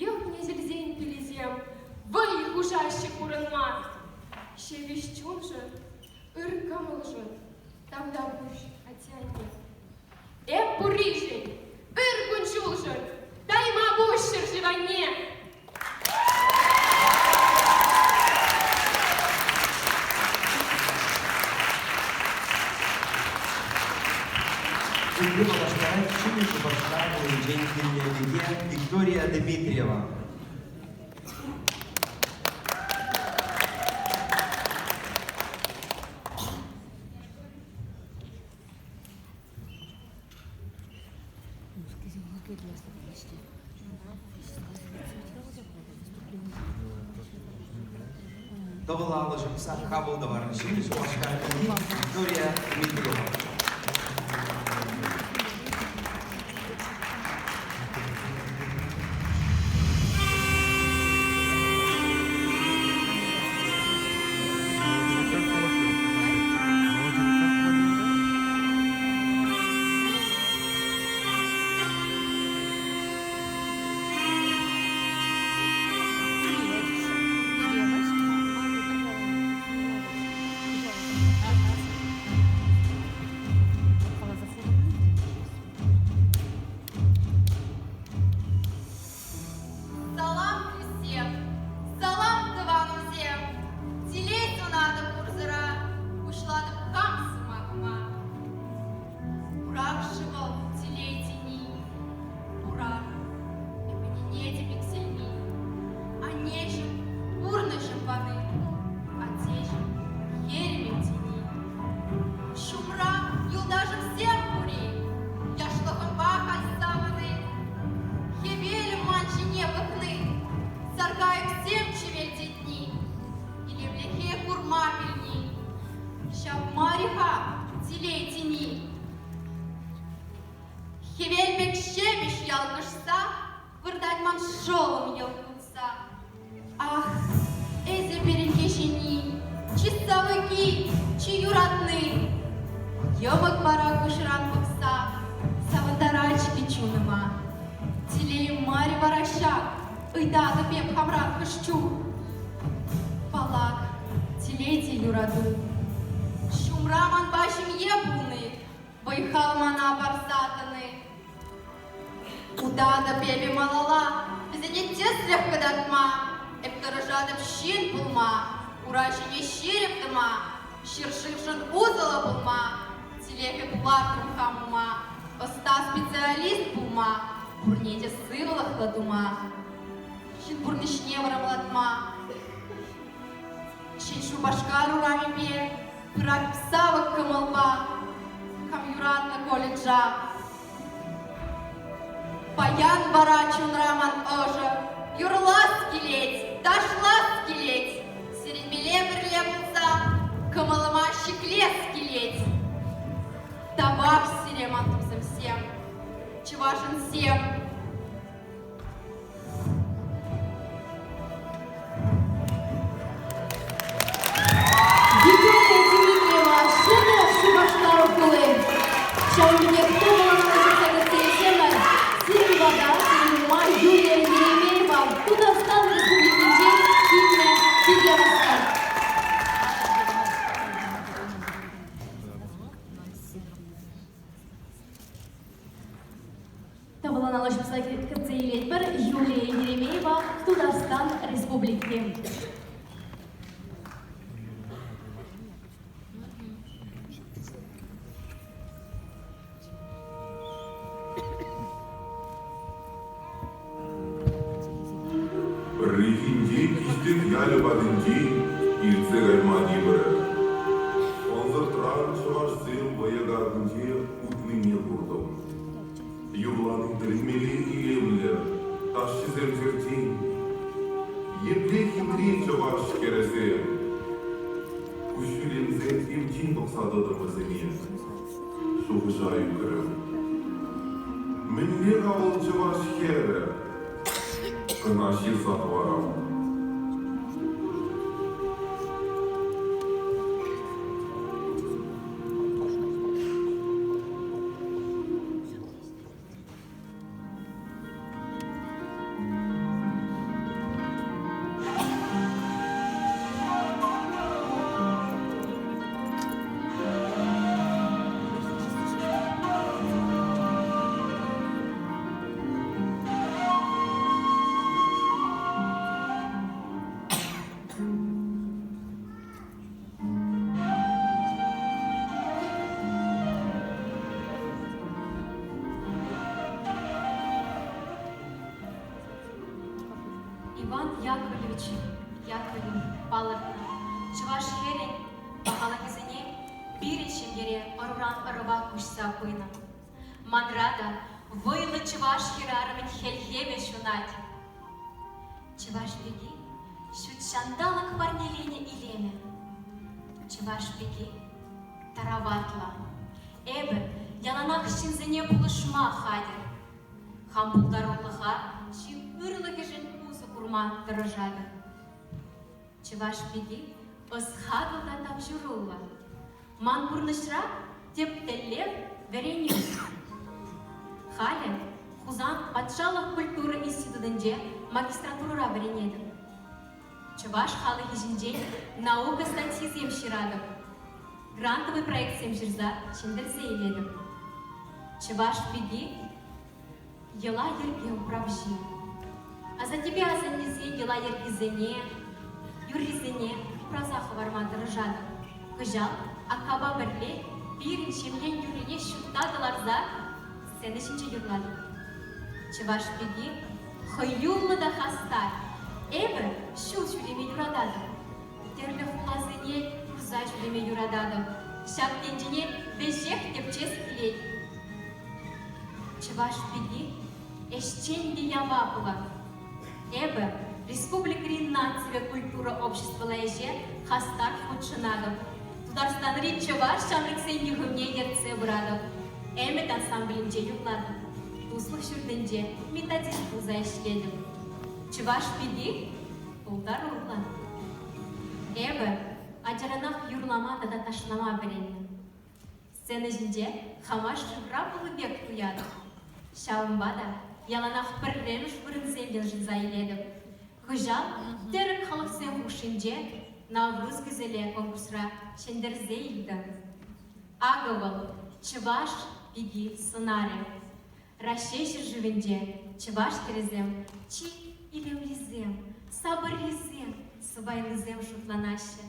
Йӑх несӗлсен пилӗсем вӑй хушаҫҫӗ пурӑнма. Ҫепӗҫ чуншӑн, ыр кӑмӑлшӑн. Тавтапуҫ, атте-анне. Эп пурришӗн, ыр кун-ҫулшӑн тайма пуҫ ҫӗршыв-анне! Кунти паллаштарать Ҫӗнӗ Шупашкар хулинчен килнӗ пике Виктория Дмитриева. Тӑвӑла алӑ ҫупса хапӑл тӑвар Ҫӗнӗ Шупашкар пики Виктория Дмитриева. Салам, туссем! Салам, тӑванӑмсем! Телей сунатӑп пурсӑра, пуҫлатӑп хам сӑмахӑма. Пурах-ши вӑл телей тени? Пурах. Эп ӗненетӗп иксӗлми. Аннеҫӗм, пурнӑҫӑм пани, аттеҫӗм, хӗрӗм тени. Ҫумра юлташӑмсем пур-и? Яшлӑхӑмпа халь савӑни. Хӗвелӗм ман ҫине пӑхни, саркайӑксем чӗвӗлтетни, илемлӗхе курма пӗлни. Ҫав мар-и-ха телей тени? Хӗвел пек ҫепӗҫ ялкӑшса выртать ман шӑлӑм йӑл кулса. Ах, эсӗ пирӗн кӗҫӗнни, чи савӑки, чи юратни. Йӑмӑк вара куҫран пӑхса савӑнтарать-ҫке чунӑма. Телейӗм мар-и вара ҫак, ыйтатӑп эп хамран хӑш чух. Паллах, телей те юрату. Ҫумра манпа ҫемье пулни, вӑй-хал мана парса тӑни. Утатӑп эпӗ малалла, вӗсене тӗслӗх кӑтартма. Эп тӑрӑшатӑп ҫын пулма, ура ҫине ҫирӗп тӑма, ҫӗршывшӑн усӑллӑ пулма, тилепе лартрӑм хам ума, ӑста специалист пулма, пурне те сывлӑхлӑ тума, ҫын пурнӑҫне вӑрӑмлатма. Ҫӗн Шупашкар урамӗпе пырать савӑк кӑмӑлпа, хам юратнӑ колледжа. Паян вара чунра ман ӑшӑ, юрлас килет, ташлас килет. Сирӗнпеле пӗрле пулса кӑмӑлӑма ҫӗклес килет. Тавах сире, ман тусӑмсем, чӑвашӑнсем. Виктория Дмитриева Ҫӗнӗ Шупашкар хули. Ҫавӑн пекех тӑвӑллӑ ҫитсе кӗтсе илсемӗр сирӗн пата сирӗн ума Юлия Еремеева Тутарстан Республикинчен килнӗ пике васкать. Тӑвӑллӑ ҫупса кӗтсе илетпӗр Юлия Еремеева, Тутарстан Республики. Пӗррехинче Киштек ялӗ патӗнчен иртсе кайма тиврӗ. Ӑнсӑртран чӑвашсем вӑйӑ картинче утнине куртӑм. Юрлани тӗлӗнмелле илемлӗ, ташшисем черчен. Епле хитре чӑваш хӗрӗсем! Куҫҫульленсе темчен пӑхса тӑтӑм вӗсене. Шухӑша ӳкрӗм. Мӗнле-ха вӑл чӑваш хӗрӗ? Кӑна ҫырса хӑварам. Яковлевич Яковлев палӑртнӑ чӑваш хӗрӗн пахалӑхӗсене пирӗн ҫемьере ӑруран ӑрӑва куҫса пынӑ. Манра та вӑйлӑ чӑваш хӗрарӑмӗн хӗлхемӗ ҫунать. Чӑваш пики ҫут ҫанталӑк парнеленӗ илемӗ. Чӑваш пики тараватлӑ. Эпӗ яланах ҫынсене пулӑшма хатӗр. Хам пултарулӑха ҫын ырлӑхӗшӗн усӑ курма тӑрӑшатӑп. Чӑваш пики ӑс-хакӑл та тавҫӑруллӑ. Ман пурнӑҫра тӗп тӗллев вӗренӳ. Халӗ Хусан патшалӑх культура институтӗнче магистратурӑра вӗренетӗп. Чӑваш халӑхӗ ҫинчен наука статйисем ҫыратӑп. Грантовый проектсем ҫырса ҫӗнтерсе илетӗп. Чӑваш пики йӑла-йӗрке управҫи. Асаттепе асаннесен йӑла-йӗркисене, юррисене упраса хӑварма тӑрӑшатӑп. Кӑҫал аккапа пӗрле пирӗн ҫемьен юррине ҫутта кӑларса сцена ҫинче юрлатӑп. Чӑваш пики хӑюллӑ та хастар. Эпӗ ҫул ҫӳреме юрататӑп. Тӗрлӗ хуласене курса ҫӳреме юрататӑп. Ҫак тӗнчене веҫех тӗпчес килет. Чӑваш пики ӗҫчен те яваплӑ. Эпӗ республикӑри наципе культура обществӑлла ӗҫе хастар хутшӑнатӑп. Тутарстанри чӑваш ҫамрӑксен юхӑмне ертсе пыратӑп. Ӗмӗт ансамблӗнче юрлатӑп. Туслӑх ҫуртӗнче методист пулса ӗҫлетӗп. Чӑваш пики пултаруллӑ. Эпӗ ачаранах юрлама тата ташлама вӗреннӗ. Сцена ҫинче хама шывра пулнӑ пек туятӑп. Ҫавӑнпа та яланах пӗрремӗш вырӑнсем йышӑнса илетӗп. Кӑҫал тӗрӗк халӑхсен хушшинче Навруз Гүзеле конкурсра ҫӗнтерсе илтӗм. Акӑ вӑл, чӑваш пики сӑнарӗ. Раҫҫей ҫӗршывӗнче чӑваш хӗрӗсем чи илемлисем, сапӑррисем, сӑпайлисем шутланаҫҫӗ.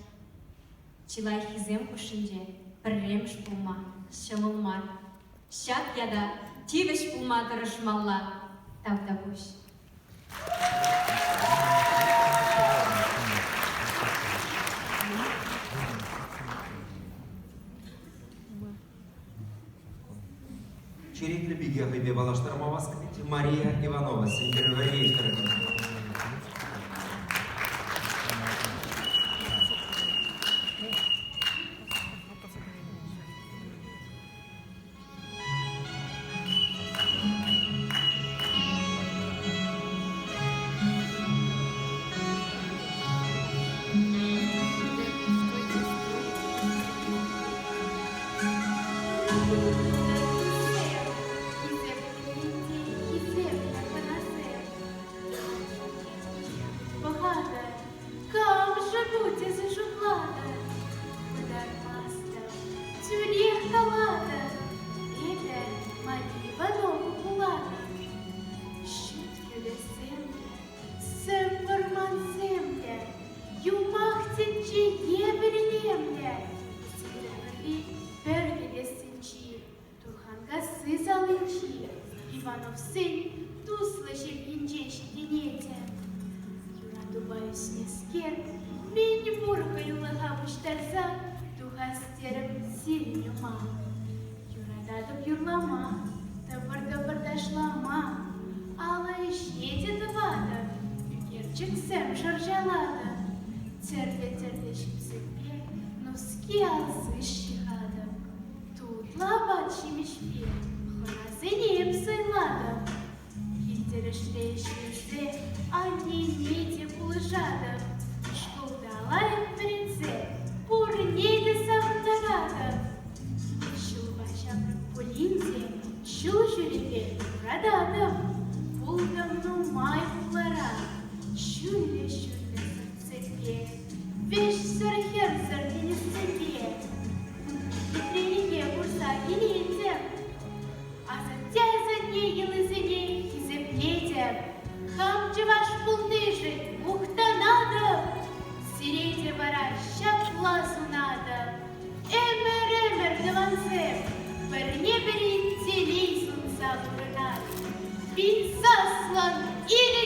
Чи лайӑххисем хушшинче пӗрремӗш пулма ҫӑмӑл мар. Ҫак ята тивӗҫ пулма тӑрӑшмалла. Тавтапуҫ. Черетлӗ пике хӑйпе паллаштарма васкать Мария Иванова, Сӗнтӗрвӑрри тӑрӑхӗнчен. Пӑхатӑр, кам-ши ку тесе шутлатӑр? Пытармастӑп, тӳрех калатӑп, эпӗ Мария Иванова пулатӑп. Ҫут кӳлӗсем те, сӗм вӑрмансем те, юмах тӗнчи евӗр илемлӗ. Сӗнтӗрвӑрри пӗр кӗтессинчи, Турханкасси салинчи Ивановсен туслӑ ҫемйинче ҫитӗнетӗп. Юратупа ӳснӗскер, мӗн пур хӑюлӑха пуҫтарса тухас терӗм сирӗн ума. Юрататӑп юрлама, тӑпӑр-тӑпӑр ташлама, алӑ ӗҫне те тӑватӑп, ӳкерчӗксем шӑрҫалатӑп, тӗрлӗ-тӗрлӗ ҫипсемпе нуски-алсиш ҫыхатӑп. Тутлӑ апат-ҫимӗҫпе хӑнасене эп сӑйлатӑп. Кил-тӗрӗшре ӗҫлесе аннене те пулӑшатӑп. Шкулта лайӑх вӗренсе пурне те савӑнтаратӑп. Ҫулпа ҫамрӑк пулин те ҫул ҫӳреме юрататӑп. Пултӑм нумай хулара, ҫӳллӗ-ҫӳллӗ сӑртсемпе, вӗҫсӗр-хӗрсӗр тинӗссемпе. Хитрелӗхе курса килетӗп. Асатте-асанне йӑлисене хисеплетӗп. Хам чӑваш пулнишӗн мухтанатӑп. Сире те вара ҫапла сунатӑп. Ӗмӗр-ӗмӗр тӑвансем пӗрне-пӗри телей сунса пурӑнар. Пин саслӑн ирӗк.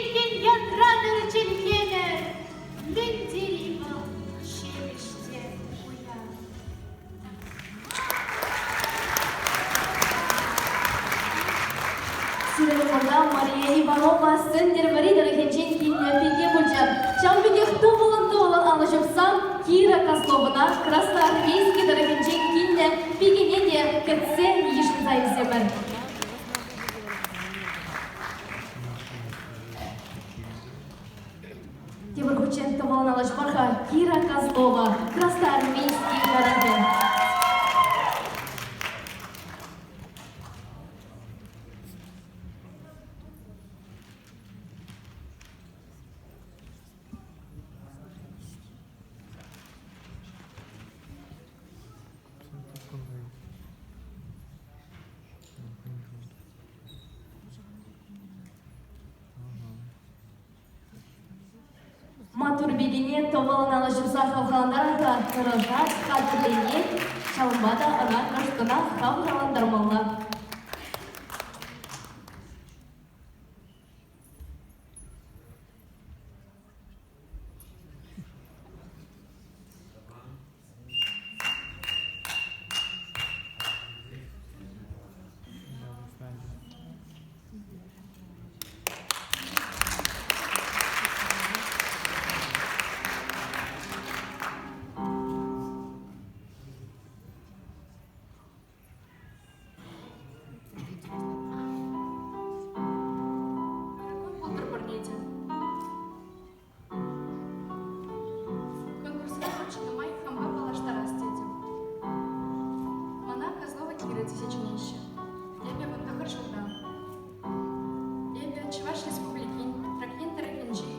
Мария Иванова Сӗнтӗрвӑрри тӑрӑхӗнчен килнӗ пике пулчӗ. Ҫавӑн пекех тӑвӑлӑн-тӑвӑлӑн алӑ ҫупса Кира Козловӑна Красноармейски тӑрӑхӗнчен килнӗ пикене те кӗтсе йышӑнса илсемӗр. Тепӗр хутчен тӑвӑлӑн алӑ ҫупар-ха Кира Козлова, Красноармейски тӑрӑхӗ. Маттур пикене тӑвӑлӑн алӑ ҫупса хавхалантарар-ха, тӑрӑшать, хатӗрленет, ҫавӑнпа та ӑна кӑштах хавхалантармалла. Пултӑр пурне те. Конкурсра хутшӑннӑ май хампа паллаштарас тетӗп. Мана Козлова Кира тесе чӗнеҫҫӗ. Эпӗ 19 ҫулта. Эпӗ Чӑваш Республикин Траквин тӑрӑхӗнчи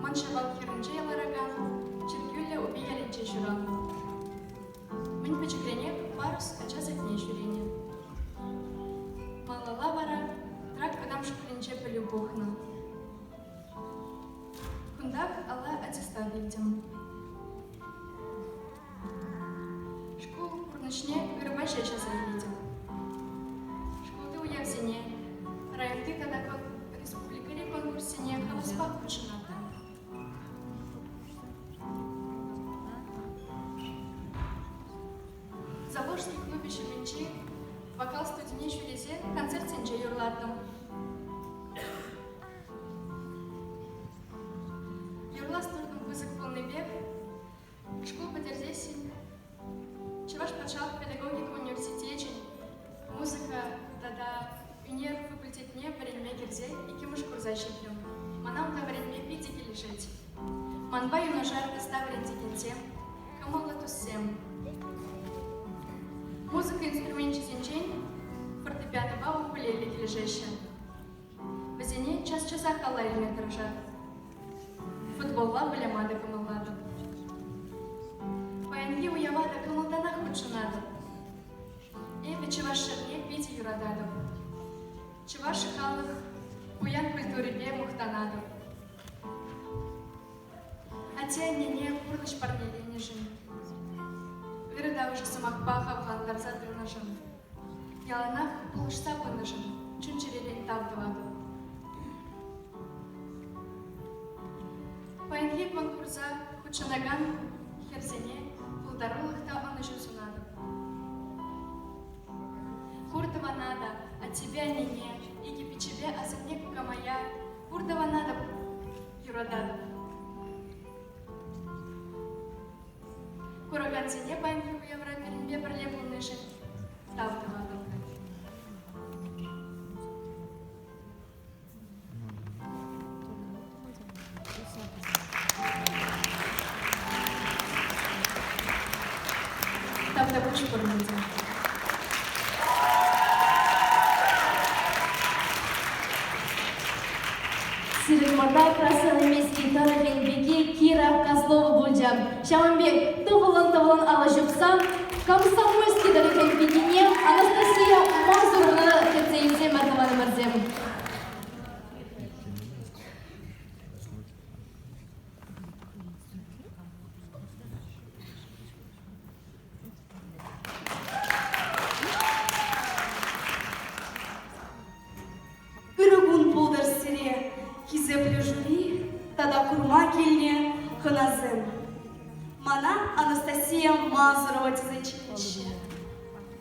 Мӑн Ҫавал хӗрринче ларакан Чиркӳллӗ Упи ялӗнче ҫуралнӑ. Мӗн пӗчӗкренех парус ача садне ҫӳренӗ. Малалла вара Трак вӑтам шкулӗнче пӗлӳ пухнӑ. Кунтах алла аттестат илтӗм. Шкул пурнӑҫне ырӑпа ҫеҫ аса илетӗп. Шкулти уявсене, районти тата республикӑри конкурссене хаваспах хутшӑнаттӑм. Заволжски клубӗ ҫумӗнчи вокал студине ҫӳресе концертсенче юрлаттӑм. Юрлас туртӑм пысӑк пулнипех шкул пӗтерсессӗн Чӑваш патшалӑх педагогика университечӗн музыка тата ӳнер факультетне вӗренме кӗрсе иккӗмӗш курса ҫитрӗм. Мана унта вӗренме питӗ килӗшет. Манпа юнашар ӑста вӗрентекенсем, кӑмӑллӑ туссем. Музыка инструменчӗсенчен фортепианопа укулеле килӗшеҫҫӗ. Вӗсене час-часах алла илме тӑрӑшатӑп. Футболла выляма та кӑмӑллатӑп. Паянхи уява та кӑмӑлтанах хутшӑнатӑп. Эпӗ чӑваш ҫӗрне питӗ юрататӑп. Чӑваш халӑх пуян культурипе мухтанатӑп. Атте-аннене пурнӑҫ парнеленӗшӗн, ырӑ та ӑшӑ сӑмахпа хавхалантарса тӑнӑшӑн, яланах пулӑшса пынӑшӑн чун-чӗререн тав тӑватӑп. Паянхи конкурса хутшӑнакан хӗрсене пултарулӑх та ӑнӑҫу сунатӑп. Пур тӑвана та, аттепе аннене, икӗ пиччепе асанне кукамая, пур тӑвана та юрататӑп. Куракансене паянхи уявра пирӗнпе пӗрле пулнишӗн тав тӑватӑп. Тавтапуҫ пурне те. Сирӗн мӑрта Красноармейски тӑрӑхӗн пики Кира Козлова пулчӗ. Ҫавӑн пек тӑвӑлӑн-тӑвӑлӑн алӑ ҫупса Комсомольски тӑрӑхӗн пикине Анастасия Мазуровна кӗтсе илсе мар-тӑванӑмӑрсем. Ырӑ кун пултӑр сире, хисеплӗ жюри тата курма килнӗ хӑнасем. Мана Анастасия Мазурова тесе чӗнеҫҫӗ.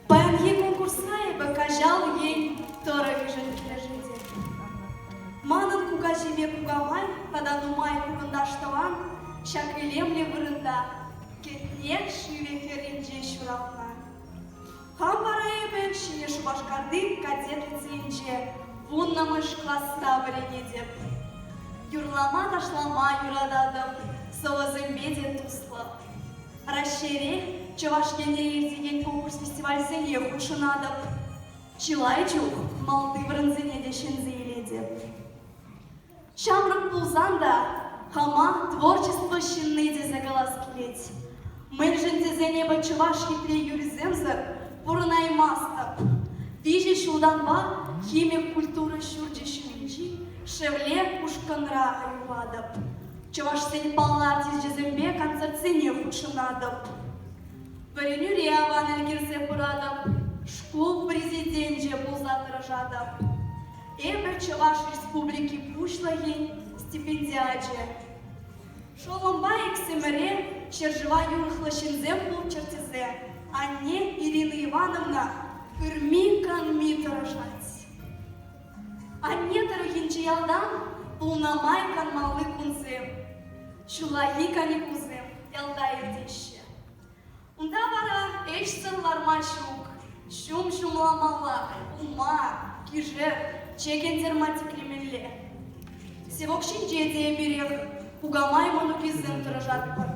Паянхи конкурсра эпӗ Каҫал ен тӑрӑхӗшӗн кӗрешетӗп. Манӑн кукаҫипе кукамай тата нумай хурӑнташ тӑван ҫак илемлӗ вырӑнта Кӗтне шывӗ хӗрринче ҫуралнӑ. Хам вара эпӗ Ҫӗнӗ Шупашкарти кадет лицейӗнче вуннӑмӗш класра вӗренетӗп. Юрлама-ташлама юрататӑп, сӑвӑсемпе те туслӑ. Раҫҫейре Чӑваш Енре иртекен конкурс-фестивальсене хутшӑнатӑп. Чылай чух малти вырӑнсене те ҫӗнсе илетӗп. Ҫамрӑк пулсан та хама творчество ҫынни тесе калас килет. Мӗншӗн тесен эпӗ чӑваш хитре юррисемсӗр пурӑнаймастӑп. Виҫӗ ҫултанпа химик культура ҫурчӗ ҫумӗнчи Шевле ушкӑнра юрлатӑп. Чӑвашсен паллӑ артисчӗсемпе концертсене хутшӑнатӑп. Вӗренӳре аван ӗлкӗрсе пыратӑп, шкул президенчӗ пулса тӑрӑшатӑп. Эпӗ Чӑваш Республики Пуҫлӑхӗн стипендиачӗ. Шӑллӑмпа иксӗмӗре ҫӗршыва юрӑхлӑ ҫынсем пулччӑр тесе анне Ирина Ивановна ырми-канми тӑрӑшать. Анне тӑрӑхӗнчи ялтан пулнӑ май канмалли кунсем, ҫуллахи каникулсем ялта иртеҫҫӗ. Унта вара ӗҫсӗр ларма ҫук, ҫум ҫумламалла, улма, кишӗр, чӗкӗнтӗр матиклемелле. Севок ҫинче те эпирех кукамай мӑнукӗсем тӑрӑшатпӑр.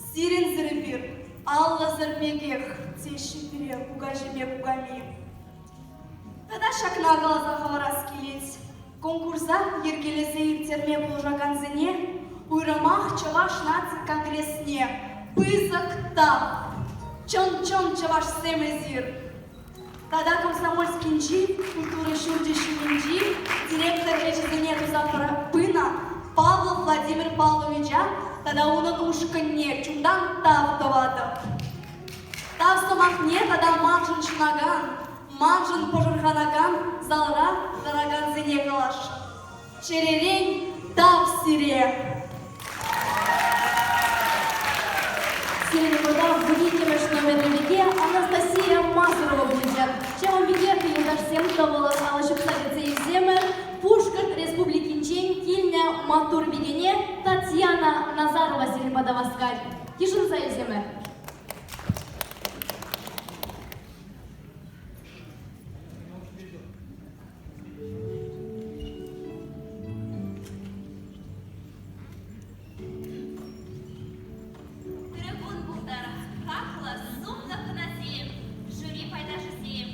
Сирӗнсӗр эпир аллӑсӑр пекех, теҫҫӗ пире кукаҫипе куками. Тата ҫакна каласа хӑварас килет. Конкурса йӗркелесе ирттерме пулӑшакансене уйрӑмах Чӑваш наци конгресне пысӑк тав! Чӑн-чӑн чӑвашсем эсир! Тата Комсомольскинчи культура ҫурчӗ ҫумӗнчи директор ӗҫӗсене туса пынӑ Павлов Владимир Павловича тата унӑн ушкӑнне чунтан тав тӑватӑп. Тав сӑмахне тата маншӑн ҫунакан, маншӑн пӑшӑрханакан залра ларакансене каласшӑн. Чӗререн тав сире! Сирӗн умӑрта вуниккӗмӗш номерлӗ пике Анастасия Мазурова пулчӗ. Ҫавӑн пекех юлташсем тӑвӑллӑн алӑ ҫупса кӗтсе илсемӗр Пушкӑрт Республикинчен килнӗ маттур пикене Татьяна Назарова сирӗн пата васкать. Йышӑнса илсемӗр. Ырӑ кун пултӑр, хаклӑ, сумлӑ хӑнасем, жюри пайташӗсем.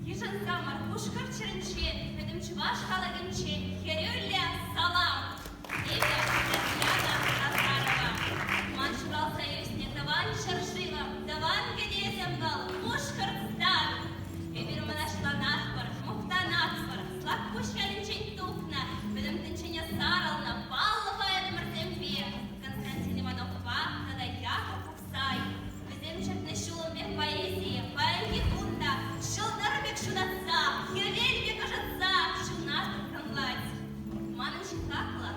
Йышӑнсамӑр Пушкӑрт ҫӗрӗнчен, пӗтӗм чӑваш халӑхӗнчен хӗрӳллӗ салам! Эпӗ Татьяна Назарова. Ман ҫуралса ӳснӗ тӑван ҫӗршывӑм, тӑван кӗтесӗм вӑл Пушкӑртстан. Эпир мӑнаҫланатпӑр, мухтанатпӑр, Слакпуҫ ялӗнчен тухнӑ, пӗтӗм тӗнчене сарӑлнӑ паллӑ поэтӑмӑрсемпе Константин Ивановпа тата Яков Ухсай. Вӗсем чӗртнӗ ҫулӑм пек поэзие паянхи кун та ҫӑлтӑр пек ҫутатса, хӗвел пек ӑшӑтса чуна тыткӑнлать. Манӑн чи хаклӑ.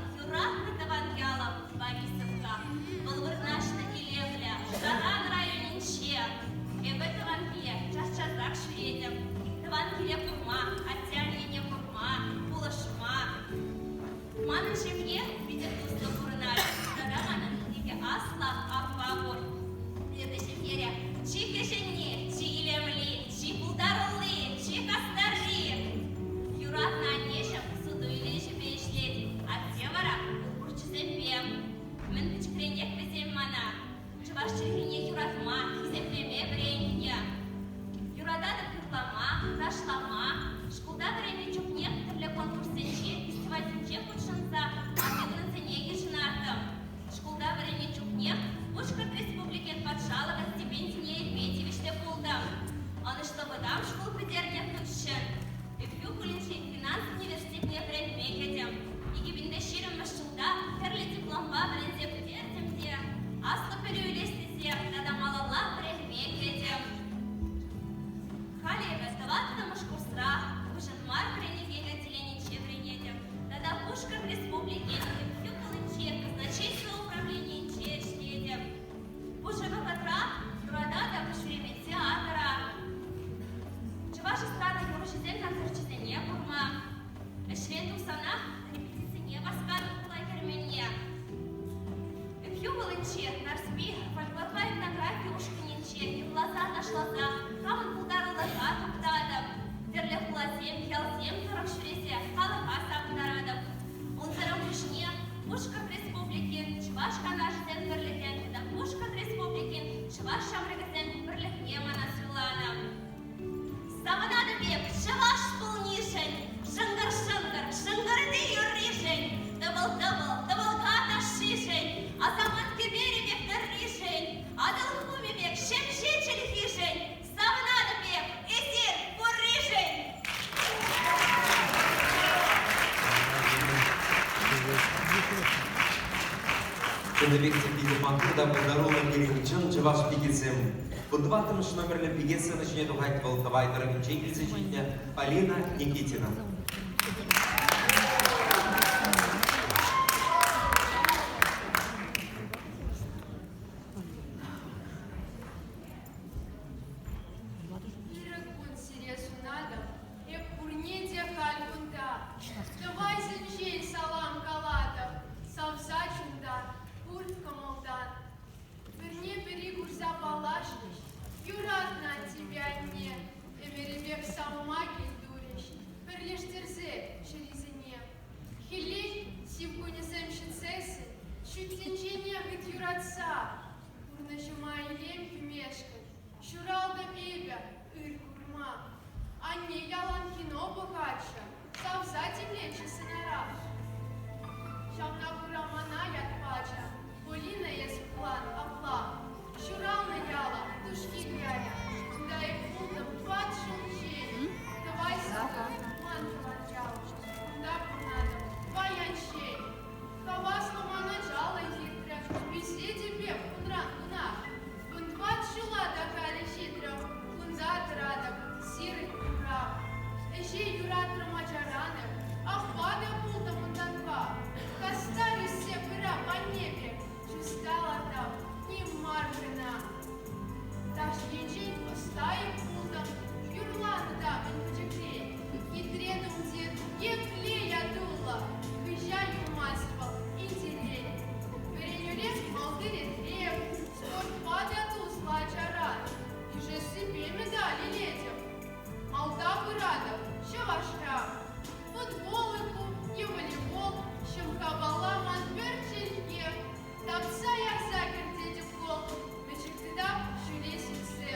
ташласа хамӑн пултарулӑха туптатӑп. Тӗрлӗ хуласем, ялсем тӑрӑх ҫӳресе халӑха савӑнтаратӑп. Унсӑрӑн пуҫне Пушкӑрт Республикин Чӑваш Канашӗсен пӗрлӗхӗн тата Пушкӑрт Республикин Чӑваш ҫамрӑкӗсен пӗрлӗхне мана суйланӑ. Савӑнатӑп эп чӑваш пулнишӗн, шӑнкӑр-шӑнкӑр, шӑнкӑрти юрришӗн, тӑвӑл-тӑвӑл, тӑвӑлка ташшишӗн, асамат кӗперӗ пек тӑрришӗн, Атӑл хумӗ пек ҫемҫе чӗлхишӗн, савӑнатӑп эп эсир пурришӗн. Чӑннипех те питӗ маттур та пултаруллӑ пирӗн чӑн чӑваш пикисем. Вунтӑваттӑмӗш номерлӗ пике сцена ҫине тухать вӑл Тӑвай тӑрӑхӗнчен килсе ҫитнӗ Полина Никитина. Ырӑ кун сире сунатӑп, эп пурне те халь кунта. Тӑвайсенчен салам калатӑп, савса чунтан, пур кӑмӑлтан. Пӗрне-пӗри курса паллашрӗҫ, юратнӑ аттепе анне, ӗмӗрӗпех савма кил турӗҫ, пӗрлештерсе чӗрисене. Хӗллен сив кунӗсем ҫитсессӗн, ҫут тӗнчене хыт юратса, пурнӑҫӑма илем кӳмешкӗн ҫуралтӑм эпӗ ыр курма. Анне ялан кино пӑхатчӗ, савса тимлетчӗ сӑнара. Ҫавна кура мана ят пачӗ, Полина эс пулан апла. Ҫуралнӑ ялӑм, Тушкил ялӗ, кунта эп пултӑм ват ҫулччен. Тӑвай сӑкӑт, ман тӑван ялӑм, кунта пурӑнатӑп паянччен. Хаваслӑ ман ачалӑх иртрӗ, ӳсетӗп эп кунран куна. Вунтӑват ҫула та халӗ ҫитрӗм, кунта тӑратӑп, сирӗн умра. Ӗҫе юратрӑм ачаран эп, аппа та пултӑм унтанпа. Хастар ӳссе пырап анне пек, чуста лартап, ним мар кӑна. Таш енчен ӑста эп пултӑм, юрланӑ та мӗн пӗчӗкрен. Хитре тумтир епле ятуллӑ, хыҫа юлмасть вӑл инҫетрен. Вӗренӳре малти ретре, спортпа та туслӑ ачаран. Ишессипе медаль илетӗп. Малта пыратӑп Чӑвашра. Футбол-и ку е волейбол, ҫӑмхапала ман пӗр чӗлхе. Тапса ярса кӗртетӗп гол, пӗчӗк тытап ҫӳле сиксе.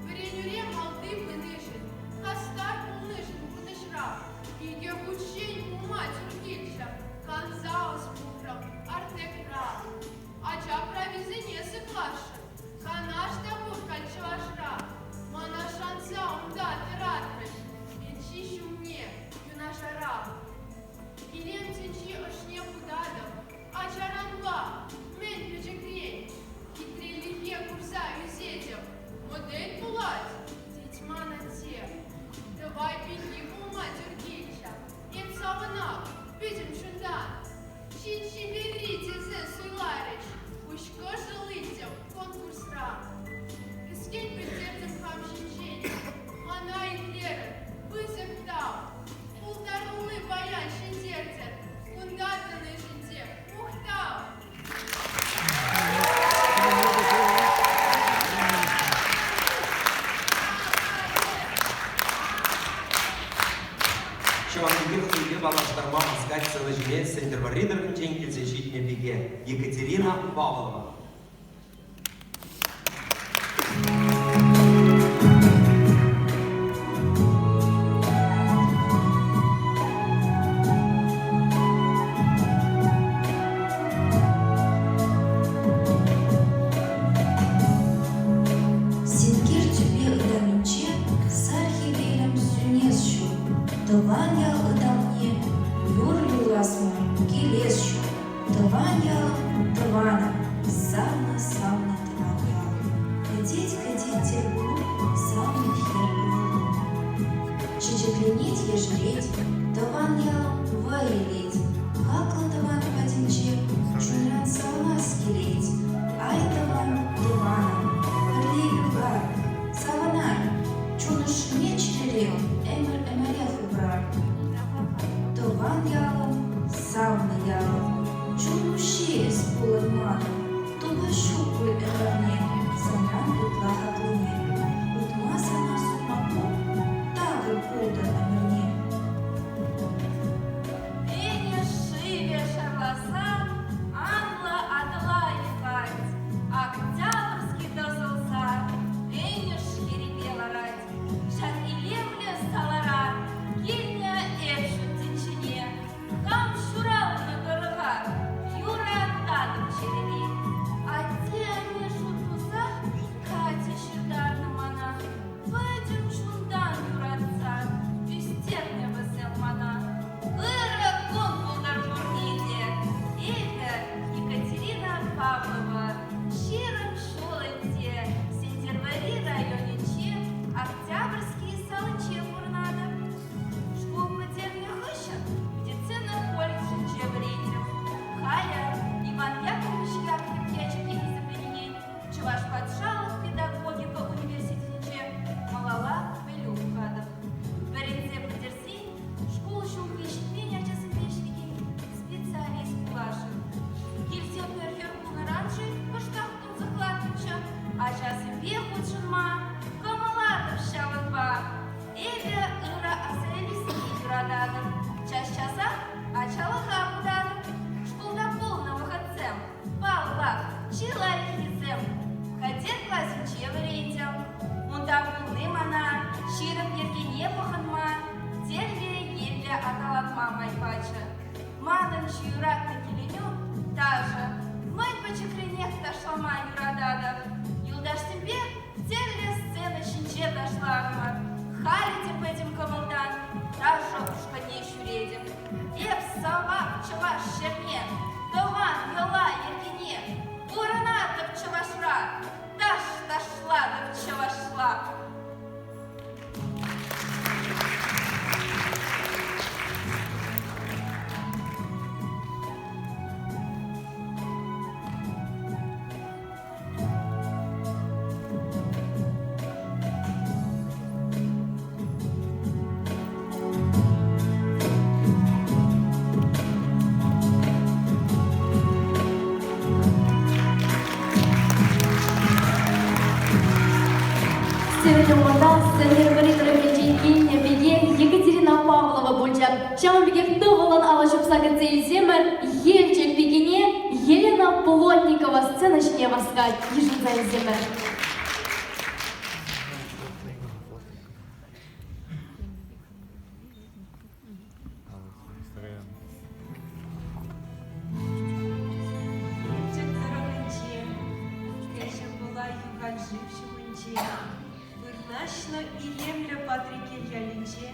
Вӗренӳре малти пынишӗн, хастар пулнишӗн пурнӑҫра икӗ хутчен пулма тӳр килчӗ, канса ӑс пухрӑм Артекра. Ача прависене сыхласшӑн, канаш та пур халь Чӑвашра. Мана шанса унта тӑратрӗҫ, элчи ҫумне юнашарах. Илем тӗнчи ӑшне путатӑп, ачаранпа, мӗн пӗчӗкрен. Хитрелӗхе курса ӳсетӗп, модель пулать, тет ман атте. Тӑвай пики пулма тӳр килчӗ, эп савӑнап, пӗтӗм чунтан. Чи чиперри тесе суйларӗҫ, пуҫ кӑшӑл илтӗм конкурсра. Кӗскен пӗлтертӗм хам ҫинчен, мана итлерӗр, пысӑк тав. Пултарулли паян ҫӗнтертӗр, кунта тӑнишӗн те мухтав! Ҫавӑн пекех хӑйпе паллаштарма васкать сцена ҫине Сӗнтӗрвӑрри тӑрӑхӗнчен килсе ҫитнӗ пике Екатерина Павлова. Синкер тӳпе ытамӗнче сар хӗвелӗм сӳнес ҫук, тӑван ял ытамне юр юрлас мар, килес ҫук. Тӑван ялӑм, тӑванӑм, савнӑ, савнӑ тӑван ялӑм. Кӗтет, кӗтет тӗл пулу савнӑ хӗр ывӑлу. Чечекленет, ешерет, тӑван ялӑм вӑй илет. Хаклӑ тӑван патӗнче чунран савӑнас килет. Ай, тӑван, тӑванӑм, пӗрле юрлар, савӑнар, чун ӑшшине чӗрере ӗмӗр-ӗмӗрех упрар. Тӑван ялӑм, савнӑ ялӑм, чун уҫҫи эс пулӑн манӑн, тупӑш ҫук пуль ӗмӗрне, санран ытла хаклине. Ачасемпе хутшӑнма кӑмӑллатӑп ҫавӑнпа. Эпӗ ырӑ асаилӳсене юрататӑп. Час-часах ачалӑха путатӑп. Шкулта пулнӑ вӑхӑтсем, паллах, чи лайӑххисем. Кадет класӗнче вӗрентӗм. Унта пулни мана ҫирӗп йӗркене пӑхӑнма, тӗрлӗ енлӗ аталанма май пачӗ. Манӑн чи юратнӑ киленӳ ташӑ. Мӗн пӗчӗкренех ташлама юрататӑп. Юлташсемпе тӗрлӗ сцена ҫинче ташларӑмӑр. Халӗ те пӗтӗм кӑмӑлтан ташӑ ушкӑнне ҫӳретӗп. Эп савап чӑваш ҫӗрне, тӑван йӑла-йӗркене. Пурӑнатӑп чӑвашра, таш ташлатӑп чӑвашла. Сирӗн умӑрта Сӗнтӗрвӑрри тӑрӑхӗнчен килнӗ пике Екатерина Павлова пулчӗ. Ҫавӑн пекех тӑвӑллӑн алӑ ҫупса кӗтсе илсемӗр Елчӗк пикине Елена Плотникова сцена ҫине васкать йышӑнса илсемӗр. Елчӗк тӑрӑхӗнче, Кӗҫӗн Пӑла юханшыв ҫумӗнче вырнаҫнӑ илемлӗ Патреккел ялӗнче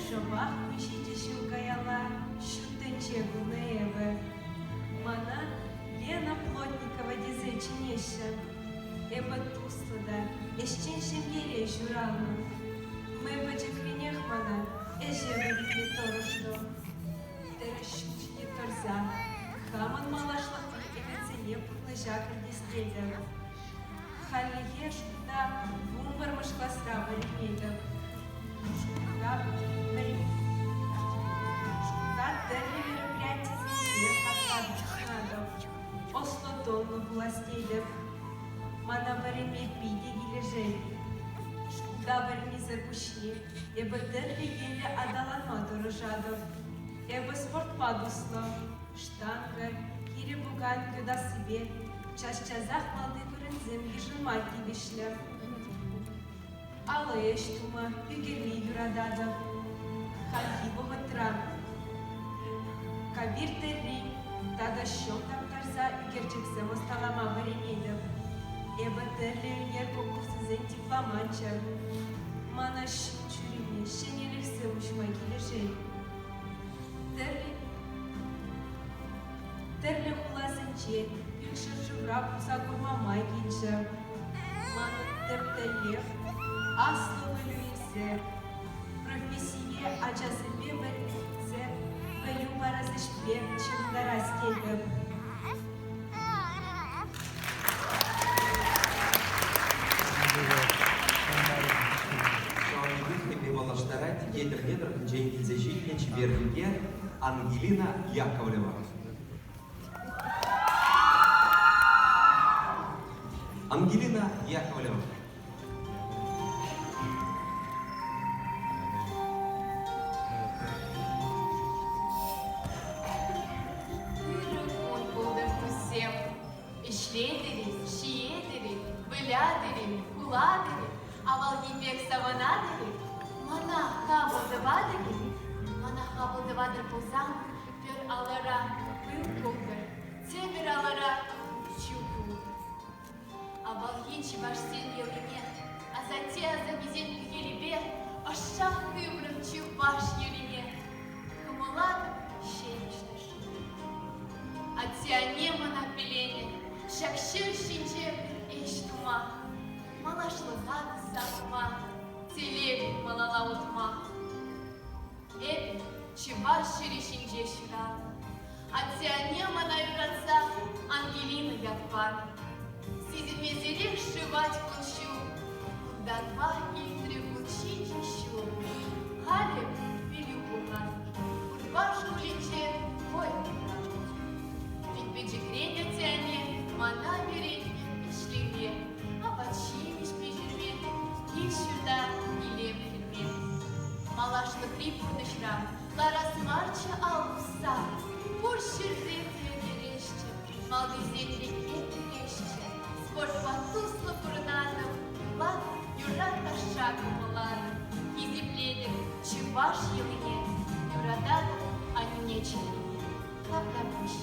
шӑпах 17 ҫул каялла ҫут тӗнче курнӑ эпӗ. Мана Лена Плотникова тесе чӗнеҫҫӗ. Эпӗ туслӑ та ӗҫчен ҫемьере ҫуралнӑ. Мӗн пӗчӗкренех мана ӗҫе вӗрентме тӑрӑшрӑм. Тӗрӗс ҫул ҫине тӑрса хамӑн малашлӑхри ӗмӗтсене пурнӑҫа кӗртес тетӗп. Хальлӗхе шкулта вунпӗрмӗш класра вӗренетӗп. Шкулта шкулта тӗрлӗ мероприятисенче хастар хутшӑнатӑп. Ӑслӑ-тӑнлӑ пулас тетӗп. Мана вӗренме питӗ килӗшет. Шкулта вӗреннисӗр пуҫне эпӗ тӗрлӗ енлӗ аталанма тӑрӑшатӑп. Эпӗ спортпа туслӑ. Штанга, кире пукан йӑтассипе час-часах малти вырӑнсем йышӑнма тивӗҫлӗ. Алӑ ӗҫ тума, ӳкерме юрататӑп. Хальхи вӑхӑтра кавир тӗрри тата ҫӑм таптарса ӳкерчӗксем ӑсталама вӗренетӗп. Эпӗ тӗрлӗ ӳнер конкурсӗсен дипломанчӗ. Мана ҫул ҫӳреме, ҫӗнӗлӗхсем уҫма килӗшет. Тӗрлӗ Тӗрлӗ хуласенче, ют ҫӗршывра пулса курма май килчӗ. Манӑн тӗп тӗллев — аслӑ пӗлӳ илсе, профессие ачасемпе вӗрентсе пӗлӳ парас ӗҫпе ҫыхӑнтарас тетӗп. Ҫавӑн пекех хӑйпе паллаштарать Етӗрне тӑрӑхӗнчен килсе ҫитнӗ чипер пике Ангелина Яковлева. Ангелина Яковлева. Ырӑ кун пултӑр, туссем! Ӗҫлетӗр-и, ҫиетӗр-и, вылятӑр-и, кулатӑр-и, авалхи пек савӑнатӑр-и, мана хапӑл тӑватӑр-и? Мана хапӑл тӑватӑр пулсан, пӗр алӑра пыл пултӑр, тепӗр алӑра ҫу пултӑр. Авалхи чӑвашсен йӑлине асатте-асаннесен пехилӗпе ӑшша хыврӑм чӑваш йӑлине. Кӑмӑлатӑп ҫепӗҫ ташшине. Атте-анне мана пиленӗ ҫак ҫӗр ҫинче пӗр ӗҫ тума, малашлӑха савма, телейлӗн малалла утма. Эпӗ чӑваш ҫӗрӗ ҫинче ҫуралнӑ. Атте-анне мана юратса Ангелина ят панӑ. Сисӗнмесӗрех шӑвать кун-ҫул. Унтанпа иртрӗ 17 ҫул. Халӗ пӗлӳ пулман. Урпа шкулӗнче вӑй хурать. Пит пӗчӗкрен атте-анне мана вӗрентнӗ ӗҫлеме, апат. Хальхи пурнӑҫра ларас марччӗ ал усса, пур ҫӗрте те ӳкересчӗ, малтисен ретне кӗресчӗ. Спортпа туслӑ пурӑнатӑп, ват юрра-ташша кӑмӑллатӑп, хисеплетӗп чӑваш йӑлине, юрататӑп анне чӗлхине. Тавтапуҫ.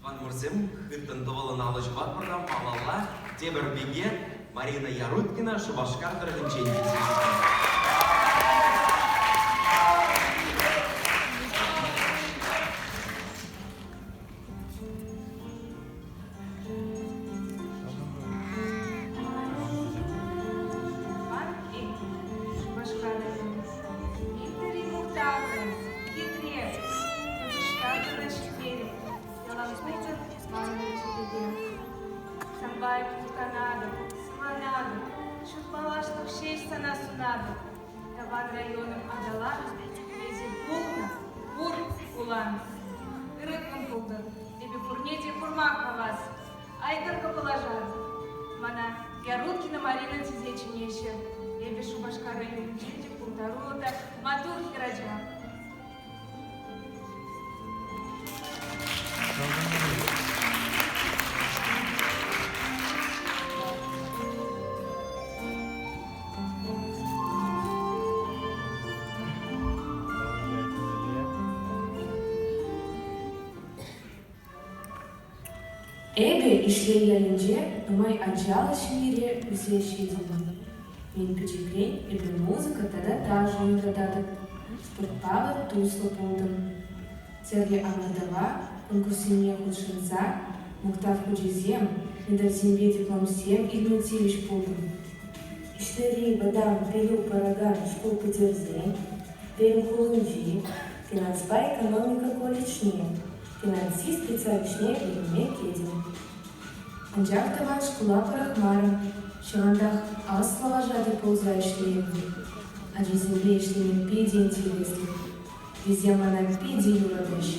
Тӑванӑмӑрсем, хыттӑн тӑвӑллӑн алӑ ҫупатпӑр та малалла тепӗр пике Марина Яруткина Шупашкар тӑрӑхӗнчен килсе ҫитнӗ. Шупашкар районӗ. Виттери мухтавлӑ, хитре, ӑҫта кӑна ҫитмерӗм. Ялан пӗтӗм манӑн чӗрепе. Санпа эп мухтанатӑп, сӑланатӑп, ҫут малашлӑх ҫеҫ сана сунатӑп. Тӑван районӑм аталан, эсӗ пулнӑ, пур пулан. Ырӑ кун пултӑр, эпӗ пурне те курма хавас. Айтӑр кӑпӑлашар. Мана Яруткина Марина тесе чӗнеҫҫӗ. Эпӗ Шупашкар районӗнче те пултаруллӑ та маттур хӗрача. Эпӗ Ишлей ялӗнче нумай ачаллӑ ҫемьере ӳссе ҫитӗннӗ. Мӗн пӗчӗкрен эпӗ музыка тата ташӑ юрататӑп, спортпа та туслӑ пултӑм. Тӗрлӗ ӑмӑртӑва, конкурссене хутшӑнса мухтав хучӗсем, медальсемпе дипломсем илме тивӗҫ пултӑм. Ишлейри вӑтам пӗлӳ паракан шкул пӗтерсен Пермь хулинчи финанспа экономика колледжне финансист специальноҫне вӗренме кӗтӗм. Анчах тӑван шкула пӑрахмарӑм, ҫавӑнтах аслӑ вожатӑй пулса ӗҫлерӗм. Ачасемпе ӗҫлеме питӗ интереслӗ. Вӗсем мана питӗ юратаҫҫӗ.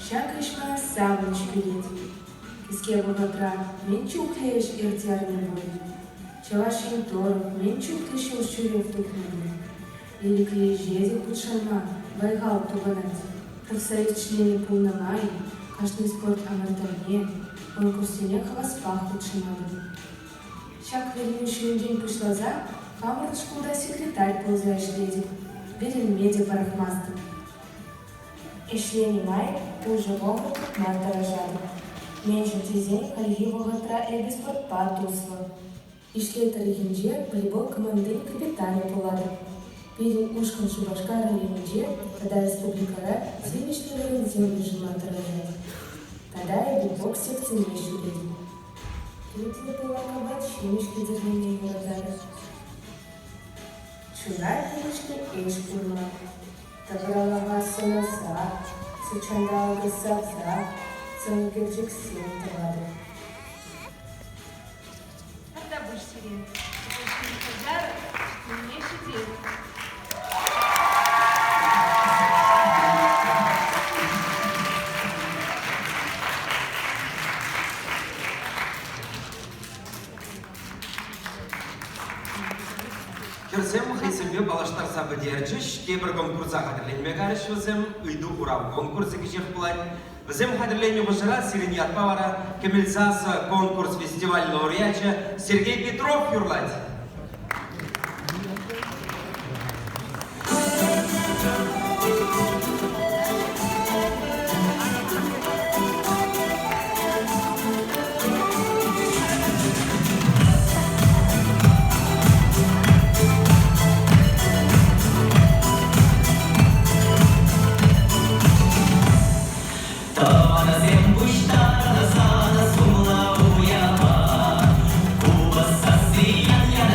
Ҫак ӗҫ мана савӑнӑҫ кӳрет. Кӗске вӑхӑтра мӗн чухлӗ ӗҫ ирттернӗ пуль. Чӑваш Ен тӑрӑх мӗн чухлӗ ҫул ҫӳрев тухнӑ пуль. Ирӗклӗ ӗҫе те хутшӑнма вӑй-хал тупӑнать. Профсоюз членӗ пулнӑ май кашни спорт ӑмӑртӑвне, конкурссене хаваспах хутшӑнатӑп. Ҫак вӗренӳ ҫулӗнчен пуҫласа хамӑрӑн шкулта секретарь пулса ӗҫлетӗп, вӗренме те пӑрахмастӑп. Ӗҫленӗ май пушӑ вӑхӑт тупма тӑрӑшатӑп. Мӗншӗн тесен хальхи вӑхӑтра эпӗ спортпа туслӑ. Ишлей тӑрӑхӗнче волейбол командин капитанӗ пулатӑп. Пирӗн ушкӑн Шупашкар районӗнче тата республикӑра тивӗҫлӗ вырӑнсем йышӑнма тӑрӑшать. Тата эпӗ бокс секцине ҫӳретӗп. Тутлӑ пылак апат-ҫимӗҫ хатӗрлеме юрататӑп. Чылай тивӗҫлӗ ӗҫ курма, тавралӑха сӑнаса, ҫутҫанталӑка савса сӑнӳкерчӗксем тӑватӑп. Тавтапуҫ сире. Ӗҫне каҫарӑр, ҫитменне ҫитет. Хӗрсем хӑйсемпе паллаштарса пӗтерчӗҫ. Тепӗр конкурса хатӗрленме карӗҫ вӗсем. Ыйту-хурав конкурсӗ кӗҫех пулать. Вӗсем хатӗрленнӗ хушӑра сирӗн ятпа вара Кӗмӗл сасӑ конкурс-фестиваль лауреачӗ Сергей Петров юрлать. Тӑванӑсем пуҫтарнӑ сана сумлӑ уява. Купӑс сасси ян-ян.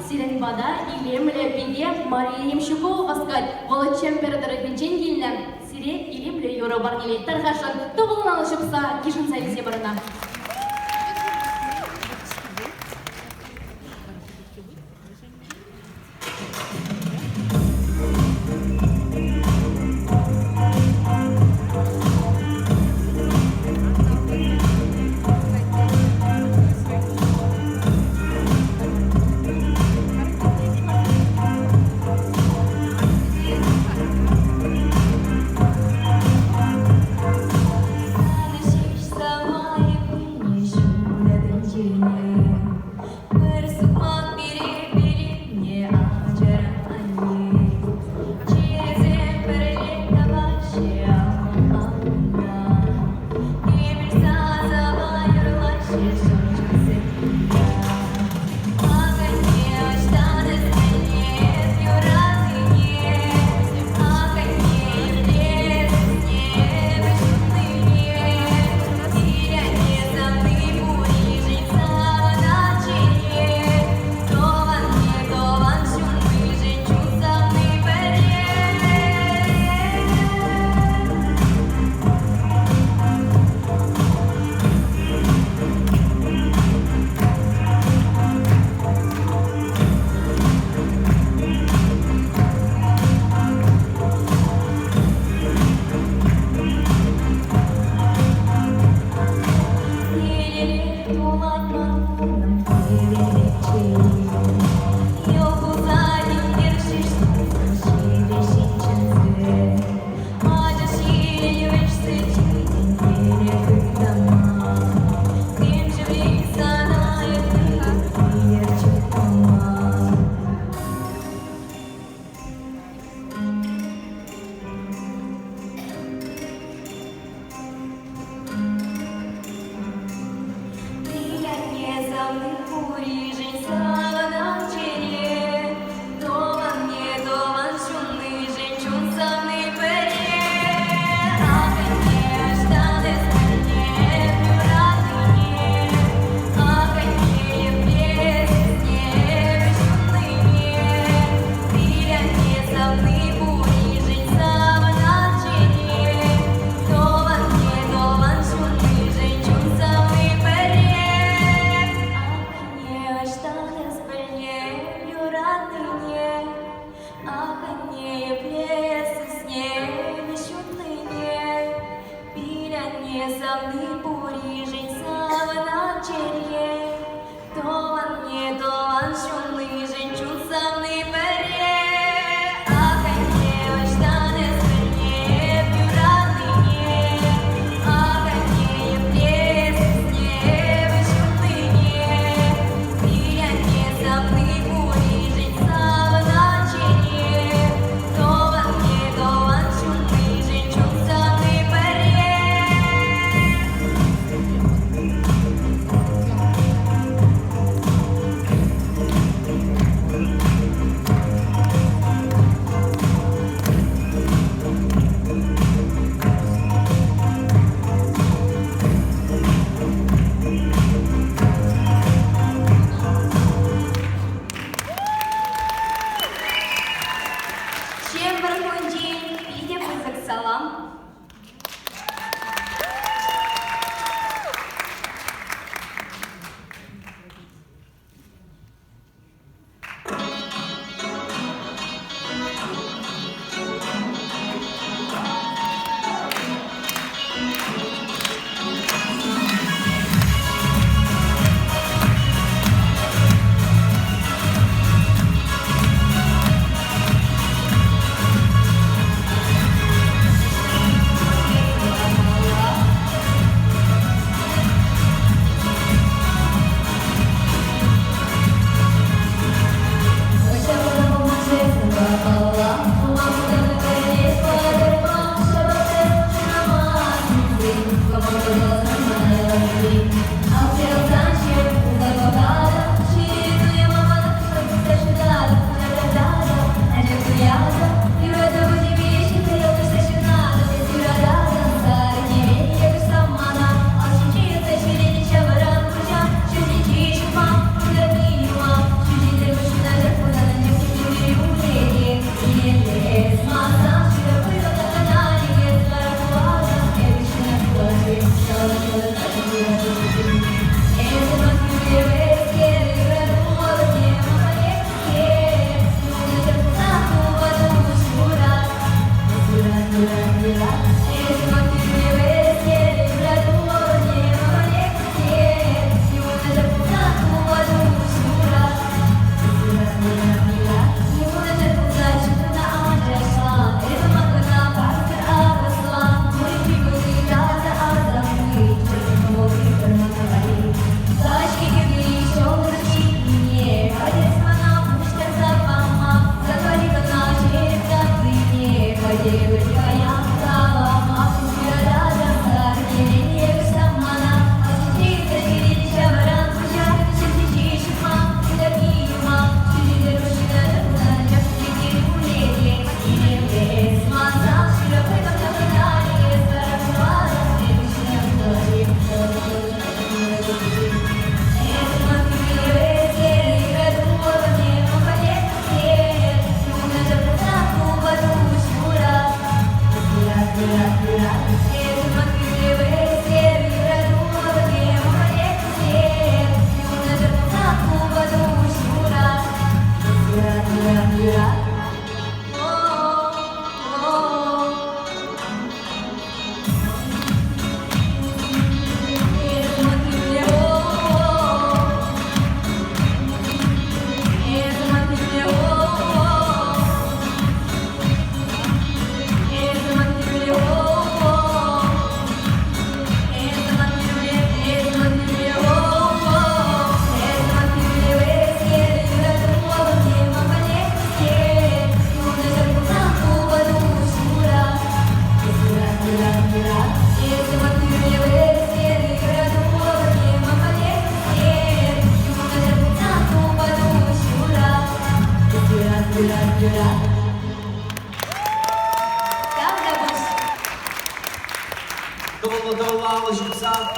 Сирӗн пата илемлӗ пике Мария Ямщикова васкать. Вӑл Чӗмпӗр тӑрӑхӗнчен килнӗ. Сире илемлӗ юрӑ парнелет. Тархасшӑн, тӑвӑллӑн алӑ ҫупса йышӑнса илсе пӑрӑна. Пӗр сукмак пире пире ачаран анне. Чирсем пӗрле тӑваҫҫӗ алла. Кемӗл сасӑпа юрлаҫҫӗ шӑрчӑксем кунта. Акӑнне ӑҫтан эс пӗлнес юратнине, Акӑнне епле сиснӗ ҫуннине. Килянне савни пуришӗн савӑнатчӗ-е. Тӑванне тӑван ҫуннишӗн чун савни пӗрре. Телеле тулать ман кунӑм хӗвелпе Йӑл кулса тинкер шыҫсан ҫивӗҫ чӗнсе. Ачаш ҫил вӗҫсе ҫитет пире ытама. Темшӗн сана эп илӗрчӗ кама. Пиянне савни пуришӗн савӑнать чӗре. Тӑванне тӑван ҫуннишӗн чун савни пӗрре. Акӑнне ӑҫтан эс пӗлнӗ юратнине? Акӑнне епле сиснӗ ҫуннине? Пиянне савни пуришӗн савӑнать чӗре. Тӑванне тӑван ҫуннишӗн чун савни пӗрре. Ах, анне, ӑҫтан эс пӗлнӗ юратнине? Ах, анне, епле сиснӗ ҫуннине? Пил анне савни пуришӗн савӑнать чӗре. Тӑванне тӑван ҫуннишӗн чун савни пӗрре. Ах, анне, ӑҫтан эс пӗлнӗ эп юратнине? Ах, анне, епле сиснӗ эп ҫуннине? Пил анне савни пуришӗн савӑнать чӗре. Тӑванне тӑван ҫуннишӗн чун савни пӗрре. Чӗмпӗр хулинчен питӗ пысӑк салам.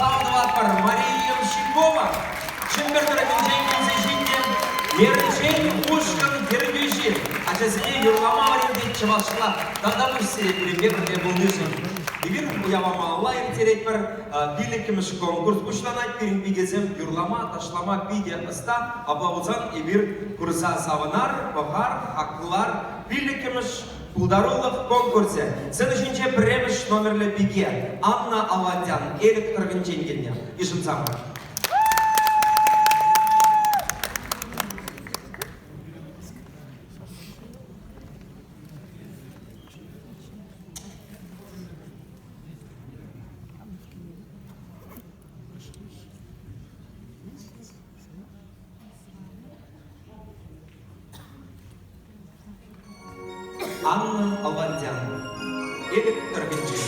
тав тӑватпӑр Мария Ямщикова, Чӗмпӗр тӑрӑхӗнчен килсе ҫитнӗ Мерчен ушкӑн ертӳҫи. Ачасене юрлама вӗрентет чӑвашла тата пуҫсене пирӗнпе пӗрле пулнишӗн. Эпир уява малалла ирттеретпӗр. Пиллӗкмӗш конкурс пуҫланать. Пирӗн пикесем юрлама, ташлама питӗ ӑста. Апла пулсан эпир курса савӑнар, пӑхар, хаклар. Пиллӗкмӗш пултарулӑх конкурсӗ. Сцена ҫинче пӗрремӗш номерлӗ пике Анна Алвандян Элӗк тӑрӑхӗнчен килнӗ. Йышӑнсамӑр. Анна Алвандян, Элӗк тӑрӑхӗнчен.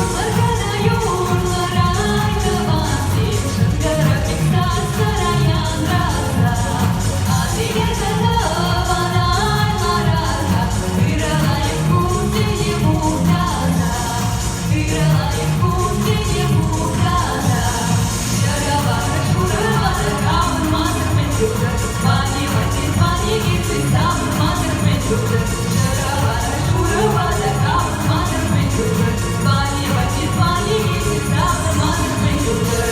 Юрларкана юрларай тӑвансем, шӑнкӑрав пек сассӑра янраса. Асилерсе тӑван ларар-ха, ырӑ лайӑх кунсене мухтаса. Ырӑ лайӑх кунсене мухтаса. Ҫӑрӑварӑ шурӑ ватӑ камӑн мӗн тутӑр, Пани ватин пани килсен савӑнмасӑр мӗн тутӑр. Ҫӑрӑварӑ шурӑ ватӑ камӑн мӗн тутӑр, Пани ватин пани килсен савӑнмасӑр мӗн тутӑр.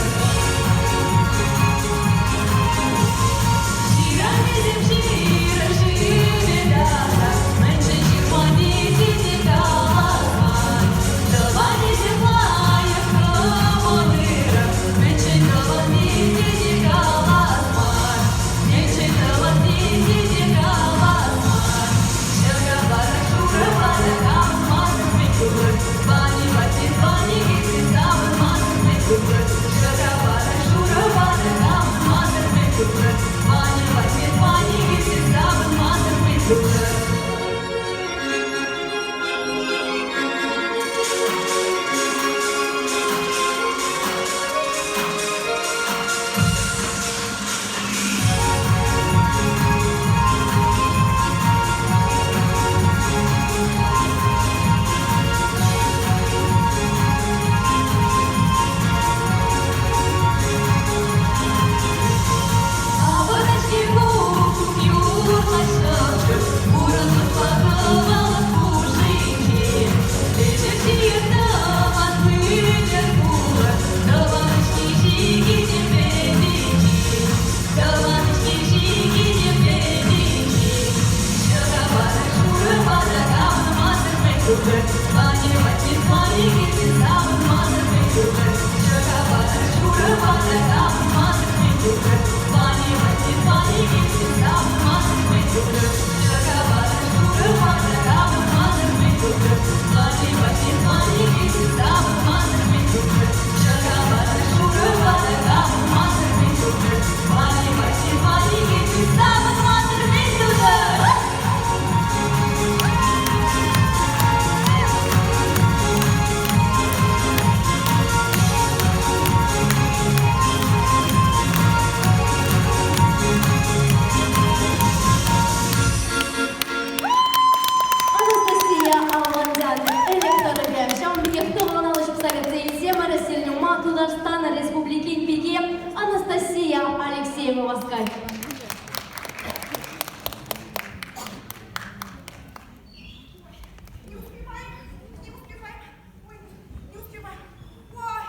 Ҫыранӗсем ҫырӑ шывӗ таса, мӗншӗн ҫырмани тесе калас мар. Тӑванӗсем лайӑх кӑмӑл ырӑ, мӗншӗн тӑванни тесе калас мар. Мӗншӗн тӑванни тесе калас мар. Ҫӑка вара шурӑ вара камӑн мӗн тутӑр, Пани ватин пани килсен савӑнмасӑр мӗн тутӑр. Ҫӑка вара шурӑ вара камӑн мӗн тутӑр, Пани ватин пани килсен савӑнмасӑр мӗн тутӑр. Авӑрать куккук юрлать шӑпчӑк, Урӑлӑхпа хӑвалӑх хушшинче. Ӗҫӗ тӑван выльӑх пулӑр, Тӑван ӗҫки-ҫики те Тӑван ӗҫки-ҫики те Ҫӑка вара шурӑ вара камӑн мӗн тутӑр, Пани ватин пани килсен савӑнмасӑр мӗн тутӑр. Ҫӑка вара шурӑ вара камӑн мӗн тутӑр, Пани ватин пани килсен савӑнмасӑр мӗн тутӑр. Ҫӑка вара шурӑ вара камӑн мӗн тутӑр, Пани ватин пани килсен савӑнмасӑр мӗн тутӑр. Ҫӑка вара шурӑ вара камӑн мӗн тутӑр, Пани ватин пани килсен савӑнмасӑр мӗн тутӑр. Анастасия Алвандян, Элӗк тӑрӑхӗ. Ҫавӑн пекех тӑван алӑ ҫупса кӗтсе илсе Марсель Нюма Тутарстан Республикин пики Анастасия Алексеева васкать. Не успеваем, не успеваем, ой, не успеваем. Ой,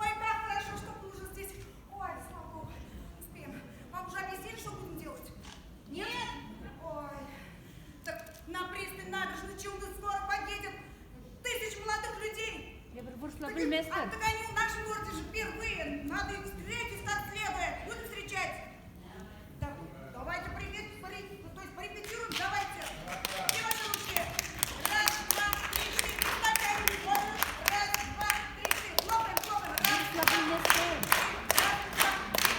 ой, как хорошо, что вы уже здесь. Ой, слава богу, успеем. Вам уже объяснили, что будем делать? Нет? Ой, так на пристань набережной Челны скоро подъедет тысяч молодых людей. Выросла Так, пӗлместӗр. а, так они в нашем городе же впервые. Надо их встретить как следует. Будем встречать. Так, давайте привет, при, то есть порепетируем, давайте. Где ваши ручки? Раз, два, три, четыре, пять, Раз, два, три, четыре. Хлопаем, хлопаем. Раз, два, три, раз, два, три,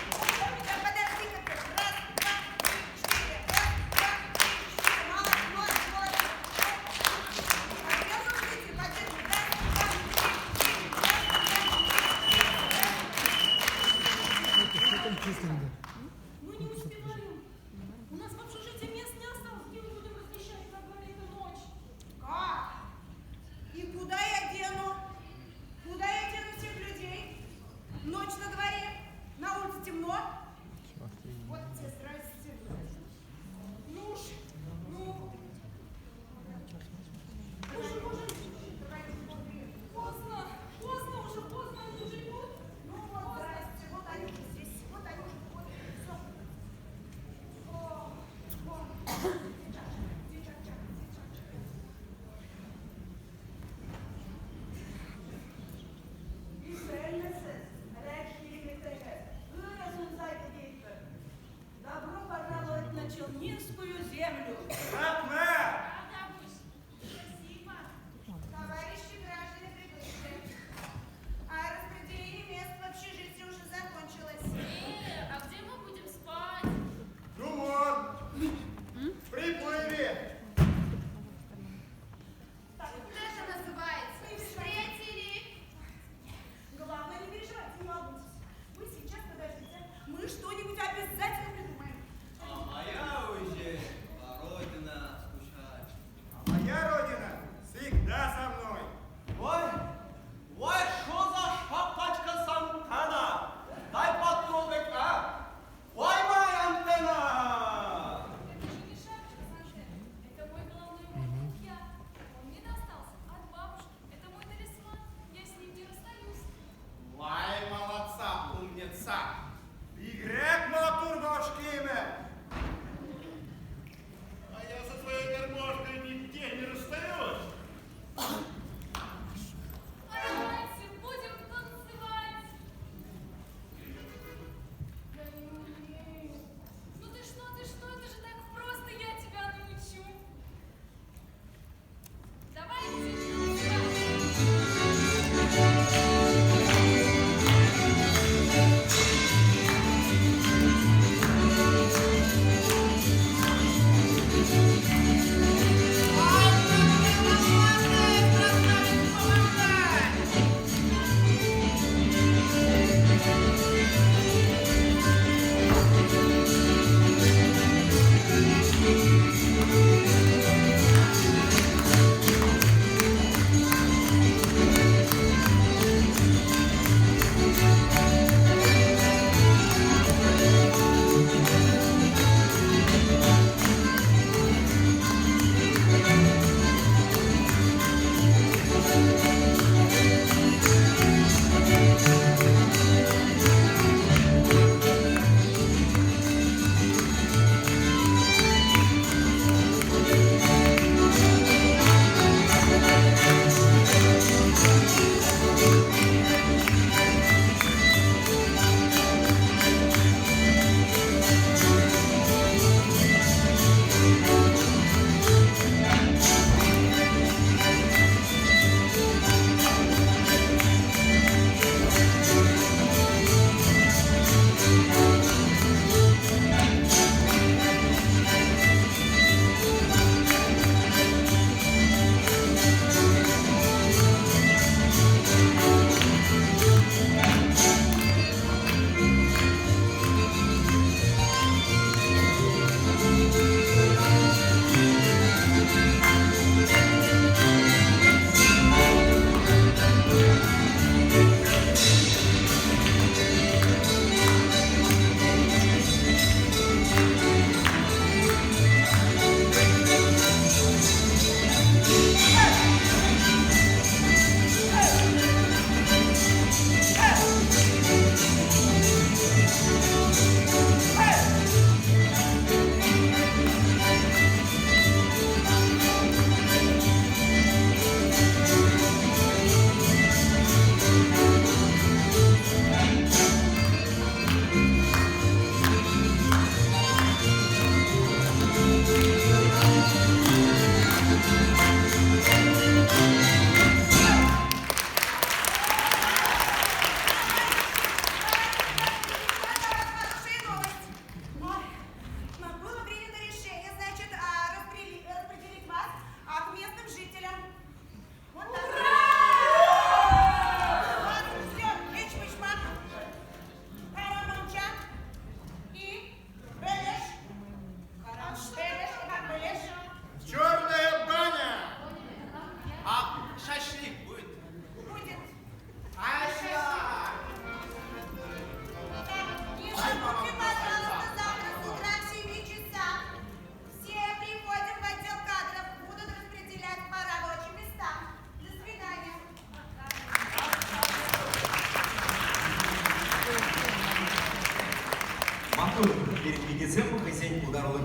четыре. Так, подожди-ка ты. Раз, два, три, четыре. Раз, два, три, четыре. Молодцы, молодцы, молодцы.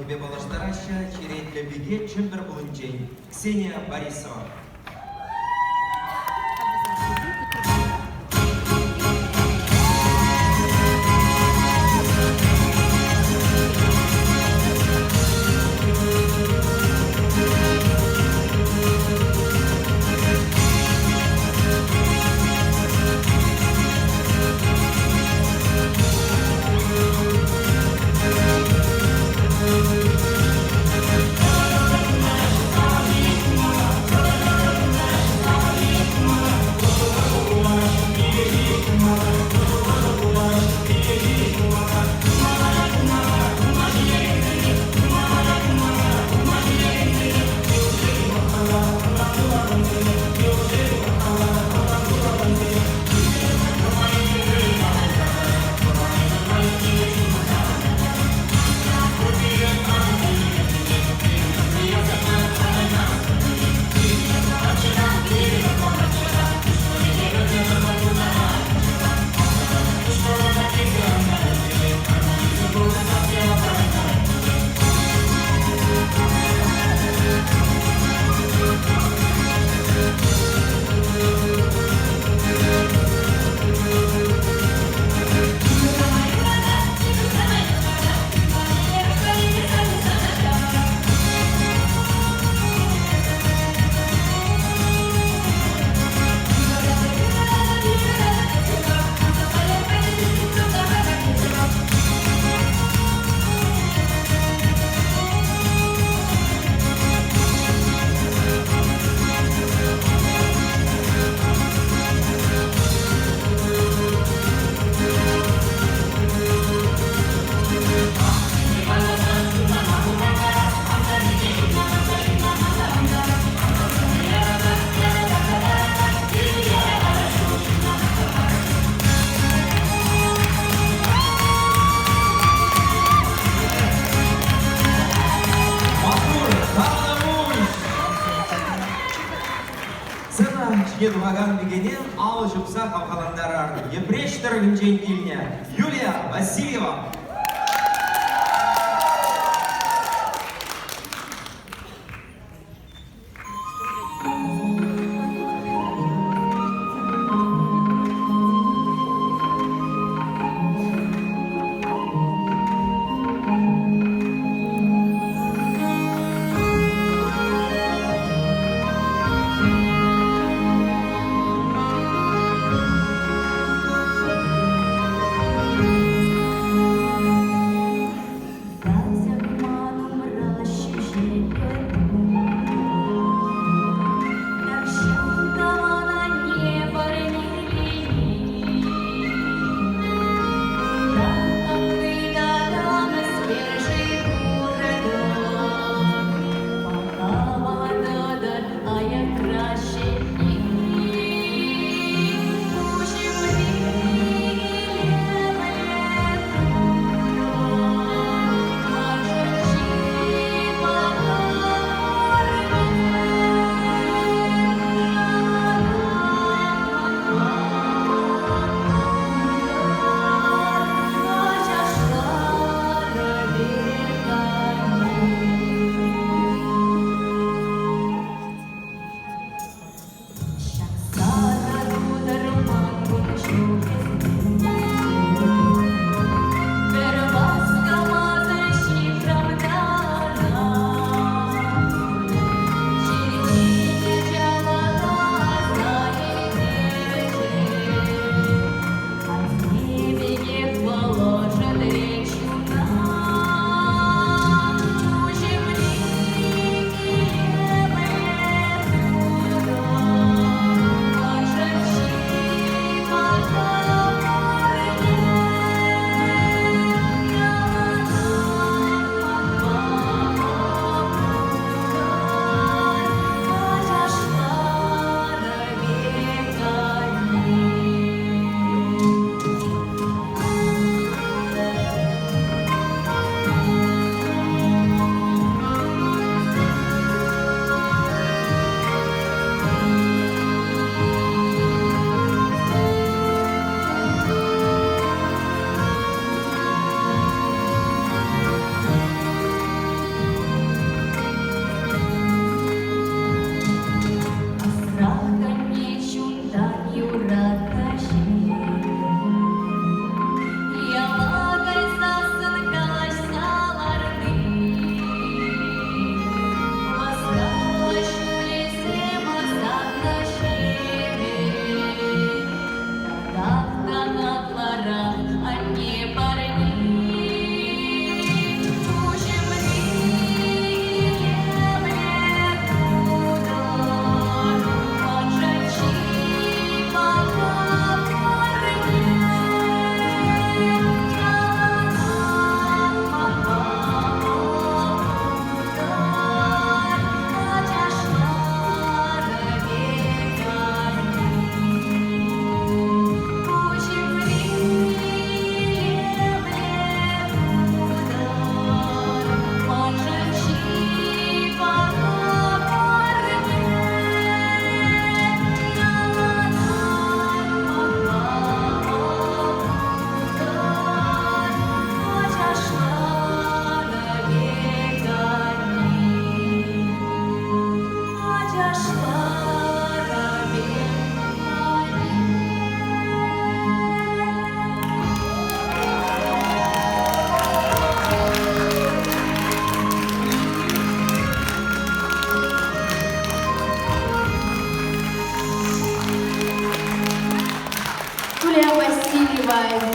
хӑйсемпе паллаштараҫҫӗ черетлӗ пике Чӗмпӗр хулинчен Ксения Борисова. Маттур, тавтапуҫ! Сцена ҫине тухакан пикене алӑ ҫупса хавхалантарар. Йӗпреҫ тӑрӑхӗнчен килнӗ Юлия Васильева.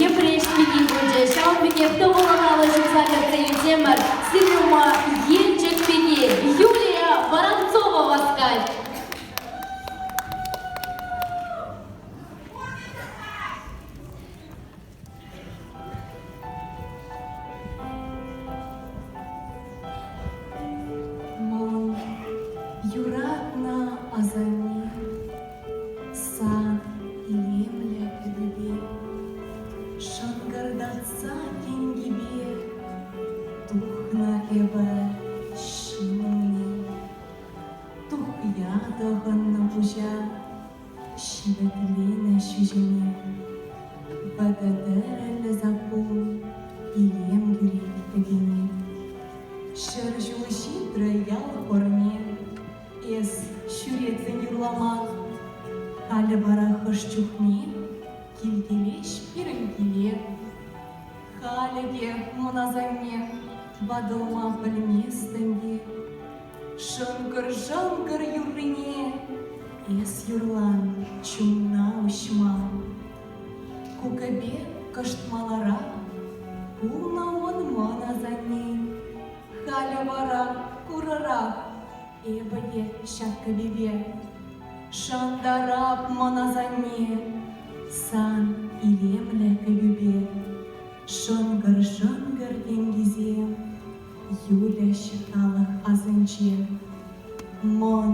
Йӗпреҫ пики пулчӗ. Ҫавӑн пекех тӑвӑллӑн алӑ ҫупса кӗтсе илсемӗр. Сирӗн ума Елчӗк пики Юлия Воронцова васкать. Ман юратнӑ асанне сан илемлӗ кӗвӗпе шӑнкӑртатса тенкипе тухнӑ эпӗ ҫын умне. Тухья тӑхӑннӑ пуҫа Ҫивӗтленӗ ҫӳҫене вӗтӗ тӗрӗллӗ саппун илем кӳрет пӗкене. Ҫӗр ҫул ҫитрӗ ял хорне, эс ҫӳретсен юрлама. Халӗ вара хӑш чухне килкелеҫ пирӗн киле. Халӗ те мӑн асанне ватӑлма пӗлместӗн те. Шӑнкӑр-шӑнкӑр юррине эс юрлан чунна уҫма. Ку кӗпе кӑшт маларах пулнӑ ун мӑн асаннен. Халӗ вара курӑрах эпӗ те ҫак кӗпепе. Шантарап мӑн асанне сан илемлӗ кӗпӳпе. Шӑнкӑр-шӑнкӑр тенкисем юлӗҫ халӑх асӗнче. Мӑн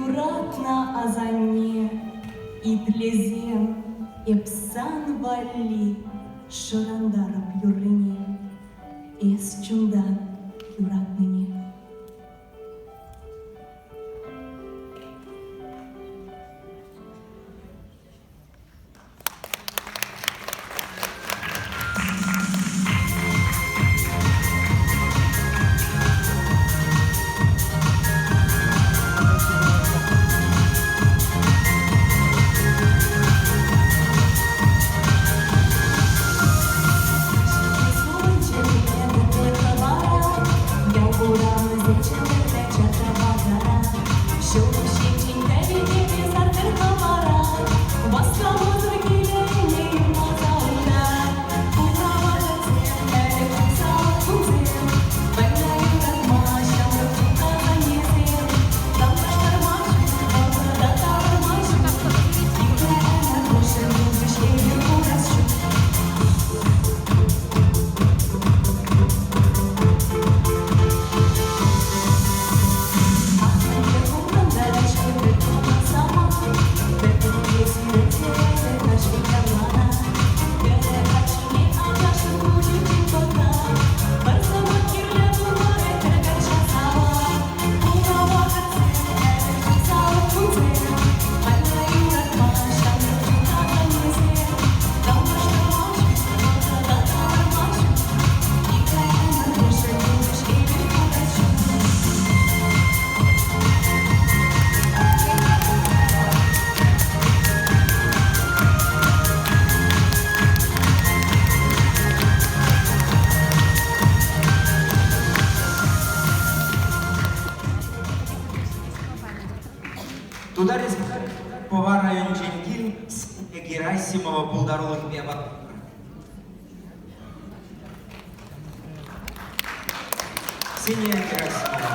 юратнӑ асанне, итлесем эп сан валли шӑрантарӑп юррине, эс чунтан юратнине. Тутар Пӑва районӗнчен кил Герасимова пултарулӑхӗпе Ксения Герасимова.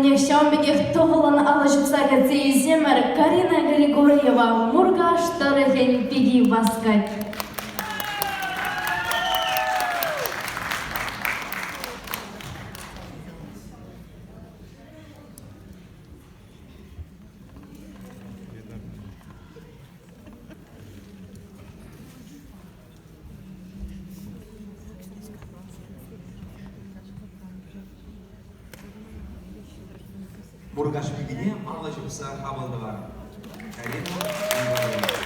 умне ҫавӑн пекех тӑвӑллӑн алӑ ҫупса кӗтсе илсемӗр Карина Григорьева Муркаш тӑрӑхӗн пики васкать. Муркаш пикине алӑ ҫупса хапӑл тӑвар. Карина Григорьева.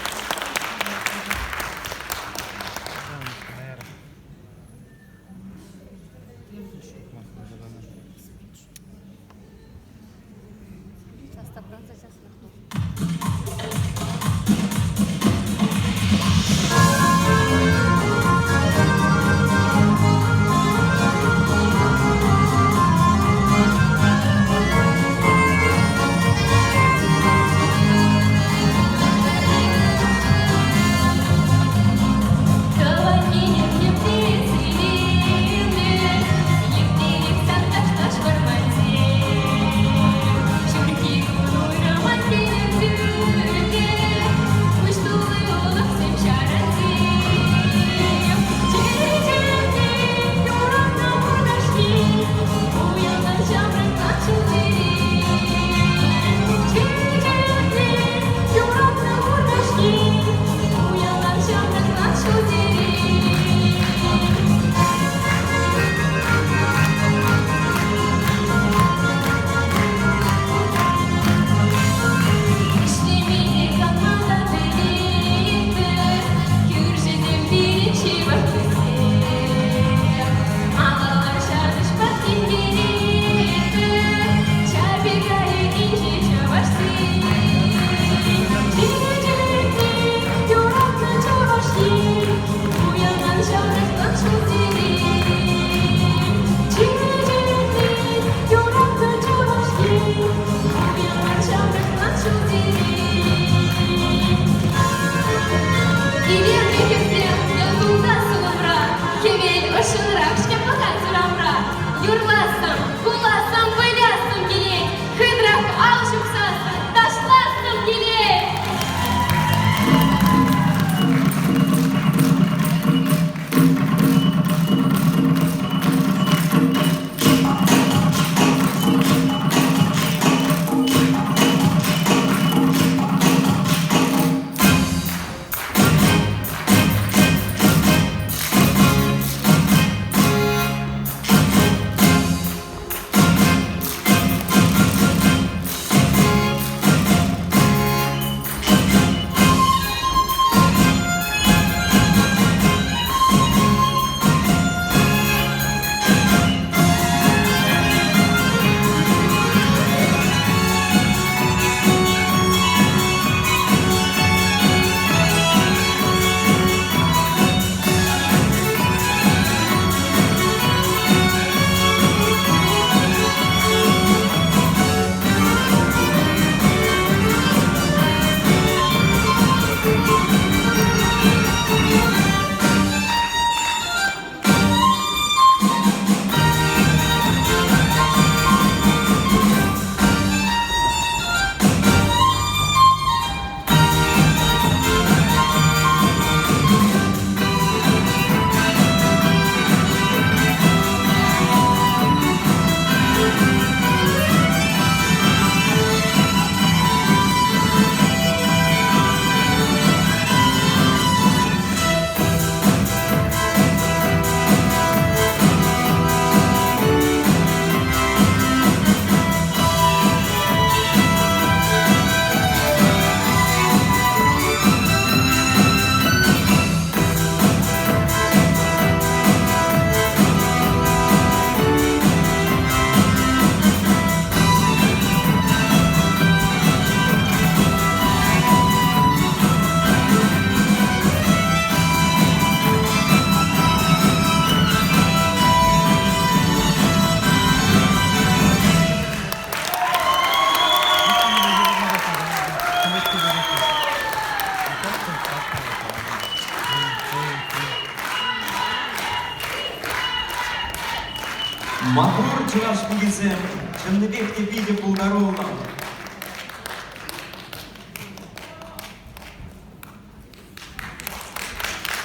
Маттур чӑваш пикисем, чӑннипех те питӗ пултаруллӑ.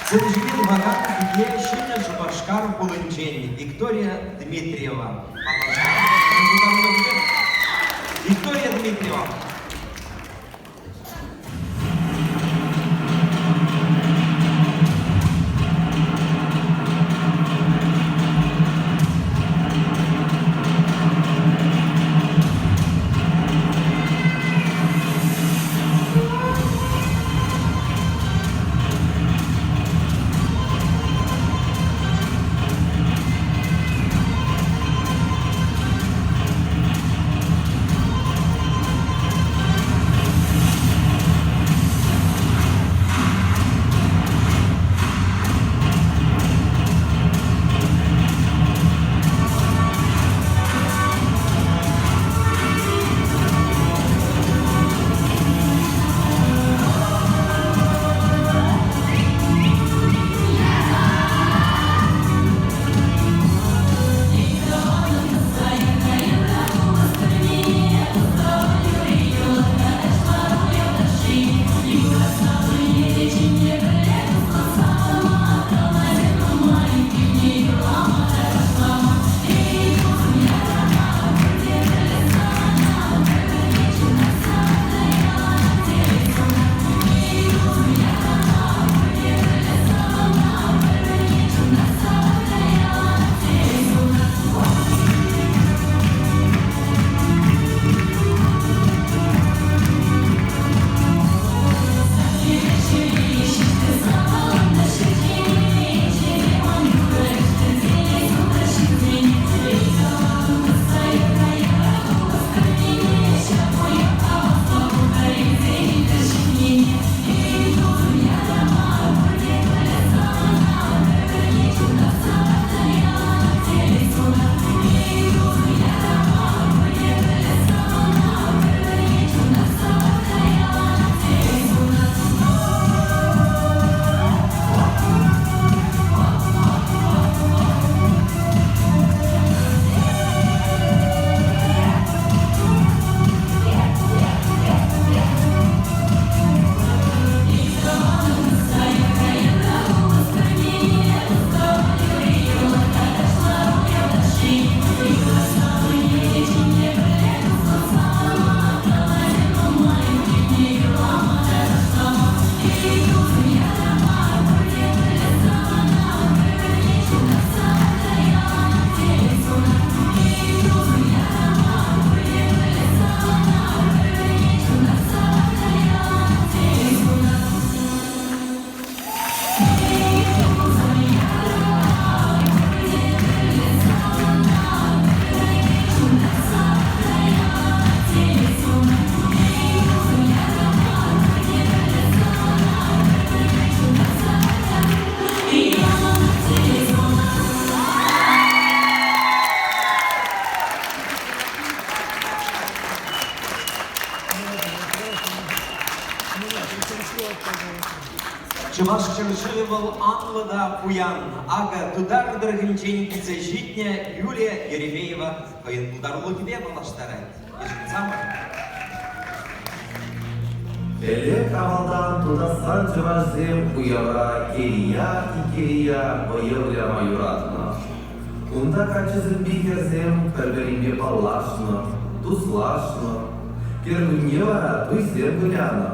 Сцена ҫине тухакан пике Ҫӗнӗ Шупашкар хулинчен Виктория Дмитриева. Виктория Дмитриева. Чӑваш ҫӗршывӗ вӑл анлӑ та пуян. Акӑ Тутар тӑрӑхӗнчен килсе ҫитнӗ Юлия Еремеева хӑйӗн пултарулӑхӗпе паллаштарать. Йышӑнсамӑр. Ӗлӗк-авалтан Тутарстан чӑвашсем уявра Кирия-Икирия вӑйӑ выляма юратнӑ. Унта каччӑсемпе хӗрсем пӗр-пӗринпе паллашнӑ, туслашнӑ. Кӗркунне вара туйсем вылянӑ.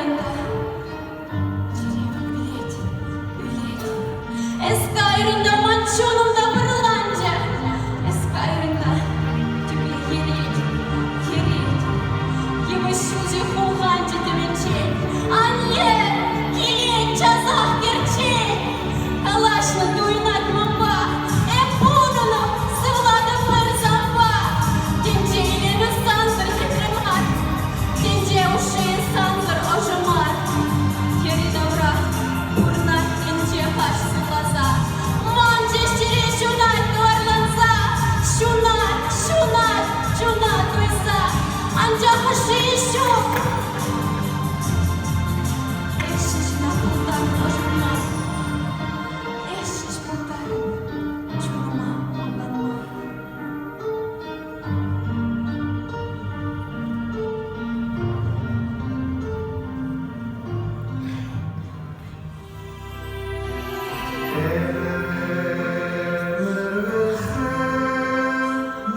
кайрӑн та, чӗрем ӳлет, ӳлет. Эс кайрӑн та, ман чунӑм та пӑрланчӗ. Эс кайрӑн та, тӳпе йӗрет, йӗрет. Йывӑҫ ҫулҫи хумханчӗ тӗмӗнчен. Анне, килет часах мерчен. Калаҫнӑ туйӑнать манпа. Эп пурӑнӑп, сывлатӑп пӗр санпа. Тӗнче илемӗ сансӑр хитре мар. Тӗнче ӑшшийӗ сансӑр ӑшӑ мар. Йӗри-тавра пурӑнать тӗнче хаш сывласа. Ман чӗре ҫунать кӑварланса. Ҫунать, ҫунать, чуна туйса. Анчах ӑшшийӗ ҫук. Эс ҫеҫ ӑна пултарнӑ ӑшӑтма. Эс ҫеҫ пултарӑн чунӑма ӑнланма.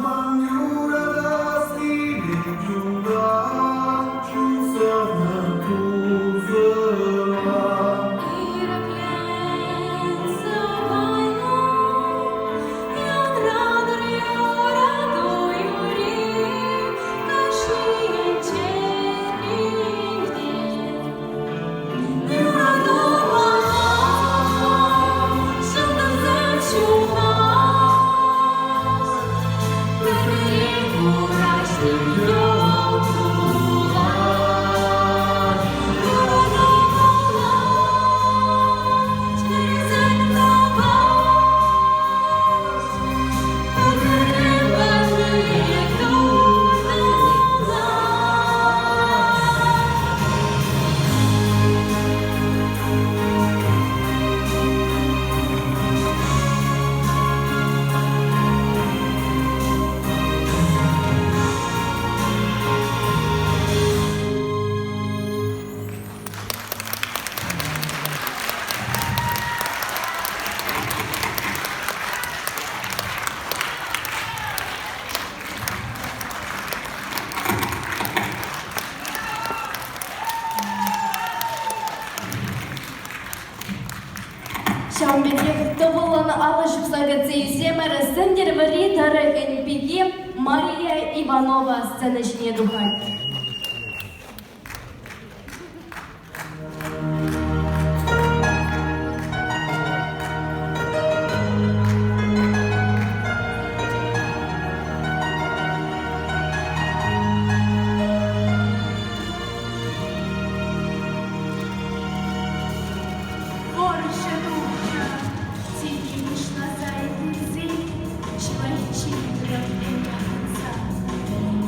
Ман юратас килет чунтан, чун савнӑ тусӑма. Ирӗкленсе кайнӑ янратӑр юрату юрри кашнийӗнче пирте. Юрату мана ҫӑлтӑрсем ҫуха, пӗр-пӗрин кураҫ йӑл кулать. Юрату мана чӗресен тӑвать, пӗр-пӗрин патне туртӑнать. Ҫавӑн пекех тӑвӑллӑн алӑ ҫупса кӗтсе илсемӗр Сӗнтӗрвӑрри тӑрӑхӗн пики Мария Иванова сцена ҫине тухать. Вӑрҫӑ тухнӑ, тени пуҫласа илтӗнсен чылайччен тӑрать ахӑрса.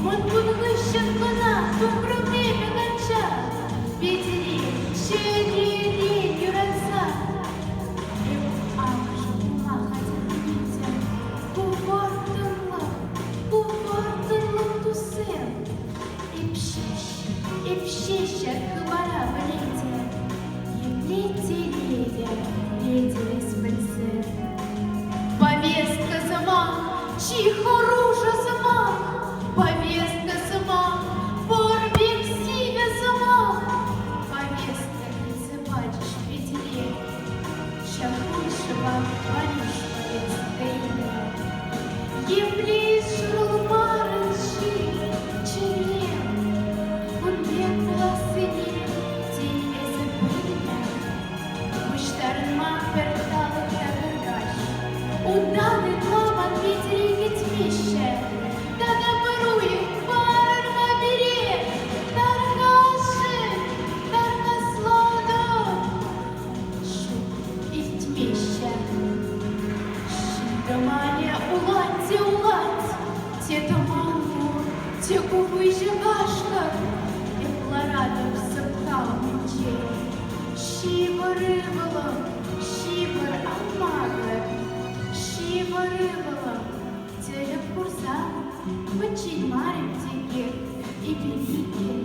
Мӑнкун хыҫҫӑн кӑна тухрӑм эпӗ качча, Питӗре чӗререн юратса. Эп амӑшӗ пулма хатӗрленетӗп. Ку вӑрттӑнлӑх, ку вӑрттӑнлӑх, туссем. Эп ҫеҫ, эп ҫеҫ ҫак хыпара пӗлетӗп. Епле телейлӗ петӗр эс пӗлсе. Повестка сӑмах, чи хӑрушӑ сӑмах. Повестка сӑмах, пӑр пек сивӗ сӑмах. Повестка илсе пачӗҫ Петӗре. Ҫак кун шӑпах Ванюш повестка илнӗ. Епле ҫурӑлмарӑн-ши чӗрем? Кун пек пулассине тен эсӗ пӗлнӗ? Пуҫтарӑнма пӗр талӑк та пӗр каҫ. Унтан ытла ман Петӗре кӗтмеҫҫӗ. Тата пӗр уйӑх парӑр-ха пире. Тархасшӑн, тархаслатӑп. Ҫук, илтмеҫҫӗ. Ҫил-тӑманӗ улать те улать, те тӑман пур, те ку выҫӑ кашкӑр. Эп ларатӑп сӑпка умӗнче. Ҫывӑр, ывӑлӑм, ҫывӑр, ан макӑр. Ҫывӑр, ывӑлӑм, тӗлӗк курсан пӗччен мар эп текех, эпир иккӗн.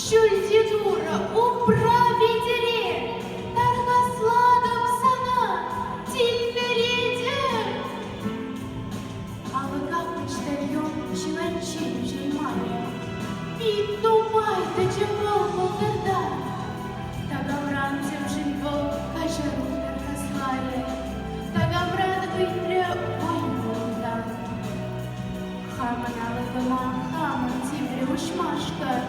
Ҫӳлти Турӑ, упра витере, тархаслатӑп сана, тилмӗретӗп. Алӑка почтальон чылайччен уҫаймарӗ. Пит нумай тӑчӗ вӑл пӑлтӑрта. Такамран темшӗн вӑл каҫару тархасларӗ. Такамран ыйтрӗ вӑй унтан. Хамӑн алӑкӑма хамӑн тиврӗ уҫмашкӑн.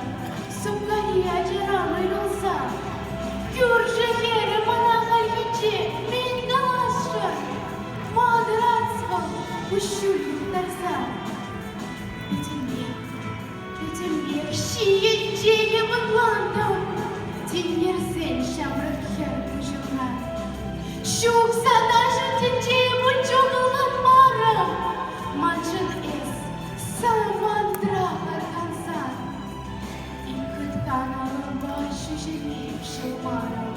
Сӑпкари ачаран уйрӑлса. Кӳршӗ хӗрӗ мана хальхинче мӗн каласшӑн? Ма тӑрать вӑл куҫҫуль юхтарса? Пӗтӗмпех, пӗтӗмпех ҫийӗнче йӑпӑтлантӑм. Тинкерсен ҫамрӑк хӗр куҫӑмран. Ҫук сана ҫут тӗнче пуль чухӑнланмарӑм. Маншӑн эс самантрах аркансан. Ик хыткан алӑмпа ҫӳҫене ҫӑлмарӑм.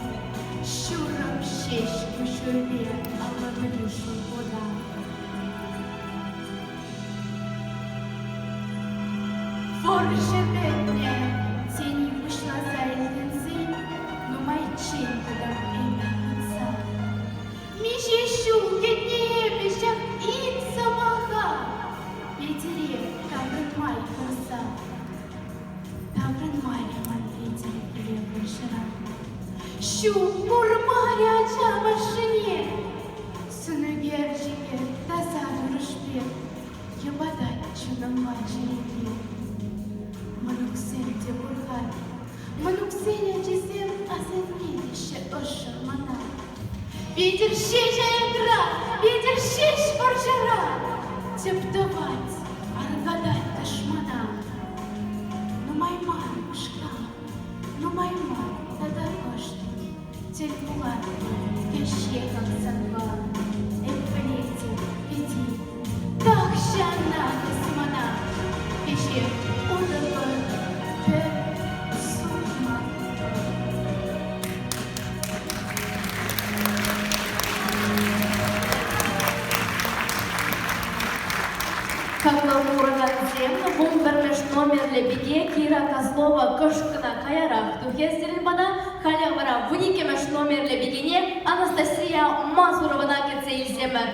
Ҫурӑм ҫеҫ куҫҫульпе аллӑмри шурпута. Вӑрҫӑ пӗтнӗ тени пуҫласа илтӗнсен нумайччен тӑтӑм эпӗ хытса. Миҫе ҫул кӗтнӗ эпӗ ҫак ик сӑмаха Петӗре таврӑнмай курса. Таврӑнмарӗ ман Петӗр киле вӑрҫӑран. Ҫук, курмарӗ ачам ашшӗне. Сӑнӳкерчӗкӗ таса турӑш пек йӑпатать чунӑма чӗрене. Мӑнуксем те пур-халь. Мӑнуксен ачисем асанне теҫҫӗ ӑшшӑн мана. Петӗр ҫеҫ аякра, Петӗр ҫеҫ вӑрҫӑра тӗп тӑвать, аркатать тӑшмана. Нумай мар упӑшкам, нумай мар тата кӑшт тӗл пулатпӑр кӗҫех ак санпа. Эп пӗлетӗп, Петӗр, тахҫанах эс мана кӗҫех утӑпӑр пӗр сукмакпа. Хаклӑ куракансем, 11-мӗш номерлӗ пике Кира Козлова кӑшт кӑна каярах тухӗ сирӗн пата. Халӗ вара 12-мӗш номерлӗ пикене Анастасия Мазуровӑна кӗтсе илсемӗр.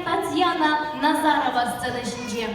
Татьяна Назарова сцена ҫинче.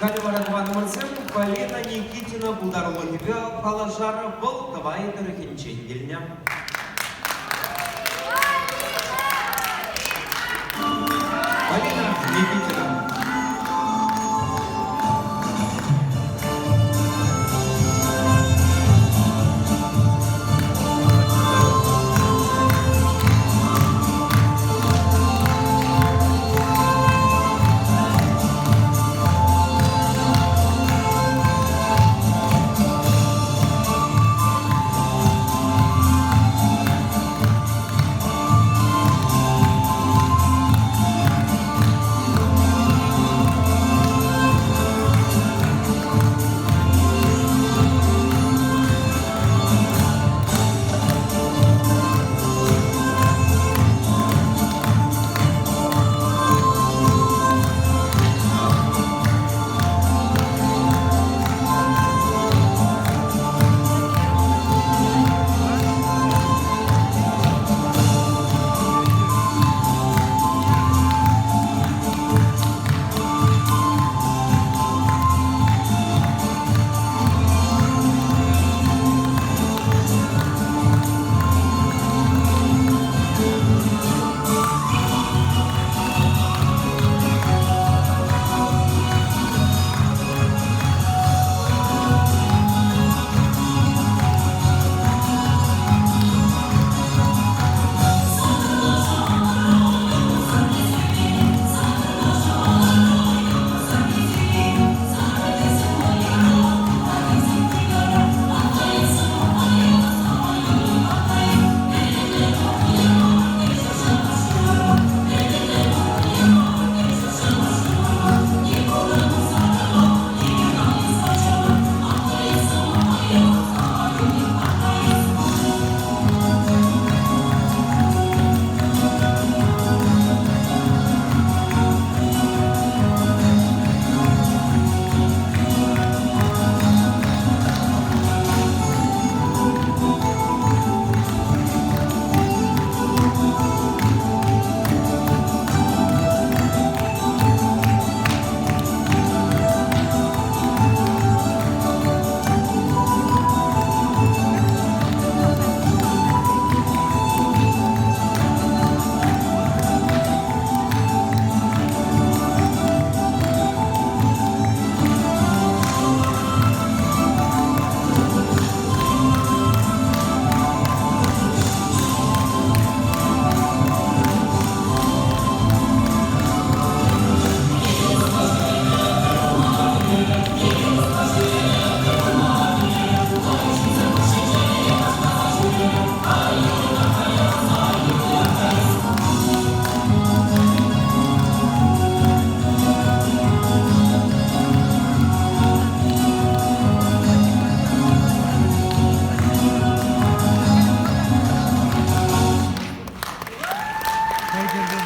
Халӗ вара тӑванӑмӑрсем Полина Никитина пултарулӑхӗпе паллашар. Вӑл Тӑвай тӑрӑхӗнчен килнӗ. Полина Никитина.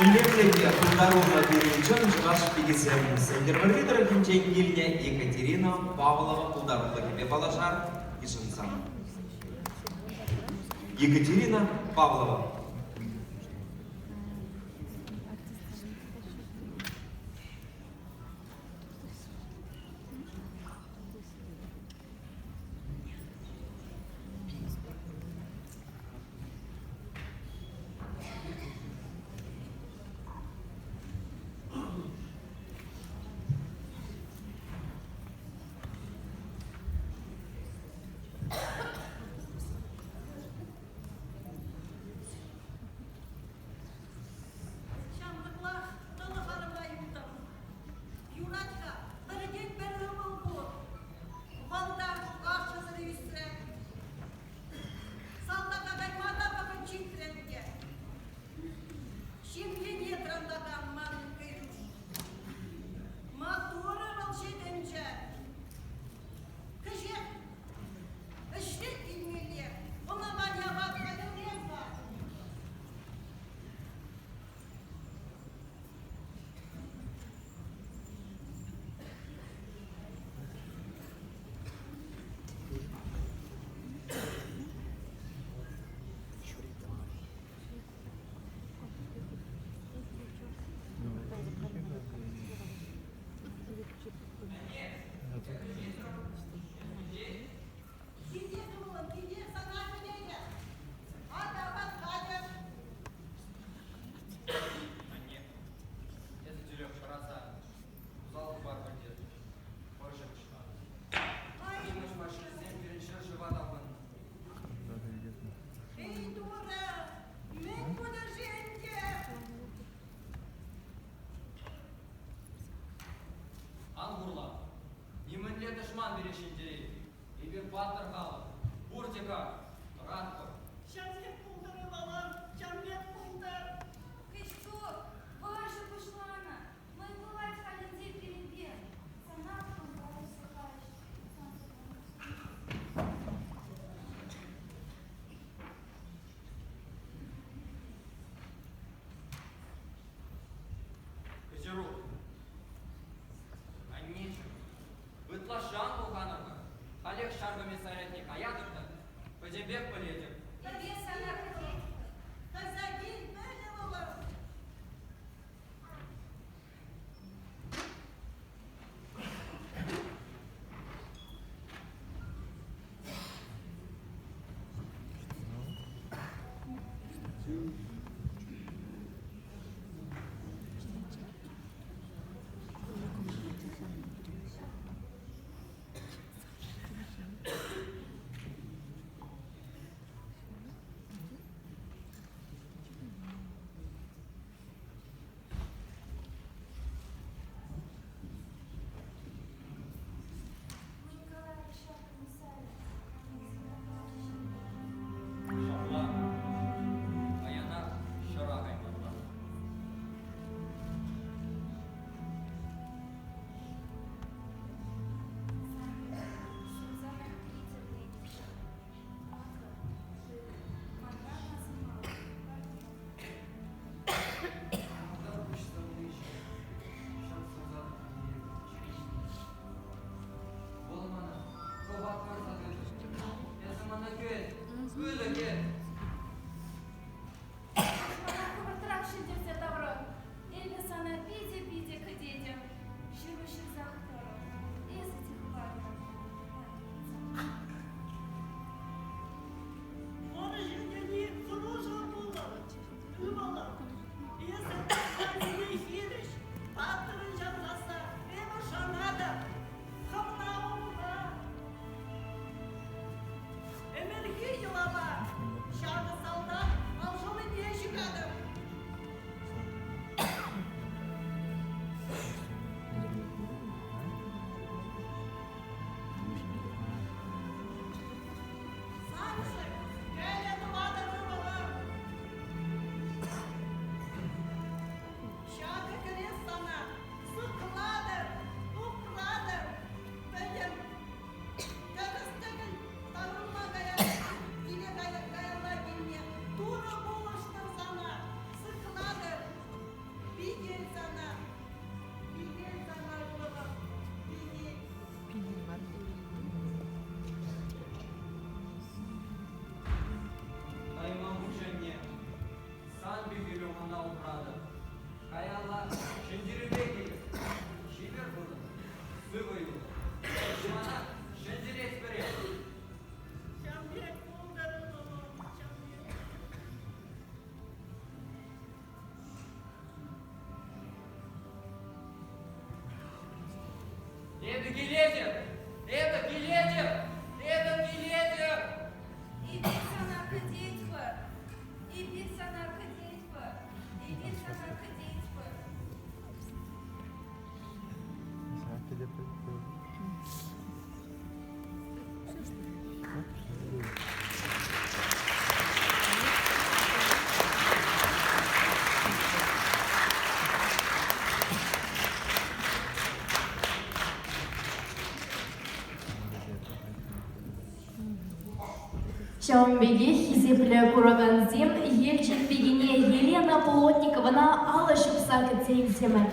Илемлӗ те пултаруллӑ пирӗн чӑн чӑваш пикисем Сӗнтӗрвӑрри тӑрӑхӗнчен килнӗ Екатерина Павлова пултарулӑхӗпе паллашар йышӑнсан. Екатерина Павлова. Ҫамрӑклах тӑлӑх арӑма юлтӑм. Юрать-ха, пӗртен пӗр ывӑл пур. Вӑл та ашшӗсӗр ӳсрӗ. Салтака кайма та вӑхӑт ҫитрӗ ӗнтӗ. Ҫемьене тӑрантакан манӑн Кӗрӳш. Маттур ывӑл ҫитӗнчӗ. Кӗҫех ӗҫрен килмелле. Ӑна валли апат хатӗрлем-ха. Килте ывӑлӑм, килте сана кӗтетӗп. Ак апат хатӗр. Анне, эсӗ тӳрех хӑраса усал хыпар пӗлтертӗн. Вӑрҫӑ пуҫланӑ. Нимӗҫ фашисчӗсем пирӗн ҫӗршыва тапӑннӑ. Эй, Турӑ, мӗн пулӗ-ши ӗнтӗ? Ан хурлан. Нимӗнле тӑшман пире ҫӗнтерет. Эпир паттӑр халӑх, пурте кар, тӑратпӑр. Ҫав пек пултӑр, ывӑлӑм, ҫав пек пултӑр. Кӗҫтук, вӑрҫӑ пуҫланӑ. Мӗн пулать халь ӗнтӗ пирӗнпе? Сана кунта илсе кайӗҫ. Кӗҫерук, аннеҫӗм, Ытлашши ан пӑлханӑр-ха. Халех ҫар комиссариатне каятӑп та пӗтӗмпех. Эпӗ ӑна упратӑп. Каялла ҫӗнтерӳпе килӗп. Чипер пурӑн, сывӑ юл. Тӑшмана ҫӗнтеретпӗрех. Ҫав пек пултӑр, ывӑлӑм, ҫав пек. Эпӗ килетӗп! Эпӗ килетӗп! Эпӗ килетӗп! Эпир сана кӗтетпӗр. Эпир сана кӗтетпӗр. Эпир сана кӗтетпӗр. Ҫавӑн пекех хисеплӗ куракансем Елчӗк пикине Елена Плотниковӑна алӑ ҫупса кӗтсе илсемӗр.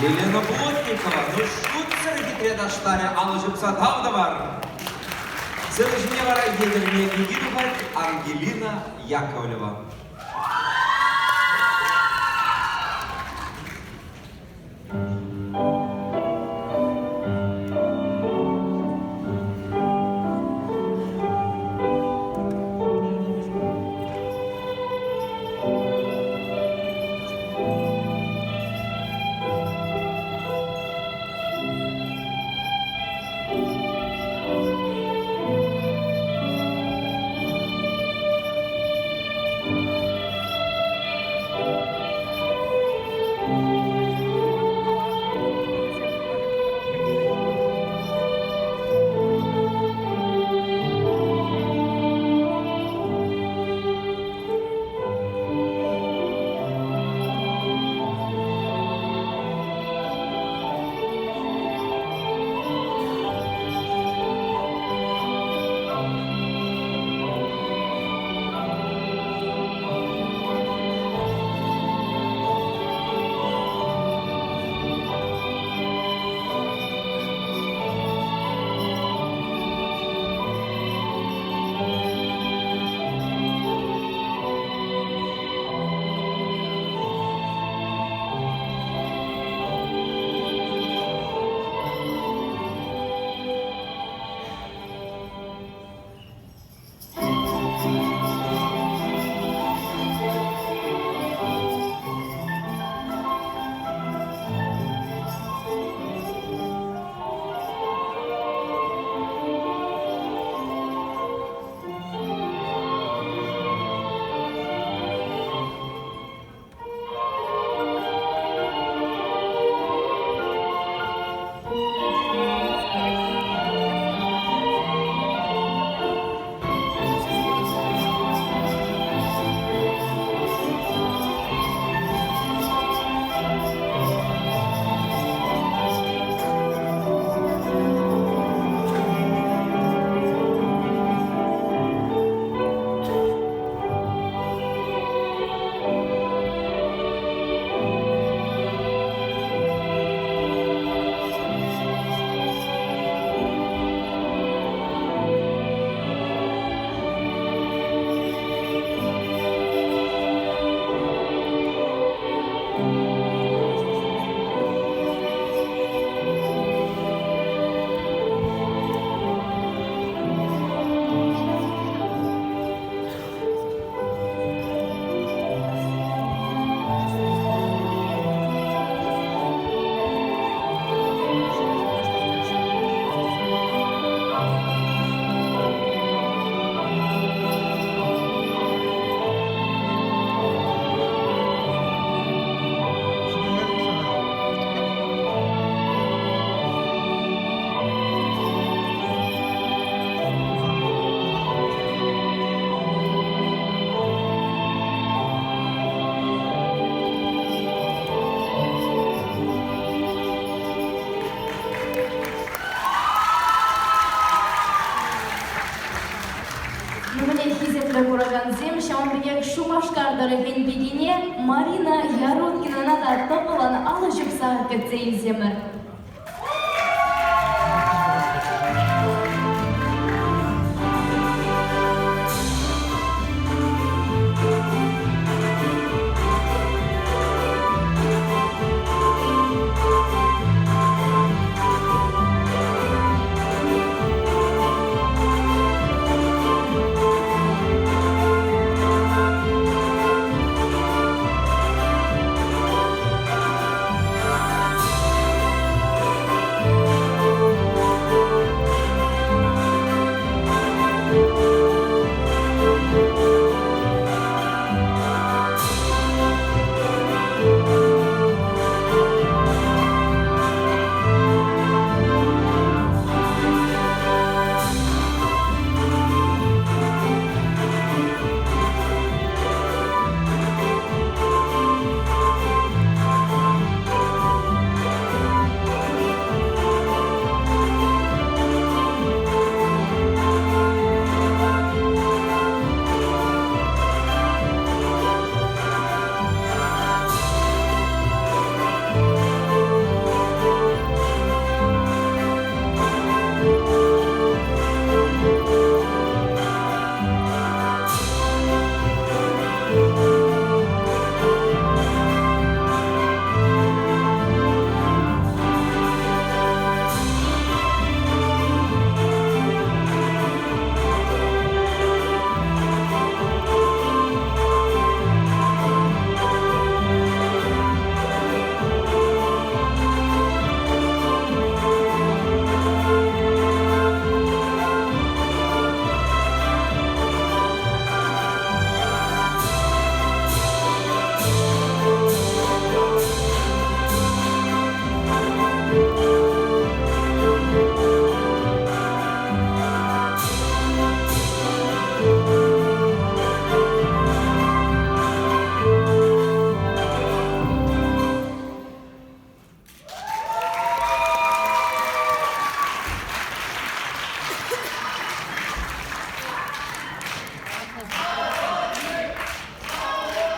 Елена Плотникова, ну шутсӑр хитре ташларӗ, алӑ ҫупса тав тӑвар. Сцена ҫине вара Етӗрне пики тухать Ангелина Яковлева. Ҫавӑн пекех Шупашкар тӑрӑхӗн пикине Марина Яруткинана та тӑвӑллӑн алӑ ҫупса кӗтсе илсемӗр.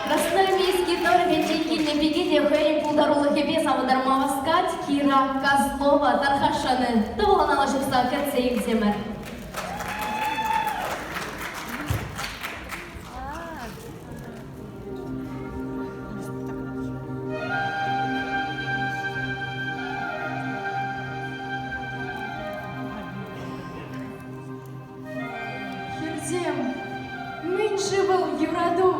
Красноармейски тӑрӑхӗнчен килнӗ пике те хӑйӗн пултарулӑхӗпе савӑнтарма васкать. Кира Козлова тархасшӑн тӑвӑллӑн алӑ ҫупса кӗтсе илсемӗр. Хӗрсем, мӗн-ши вӑл юрату?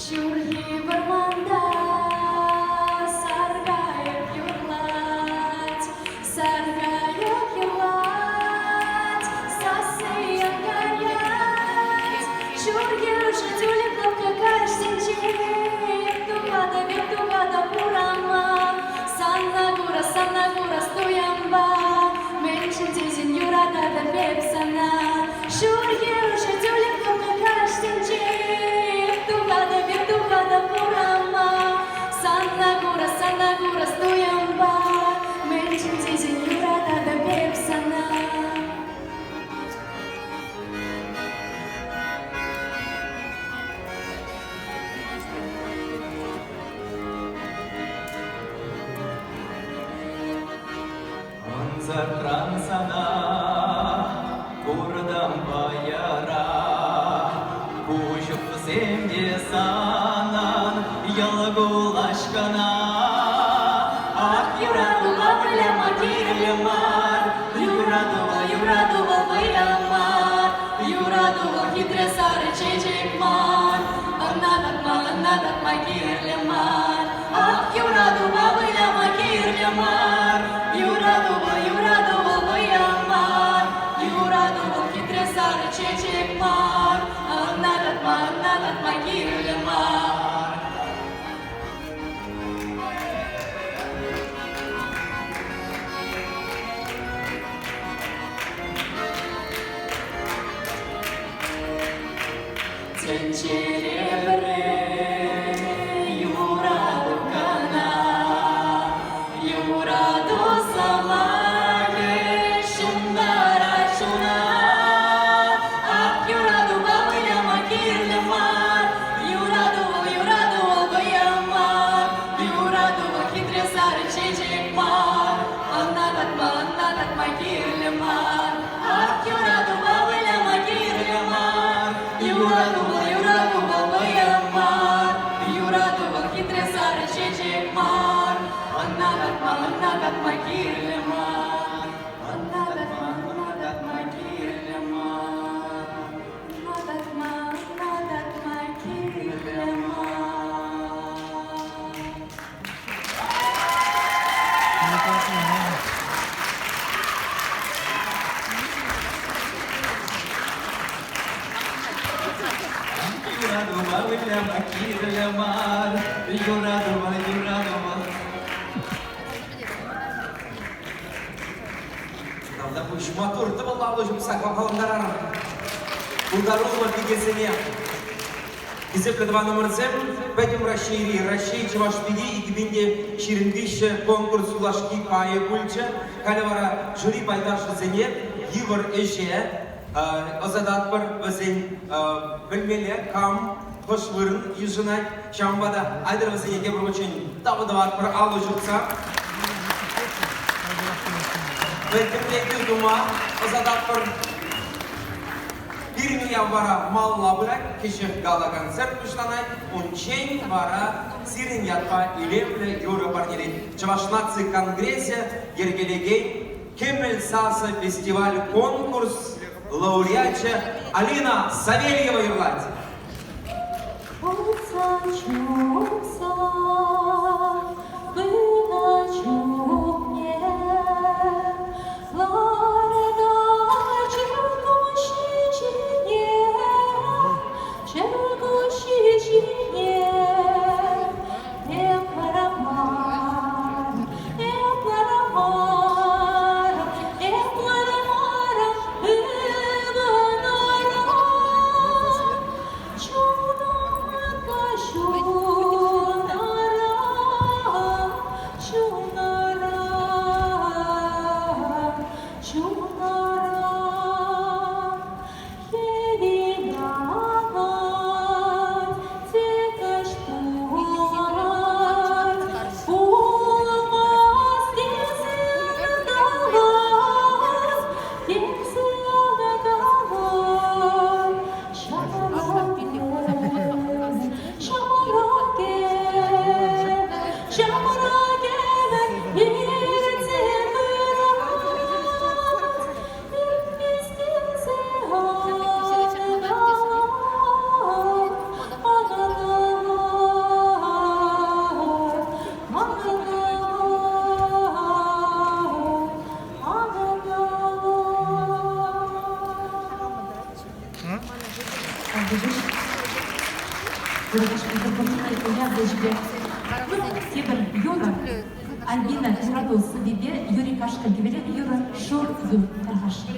Ҫурхи вӑрманта саркайӑк юрлать, саркайӑк юрлать, сасси янкаять. Ҫурхи ӑшӑ тӳлек лӑпкӑ каҫсенче эп тухатӑп, эп тухатӑп урама. Сана курас, сана курас туянпа, мӗншӗн тесен юрататӑп эп сана. Ҫурхи ӑшӑ тӳлек лӑпкӑ каҫсенче эп тухатӑп, эп тухатӑп урама. Сана курас, сана курас туянпа, мӗншӗн тесен юрататӑп эп сана. Ӑнсӑртран сана куртӑм вӑйӑра, Куҫӑмсем те санӑн йӑл кулаҫ кӑна. Ах, юратула выляма кирлӗ мар, Юратула, юрату вӑл выляма, Юрату вӑл хитре сарӑ чечек мар, Ӑна татма, ӑна татма кирлӗ мар. Ах, юратупа выляма кирлӗ мар, Юратупа, юрату вӑл выляма, Юрату вӑл хитре сарӑ чечек мар, Ӑна татма, ӑна татма кирлӗ мар. Тӗнчере пӗрре юрату кӑна, юрату сӑмахӗ ҫунтарать чуна. Ах, юратупа выляма кирлӗ мар, юрату вӑл, юрату вӑл вӑйӑ мар, юрату вӑл хитре сарӑ чечек мар, ӑна татма, ӑна татма кирлӗ мар. Ах, юратупа выляма кирлӗ мар, юрату вӑл, юрату вӑл вӑйӑ мар, юрату вӑл хитре сарӑ чечек мар, ӑна татма, ӑна татма кирлӗ мар, ӑна татма, ӑна татма кирлӗ мар, ӑна татма, ӑна татма кирлӗ мар. Юратупа выляма кирлӗ мар, юратупа, юратупа. Тавтапуҫ, маттур, тӑвӑллавлӑ ҫупса хавхалантарар пултаруллӑ пикесене. Хисеплӗ тӑванӑмӑрсем, Пӗтӗм Раҫҫейри Раҫҫей чӑваш пики 2023 конкурс юлашки пайӗ пулчӗ. Халӗ вара жюри пайташӗсене йывӑр ӗҫе ӑсататпӑр. Вӗсен пӗлмелле кам хӑш вырӑн йышӑнать. Ҫавӑнпа та айтӑр вӗсене тепӗр хутчен тав тӑватпӑр алӑ ҫупса. Пӗтӗмлетӳ тума ӑсататпӑр. Пирӗн уяв вара малалла пырать, кӗҫех гала-концерт пуҫланать. Унччен вара сирӗн ятпа илемлӗ юрӑ парнелет. Чӑваш наци конгресӗ йӗркелекен Кӗмӗл сасӑ фестиваль-конкурс лауреачӗ Алина Савельева юрлать. Пулса чупса пынӑ чухне ларнӑ чӗркуҫҫи ҫине, чӗркуҫҫи ҫине эп ларамар, эп ларамар, эп ларамарӑм ывӑнарӑм. Чунӑмра ҫунара, ҫунара, ҫунара. Хӗвел анать, те каҫ пулать, пулмасть тесе ыталать, тесе ыталать. Тепӗр юрӑ Альбина Юрату сӑввипе Юрий Кашкӑр кӗвӗленӗ юрӑ Шур юр тархасшӑн.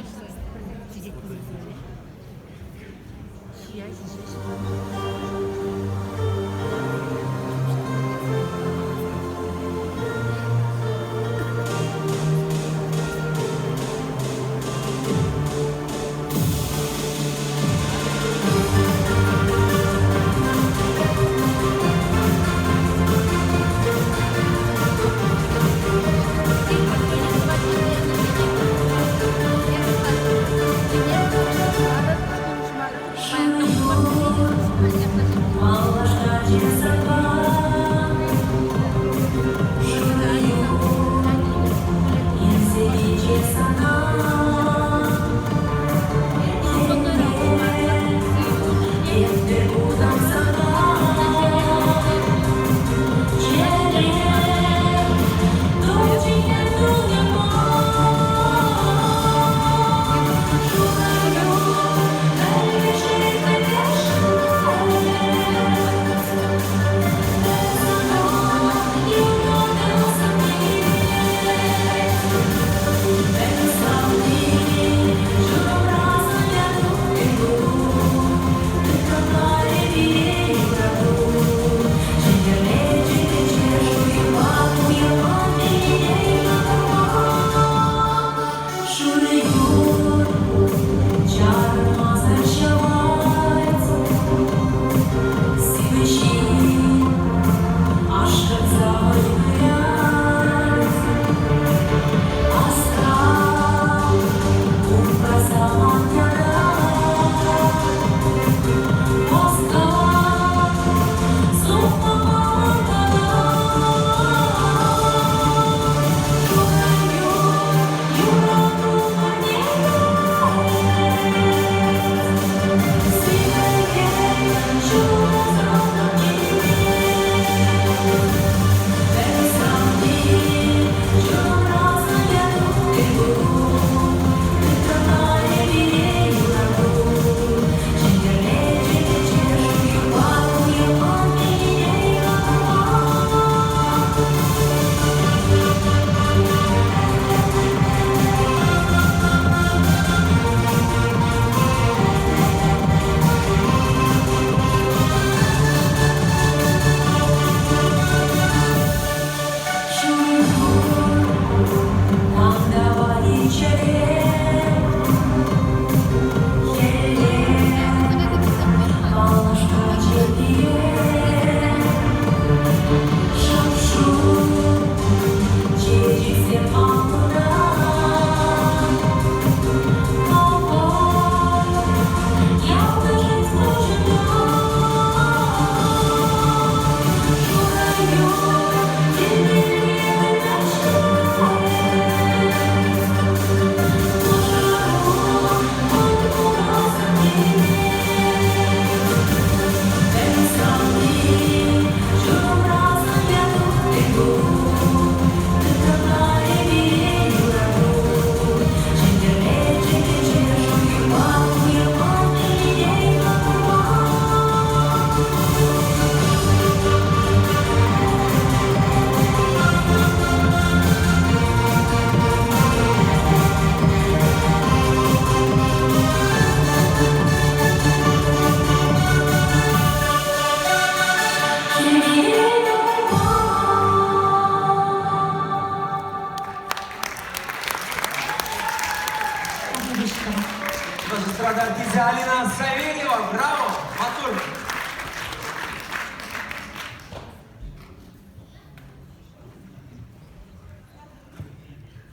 Чӑваш эстрада артисчӗ Алина Савельева. Браво! Маттур!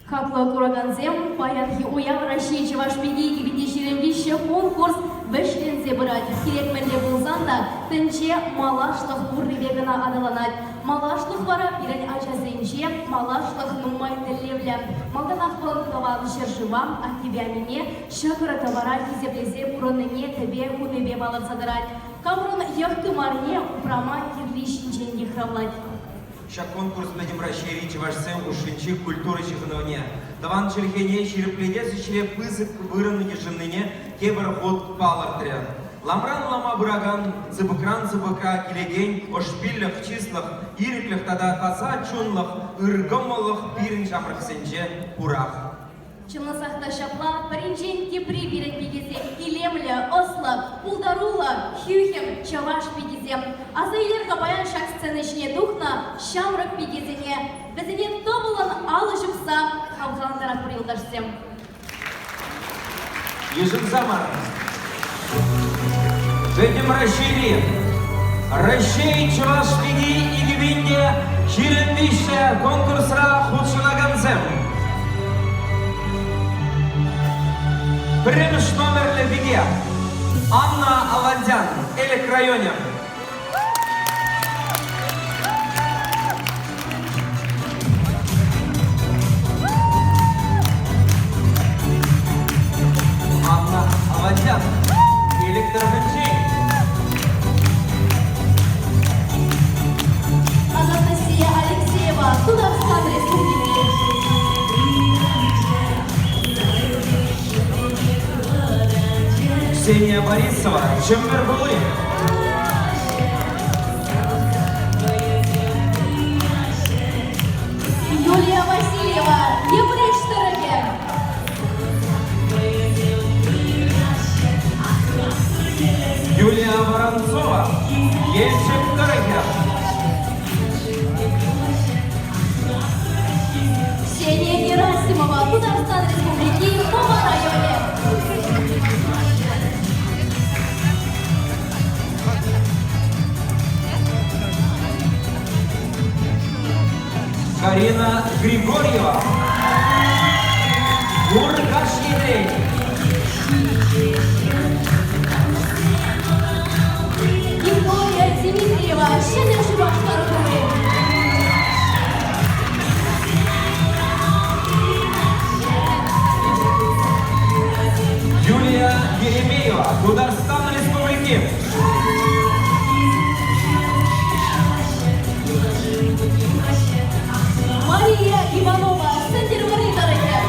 Хаклӑ куракансем, паянхи уяв Раҫҫей чӑваш пики 2023 конкурс вӗҫленсе пырать. Кирек мӗнле пулсан та тӗнче малашлӑх пуррипе кӑна аталанать. Малашлӑх вара пирӗн ачасенче, малашлӑх нумай тӗллевлӗ. Малтанах вӑл тӑван ҫӗршыва, аттепе аннене, ҫӑкӑр-тӑвара хисеплесе пурӑннине тӗпе хунипе палӑрса тӑрать. Хамӑрӑн йӑх тымарне упрама кирли ҫинчен йыхравлать. Ҫак конкурс Пӗтӗм Раҫҫейри чӑвашсен хушшинчи культура ҫыхӑнӑвне, тӑван чӗлхене ҫирӗплетес ӗҫре пысӑк вырӑн йышӑннине тепӗр хут палӑртрӗ. Ламран лама пыракан, сыпӑкран сыпӑка килекен ӑшпиллӗх, чыслӑх, ирӗклӗх тата таса чунлӑх, ыркӑмӑллӑх пирӗн ҫамрӑксенче пурах. Чӑнласах та ҫапла, пӗринчен тепри пирӗн пикесем илемлӗ, ӑслӑ, пултаруллӑ, хӳхӗм чӑваш пикисем. Аса илер-ха паян ҫак сцена ҫине тухнӑ ҫамрӑк пикесене. Вӗсене тӑвӑллӑн алӑ ҫупса хавхалантаратпӑр юлташсем. Йышӑнсамӑр. Пӗтӗм Раҫҫейри Раҫҫей чӑваш пики 2023 конкурсра хутшӑнакансем. Пӗрремӗш номерлӗ пике Анна Авандян, Элӗк районӗ. Анна Авандян, Элӗк тӑрӑхӗнчен. Анастасия Алексеева, Тутарстан Республики. Ксения Борисова, Чӗмпӗр хули. Юлия Васильева, Йӗпреҫ тӑрӑхӗ. Юлия Воронцова, Елчӗк тӑрӑхӗ. Ксения Герасимова, Тутарстан Республики, Пӑва районӗ. Карина Григорьева. Муркаш енрен. Виктория Дмитриева, Ҫӗнӗ Шупашкар хули. Юлия Еремеева, Тутарстан Республики. Мария Иванова, Сӗнтӗрвӑрри тӑрӑхӗ.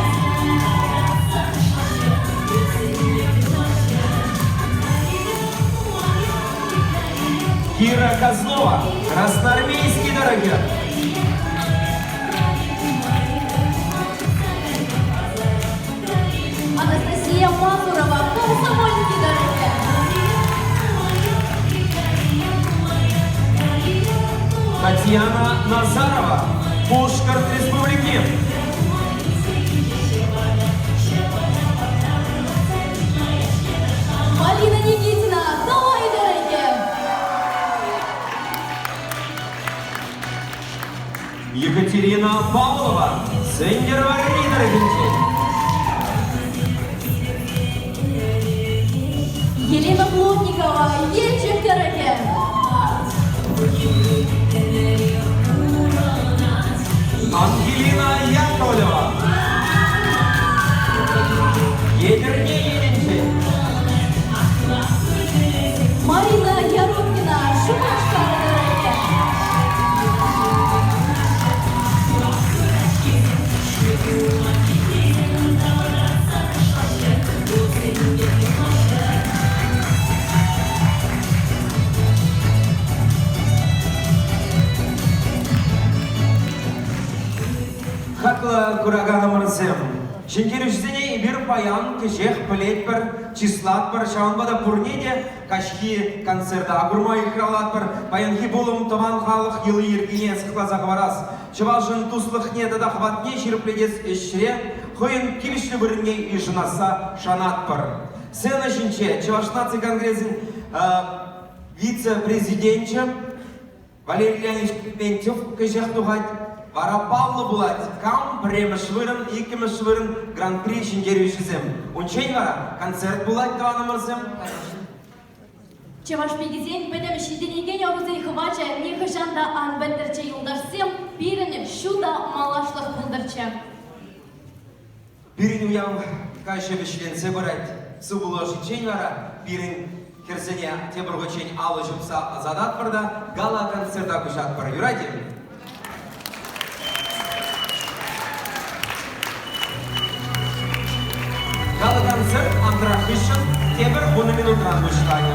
Кира Козлова, Красноармейски тӑрӑхӗ. Анастасия Мазурова, Комсомольски тӑрӑхӗ. Татьяна Назарова, Пушкӑрт Республики. Марина Никитина, Тӑвай тӑрӑхӗ. Екатерина Павлова, Сӗнтӗрвӑрри тӑрӑхӗнчен. Елена Плотникова, Елчӗк тӑрӑхӗ. Ангелина Яковлева. Етӗрне енӗнчен. Марина Яруткина, Шупашкар тӑрӑхӗ. Хаклӑ кураканӑмӑрсем, ҫӗнтерӳҫӗсене эпир паян кӗҫех пӗлетпӗр, чыслатпӑр, ҫавӑнпа та пурне те каҫхи концерта курма йыхравлатпӑр. Паянхи пулӑм тӑван халӑх йӑли-йӗркине сыхласа хӑварас. чӑвашӑн туслӑхне тата хӑватне ҫирӗплетес ӗҫре хӑйӗн тивӗҫлӗ вырӑнне йышӑнасса шанатпӑр. Сцена ҫинче Чӑваш наци конгресӗн вице-президенчӗ Валерий Леонидович Клементьев кӗҫех тухать. Вара паллӑ пулать, кам пӗрремӗш вырӑн, иккӗмӗш вырӑн гран-при ҫӗнтерӳҫӗсем. Унччен вара концерт пулать, тӑванӑмӑрсем. Чӑваш пикисен пӗтӗм ҫитӗнекен ӑрусен хӑвачӗ нихӑҫан та ан пӗттӗрччӗ, юлташсем, пирӗн ҫутӑ малашлӑх пултӑрччӗ. Пирӗн уяв каҫӗ вӗҫленсе пырать. Сывпуллашиччен вара пирӗн хӗрсене тепӗр хутчен алӑ ҫупса ӑсататпӑр та гала-концерта куҫатпӑр. Юрать-и? Гала-концерт антракт хыҫҫӑн тепӗр вунӑ минутран пуҫланӗ.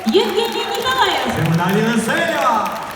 Евгений Николаев. Алина Селева.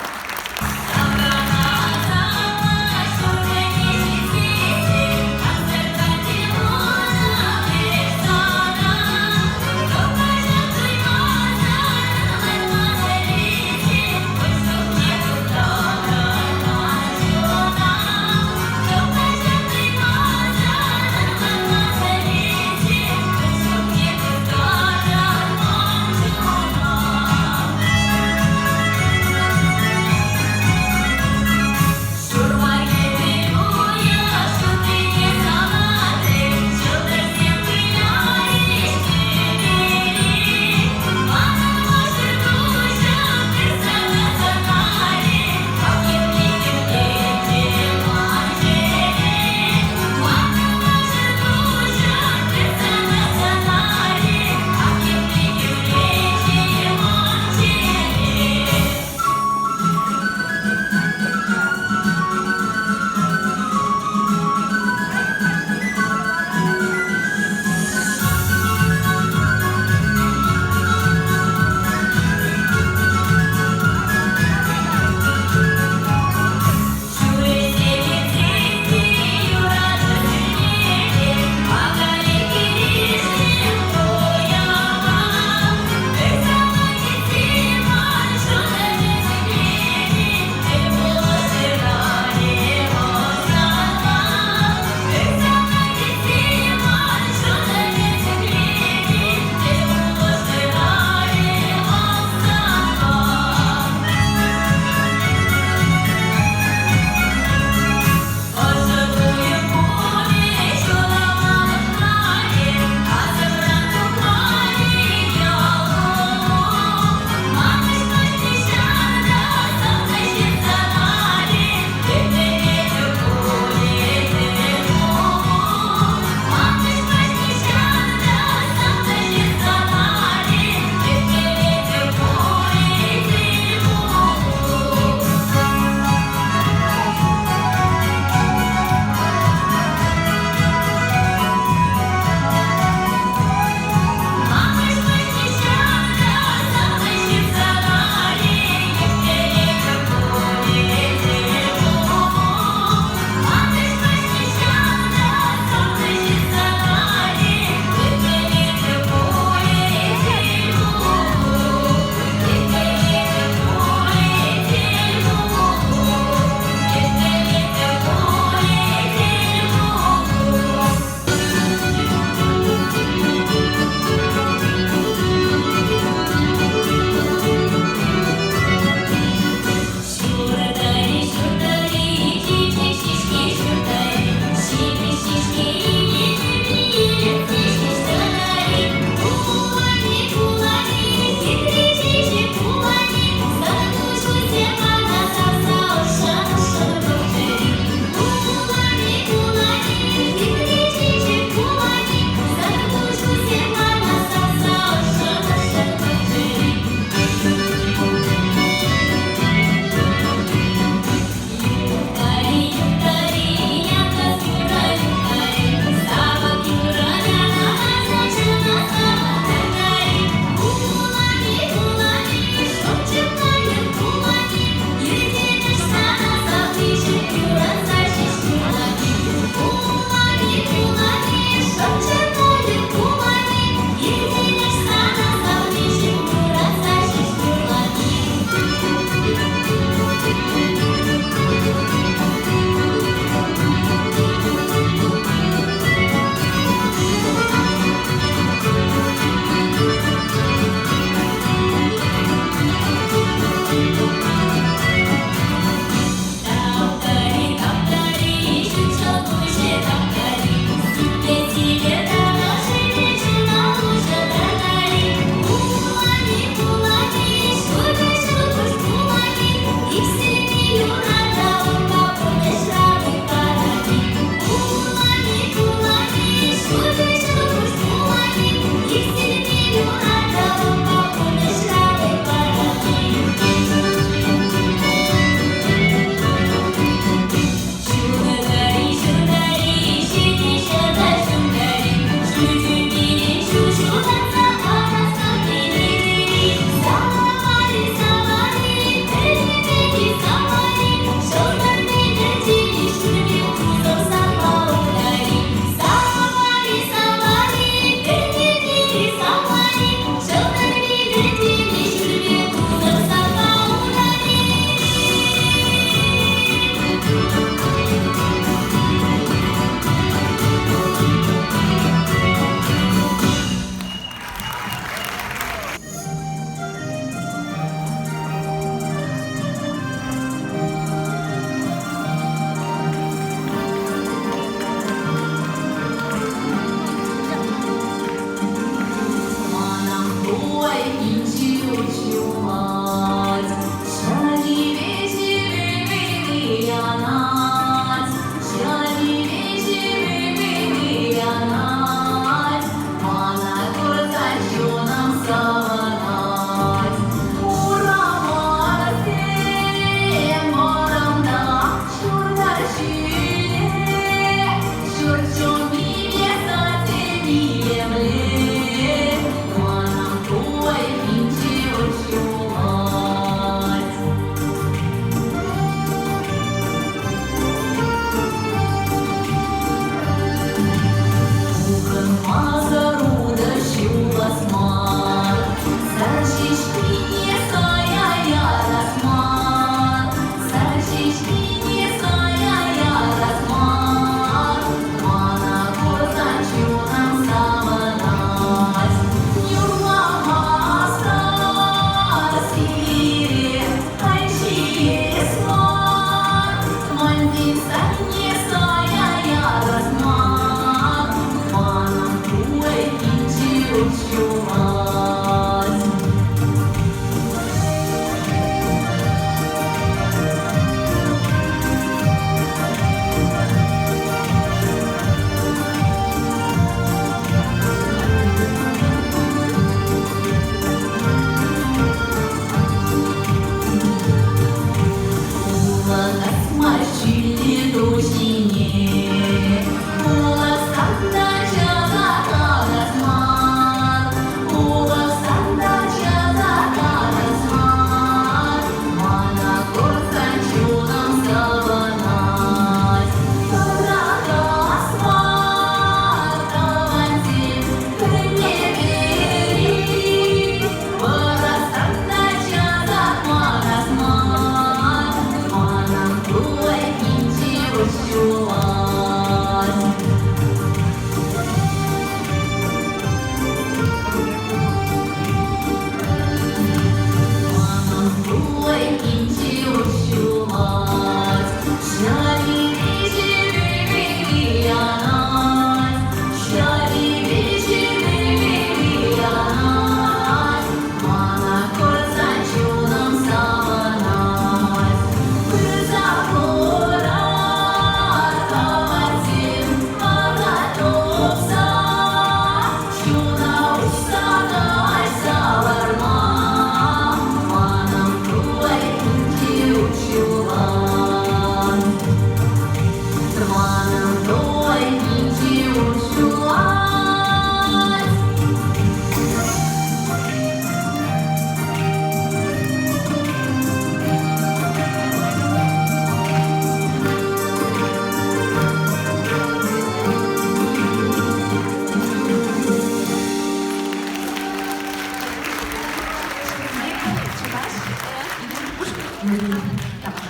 Юрий. Тавах.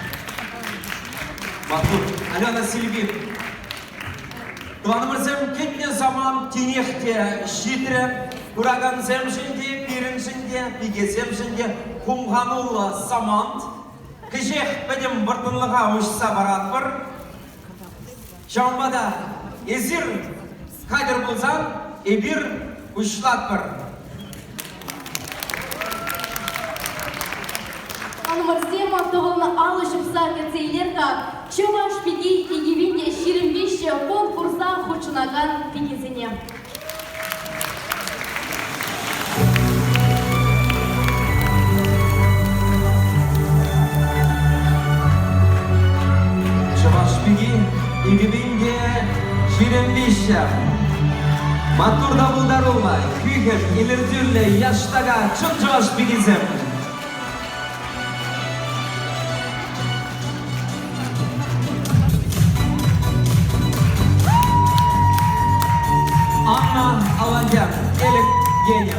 Маттур. Алена Сильвин. Тӑванӑмӑрсем кӗтнӗ самант тинех те ҫитрӗ. Куракансемшӗн те, пирӗншӗн те, пикесемшӗн те хумхануллӑ самант. Кӗҫех пӗтӗм вӑрттӑнлӑха уҫса паратпӑр. Ҫавӑнпа та эсир хатӗр пулсан эпир пуҫлатпӑр. Тӑванӑмӑрсем тӑвӑлнӑ алӑ ҫупса кӗтсе илер-ха Чӑваш пики 2023 конкурса хутшӑнакан пикесене. Чӑваш пики 2023. Маттур та пултаруллӑ, хӳхӗм, илӗртӳллӗ, яштака чӑн чӑваш пикисем. Анна Аландян, Элӗк енӗ.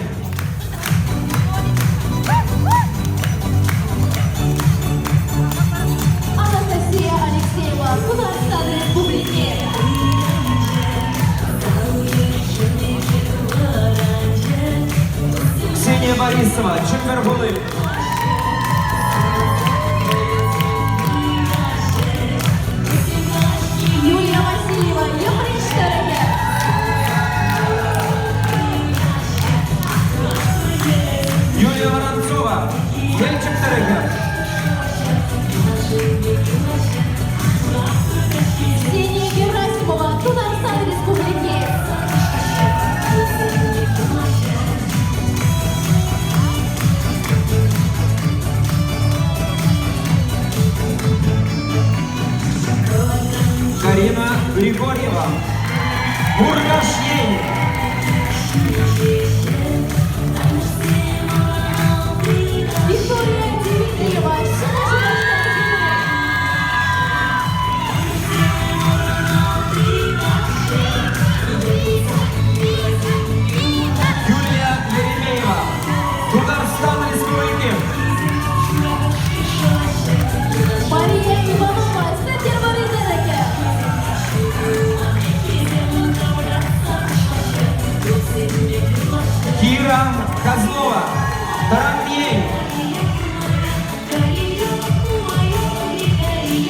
Анастасия Алексеева, Тутарстан Республики. Ксения Борисова, Чӗмпӗр хули. Юлия Васильева, Йӗпреҫ тӑрӑхӗ. Юлия Воронцова, Елчӗк тӑрӑхӗ. Ксения Герасимова, Тутарстан Республики. Карина Григорьева, Муркаш ен. Виктория Дмитриева, Ҫӗнӗ Шупашкар Юлия Еремеева, Тутарстан Республики. Мария Иванова, Сӗнтӗрвӑрри тӑрӑхӗ. Кира Козлова, Тӑран ен.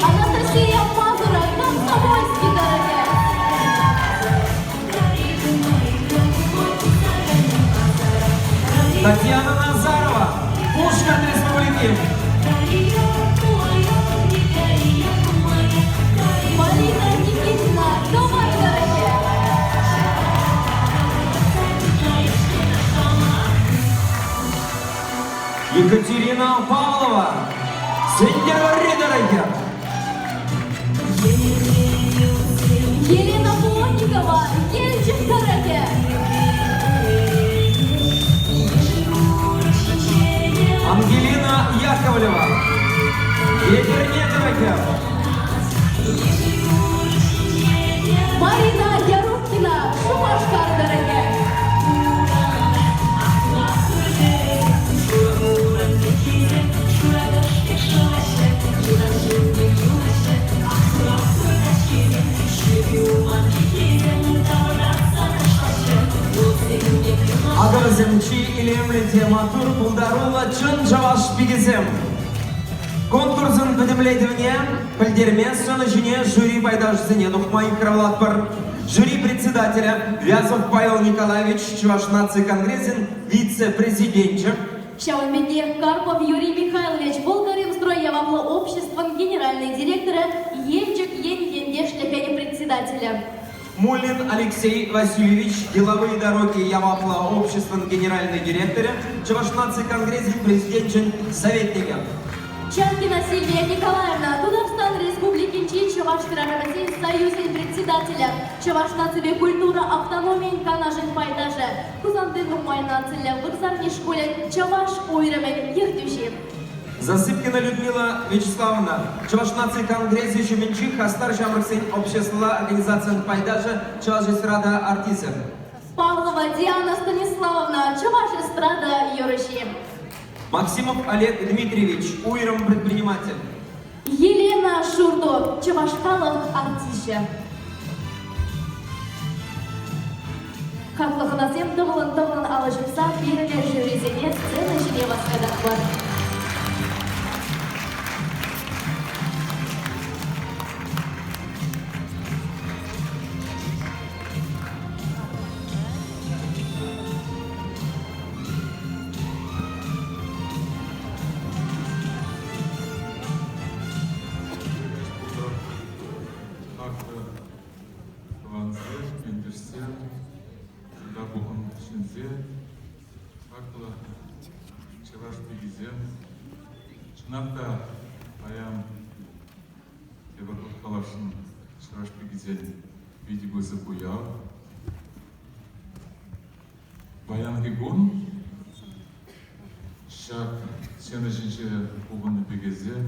Анастасия Мазура, Комсомольски тӑрӑхӗ. Татьяна Назарова, Пушкӑрт Республики. Марина Никитина, Тӑвай тӑрӑхӗ. Екатерина Павлова, Сӗнтӗрвӑрри тӑрӑхӗ. Елена Плотникова, Елчӗк тӑрӑхӗ. Ангелина Яковлева, Етӗрне тӑрӑхӗ. Марина Ярухина, Шупашкар тӑрӑхӗ. Акӑ вӗсем чи илемлӗ те маттур, пултаруллӑ чӑн чӑваш пикисем. Конкурсӑн пӗтӗмлетӗвне пӗлтерме сцена ҫине жюри пайташӗсене тухма йыхравлатпӑр. Жюри председателӗ Вязов Павел Николаевич Чӑваш наци конгресӗн вице-президенчӗ. Ҫавӑн пекех Карпов Юрий Михайлович Волгаремстрой яваплӑ обществӑн генеральнӑй директорӗ, Елчӗк ен ентешлӗхӗн председателӗ. Муллин Алексей Васильевич, Деловые дороги яваплӑ обществӑн генеральнӑй директорӗ, Чӑваш наци конгресӗн президенчӗн советникӗ. Чанкина Сильвия Николаевна, Тутарстан Республикинчи Чӑваш хӗрарӑмӗсен союзӗн председателӗ, Чӑваш наципе культура автономийӗн канашӗн пайташӗ, Хусанти нумай нациллӗ вырсарни шкулӗн чӑваш уйрӑмӗн ертӳҫи. Засыпкина Людмила Вячеславовна, Чӑваш наци конгресӗ ҫумӗнчи хастар ҫамрӑксен обществӑлла организацийӗн пайташӗ, Чӑваш эстрада артисчӗ. Павлова Диана Станиславовна, чӑваш эстрада юрӑҫи. Максимов Олег Дмитриевич, уйрӑм предприниматель. Елена Шурту, чӑваш халӑх артисчӗ. Хаклӑ хӑнасем тӑвӑлӑн-тӑвӑлӑн алӑ ҫупса пирӗн жюрисене сцена ҫине васкататпӑр. Хаклӑ тӑвансем, ентешсем, кунта пухӑннӑ ҫынсем, хаклӑ чӑваш пикисем. Чӑнах та паян тепӗр хут каласшӑн, чӑваш пикисен питӗ пысӑк уяв. Паянхи кун ҫак сцена ҫинче пухӑннӑ пикесем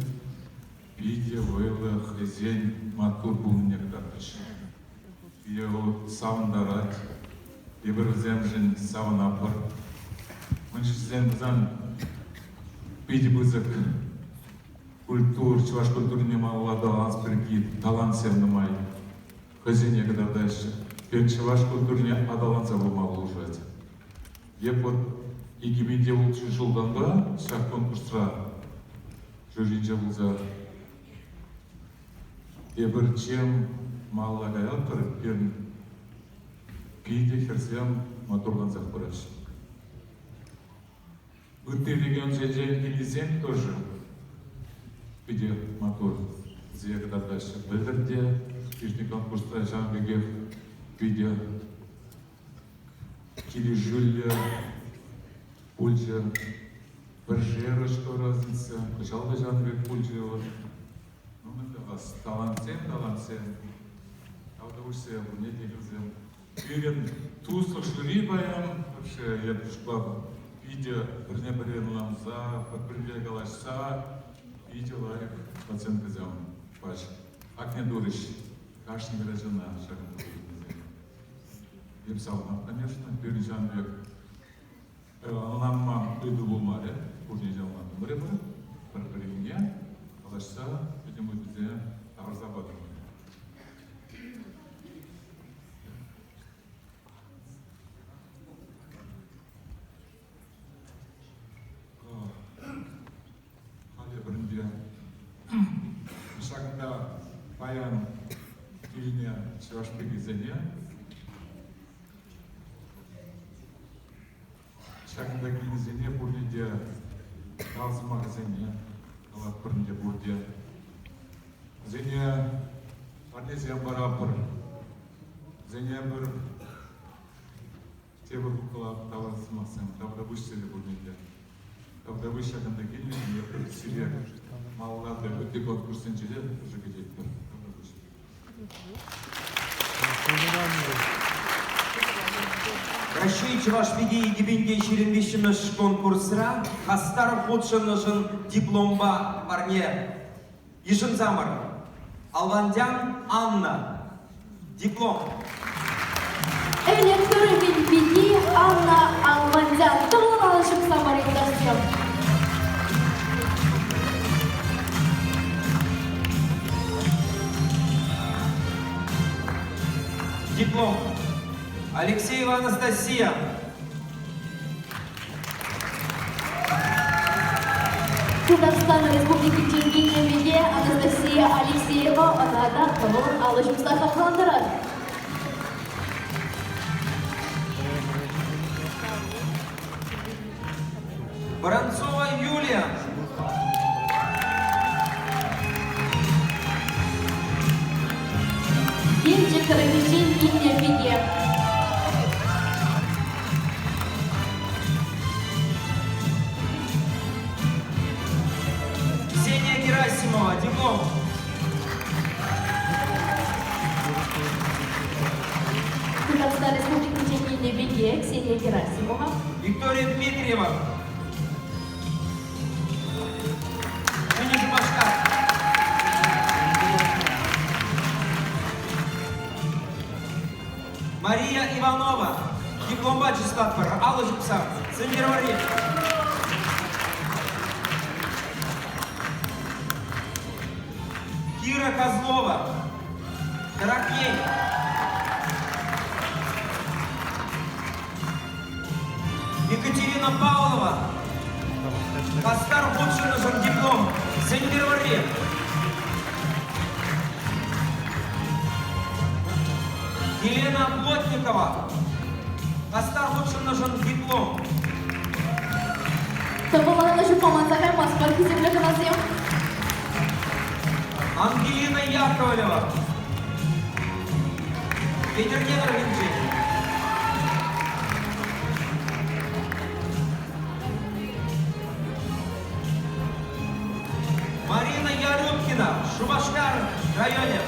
питӗ вӑйлӑ хӑйсен маттур пулнине кӑтартрӗҫ. Пире вӑл савӑнтарать, эпир вӗсемшӗн савӑнатпӑр. Мӗншӗн тесен питӗ пысӑк культур, чӑваш культурине малалла аталанас пирки талантсем нумай. Хӑйсене кӑтартаҫҫӗ. Пирӗн чӑваш культурине аталанса пыма пулӑшать. Эп вот 2006 ҫултанпа ҫак конкурсра жюринче пулса эпир чем малалла каятпӑр, пирӗн питӗ хӗрсем маттурлансах пыраҫҫӗ. Ытти регионсенчен килнисем тоже питӗ маттур вӗсене кӑтартаҫҫӗ. Пӗлтӗр те иртнӗ конкурсра ҫавӑн пекех питӗ килӗшӳллӗ пулчӗ. Пӗршер очко разница, кӑҫал та ҫавӑн пек пулчӗ. Ну, мӗн тӑвас, талантсем, талантсем. Тавтапуҫсем, пурне те хӗрсем. Пирӗн туслӑх жюри паян вообще, эп шутлатӑп, питӗ пӗрне-пӗри ӑнланса, пӗр-пӗринпе калаҫса питӗ лайӑх оценкӑсем пачӗ. Акне турӗҫ кашни граждана ҫакӑнта пухӑннисем. Эп савӑнап, конечно, пирӗн ҫавӑн пек ӑнланман ыйту пулмарӗ. Пурне те ӑнлантӑмӑр эпир пӗр-пӗринне калаҫса пӗтӗм ыйтусене тавӑрса патӑмӑр. Халӗ пӗринпе ҫакӑнта паян килнӗ чӑваш пикисене ҫакӑнта килнисене пурне те тав сӑмахӗсене калатпӑр ӗнтӗ пурте. Вӗсене парнесем паратпӑр. Вӗсене пӗр тепӗр хут тавар сӑмахсем тавтапуҫ сире пурне те. Тавтапуҫ ҫакӑнта килнӗшӗн эпир сире малалла та ытти конкурссенче те ӑшӑ кӗтетпӗр. Тавтапуҫ. Раҫҫей чӑваш пики 2023 конкурсра хастар хутшӑннӑшӑн дипломпа парне йышӑнсамӑр. Алвандян Анна. Диплом. Ӗлӗк тӑрӑхӗн пики Анна Алвандян тӑвӑллӑ ҫупса юлташсем. Диплом. Алексеева Анастасия. Тутарстан Республикинчен килнӗ пике Анастасия Алексеева ӑна та тӑвӑлӑн алӑ ҫупса хавхалантарать. Воронцова Юлия. Елчӗк тӑрӑхӗнчен килнӗ пике. Ксения Герасимова, диплом. Тутарстан Республикинчен килнӗ пике Ксения Герасимова. Виктория Дмитриева. Ҫӗнӗ Шупашкар. Мария Иванова. Дипломпа чыслатпӑр. Алӑ ҫупса. Сӗнтӗрвӑрри. Кира Козлова. Трак ен. Екатерина Павлова. Хастар хутшӑннӑшӑн диплом. Сӗнтӗрвӑрри. Елена Плотникова. Хастар хутшӑннӑшӑн диплом. Тӑвӑлланӑ ҫупма манса каймастпӑр, хисеплӗ хӑнасем. Ангелина Яковлева. Етӗрне тӑрӑхӗнчен. Марина Ярюткина, Шупашкар районӗ.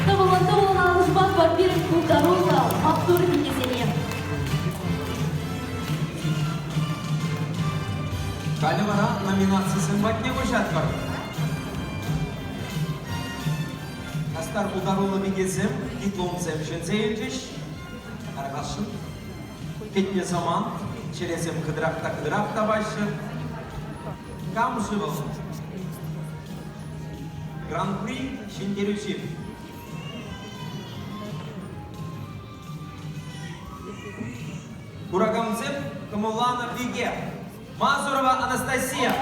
Тӑвӑллӑн тӑвӑллӑн алӑ пирӗн пултаруллӑ маттур пикесене. Халӗ вара номинацисем патне куҫатпӑр. Хастар пултаруллӑ пикесем дипломсем ҫӗнсе илчӗҫ. Тархасшӑн. Кӗтнӗ самант, чӗресем хытӑрах та хытӑрах тапаҫҫӗ. Кам-ши вӑл? Гран-при ҫӗнтерӳҫи. Куракансем кӑмӑлланӑ пике Мазурова Анастасия.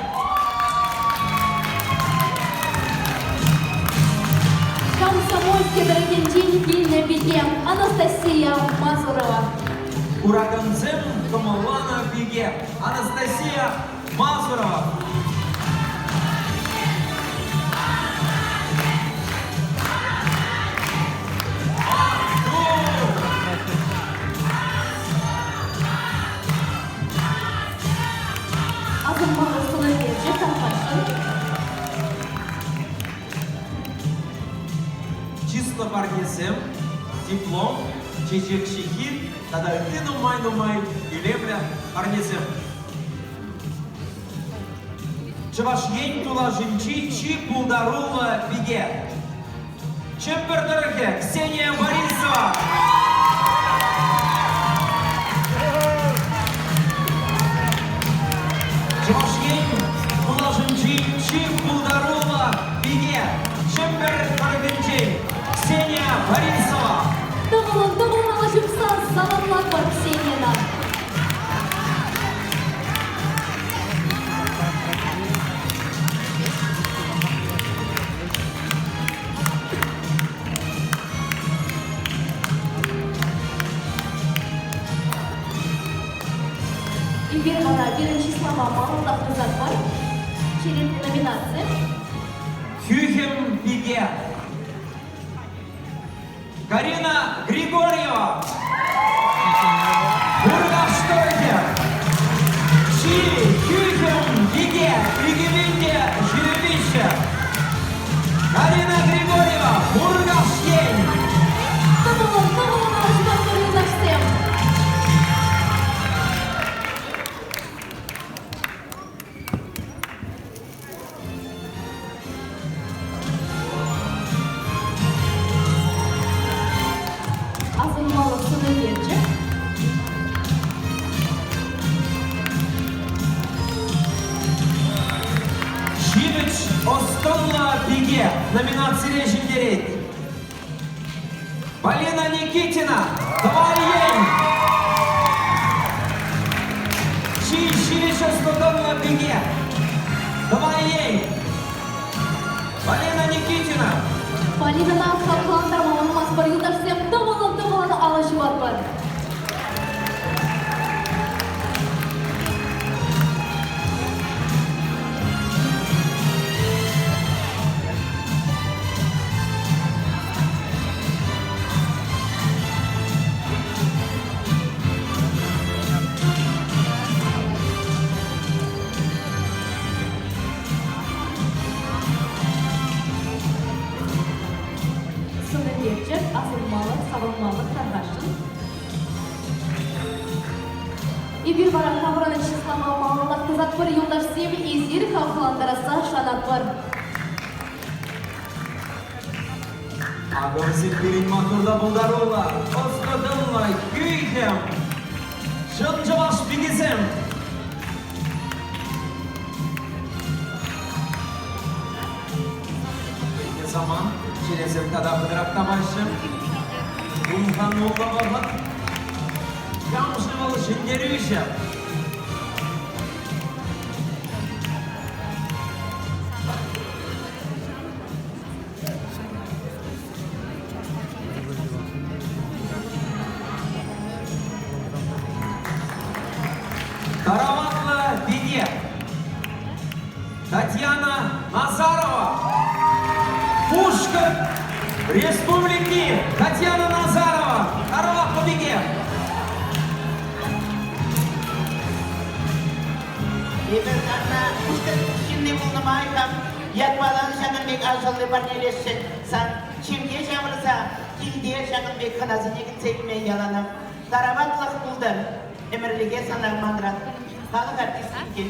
Комсомольски тӑрӑхӗнчен килнӗ пике Анастасия Мазурова. Куракансем кӑмӑлланӑ пике Анастасия Мазурова. Асӑнмалӑх сӑнӳкерчӗк тархасшӑн. Чыслӑ парнесем, диплом, чечек ҫыххи тата ытти нумай-нумай илемлӗ парнесем. Чӑваш Ен тулашӗнчи чи пултаруллӑ пике. Чӗмпӗр тӑрӑхӗ Ксения Борисова. Чӑваш Ен тулашӗнчи чи пултаруллӑ пике Чӗмпӗр тӑрӑхӗнчен Ксения Борисова. Тӑвӑлӑн тӑвӑлмалла ҫупса саламлатпӑр Ксенияна. Эпир вара пирӗн чыслава малаллах тӑсатпӑр. Черетлӗ номинаци. Хӳхӗм пике. Карина Григорьева. Муркаш тӑрӑхӗ. Чи хӳхӗм пике икӗпин те ҫирӗпеҫҫӗ. Карина Григорьева, Муркаш ен. Тӑвӑлӑн, тӑвӑлӑн алӑ юлташсем. Асӑнмалӑх сӑнӳкерчӗк. Ҫивӗч ӑс-тӑнлӑ пике номинацире ҫӗнтерет. Полина Никитина, Тӑвай ен! Чи ҫивӗч ӑс-тӑнлӑ пике, Тӑвай ен! Полина Никитина! Полинӑна хаклантарма манмастпӑр, юлташсем, тӑвӑлӑн-тӑвӑлӑн алӑ ҫупатпӑр. Сӑнӳкерчӗк асӑнмалӑх, савӑнмалӑх тархасшӑн. Эпир вара хамӑрӑн чыслама малаллах тӑсатпӑр, юлташсем, эсир хавхалантарасса шанатпӑр. Акӑ вӗсем пирӗн маттур та пултаруллӑ, ӑслӑ-тӑнлӑ, хӳхӗм, чӑн чӑваш пикисем. самант. Чӗресем тата хытӑрах тапаҫҫӗ. Хумхануллӑ вӑхӑт. Кам-ши вӑл ҫӗнтерӳҫӗ? Тараватлӑ пике Татьяна Назарова. Пушкӑрт Республики Татьяна Назарова. Тараватлӑ пике. Эпир сана Пушкӑрт ҫынни пулнӑ май хам ятпалан ҫакӑн пек алшӑлли парнелесшӗн. Сан ҫемье ҫавӑрса килте ҫакӑн пек хӑнасене кӗтсе илме яланах тараватлӑх пултӑр. Ӗмӗрлӗхе сана манран халӑх артистки.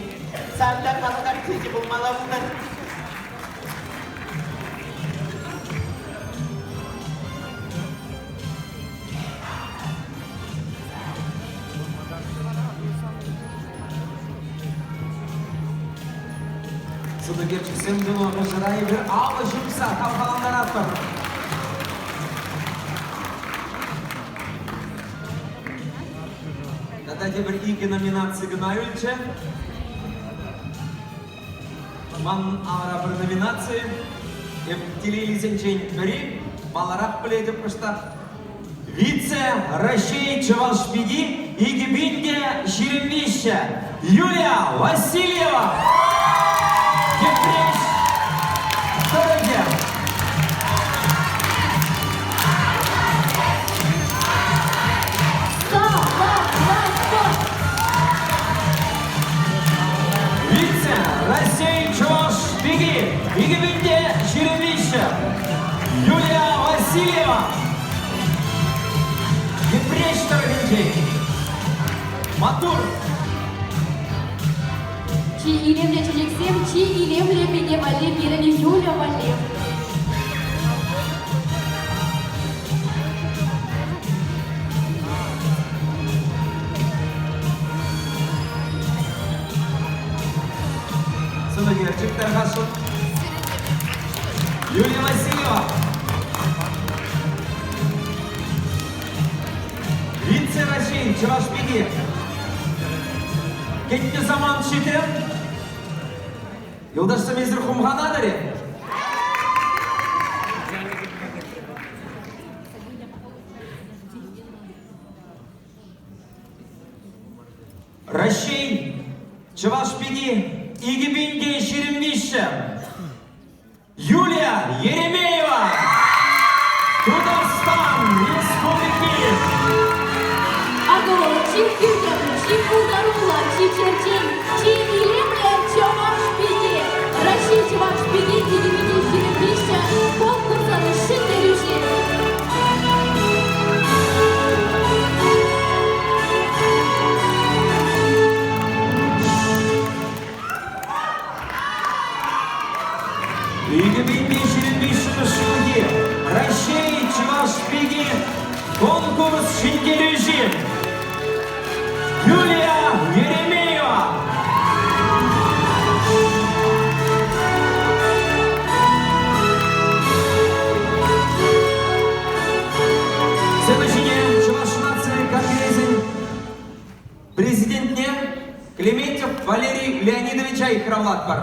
Сан та халӑх артисчӗ пулмалла пултӑр. Сӑнӳкерчӗксем тунӑ мӑшӑра эпир алӑ ҫупса хавхалантаратпӑр. Тата тепӗр икӗ номинаци кӑна юлчӗ. Ман алра пӗр номинаци. Эп телейлисенчен пӗри. Маларах пӗлетӗп кӑштах. Вице Раҫҫей чӑваш пики 2023 Юлия Васильева! Йӗпреҫ тӑрӑхӗ. Вице Раҫҫей чӑваш пики 2023 Юлия Васильева! Йӗпреҫ тӑрӑхӗнчен. Маттур! Чи илемлӗ чечексем, чи илемлӗ пике валли пирӗн Юля валли. Сӑнӳкерчӗк тархасшӑн. Юлия Васильева. Вице Раҫҫей чӑваш пики. Кӗтнӗ самант ҫитрӗ. Юлташсем эсир хумханатӑр-и? Раҫҫей чӑваш пики 2023. Юлия Еремеева! Тутарстан Республики! Акӑ чи хӳхӗм, чи пултаруллӑ, чи черчен, чи илемлӗ чӑваш пики! Раҫҫей чӑваш пики 2023 конкурсӑн ҫӗнтерӳҫи! 2023 ҫулхи Раҫҫей чӑваш пики конкурс ҫӗнтерӳҫи Юлия Еремеева. Сцена ҫине Чӑваш наци конгресӗн президентне Клементьев Валерий Леонидовича йыхравлатпӑр.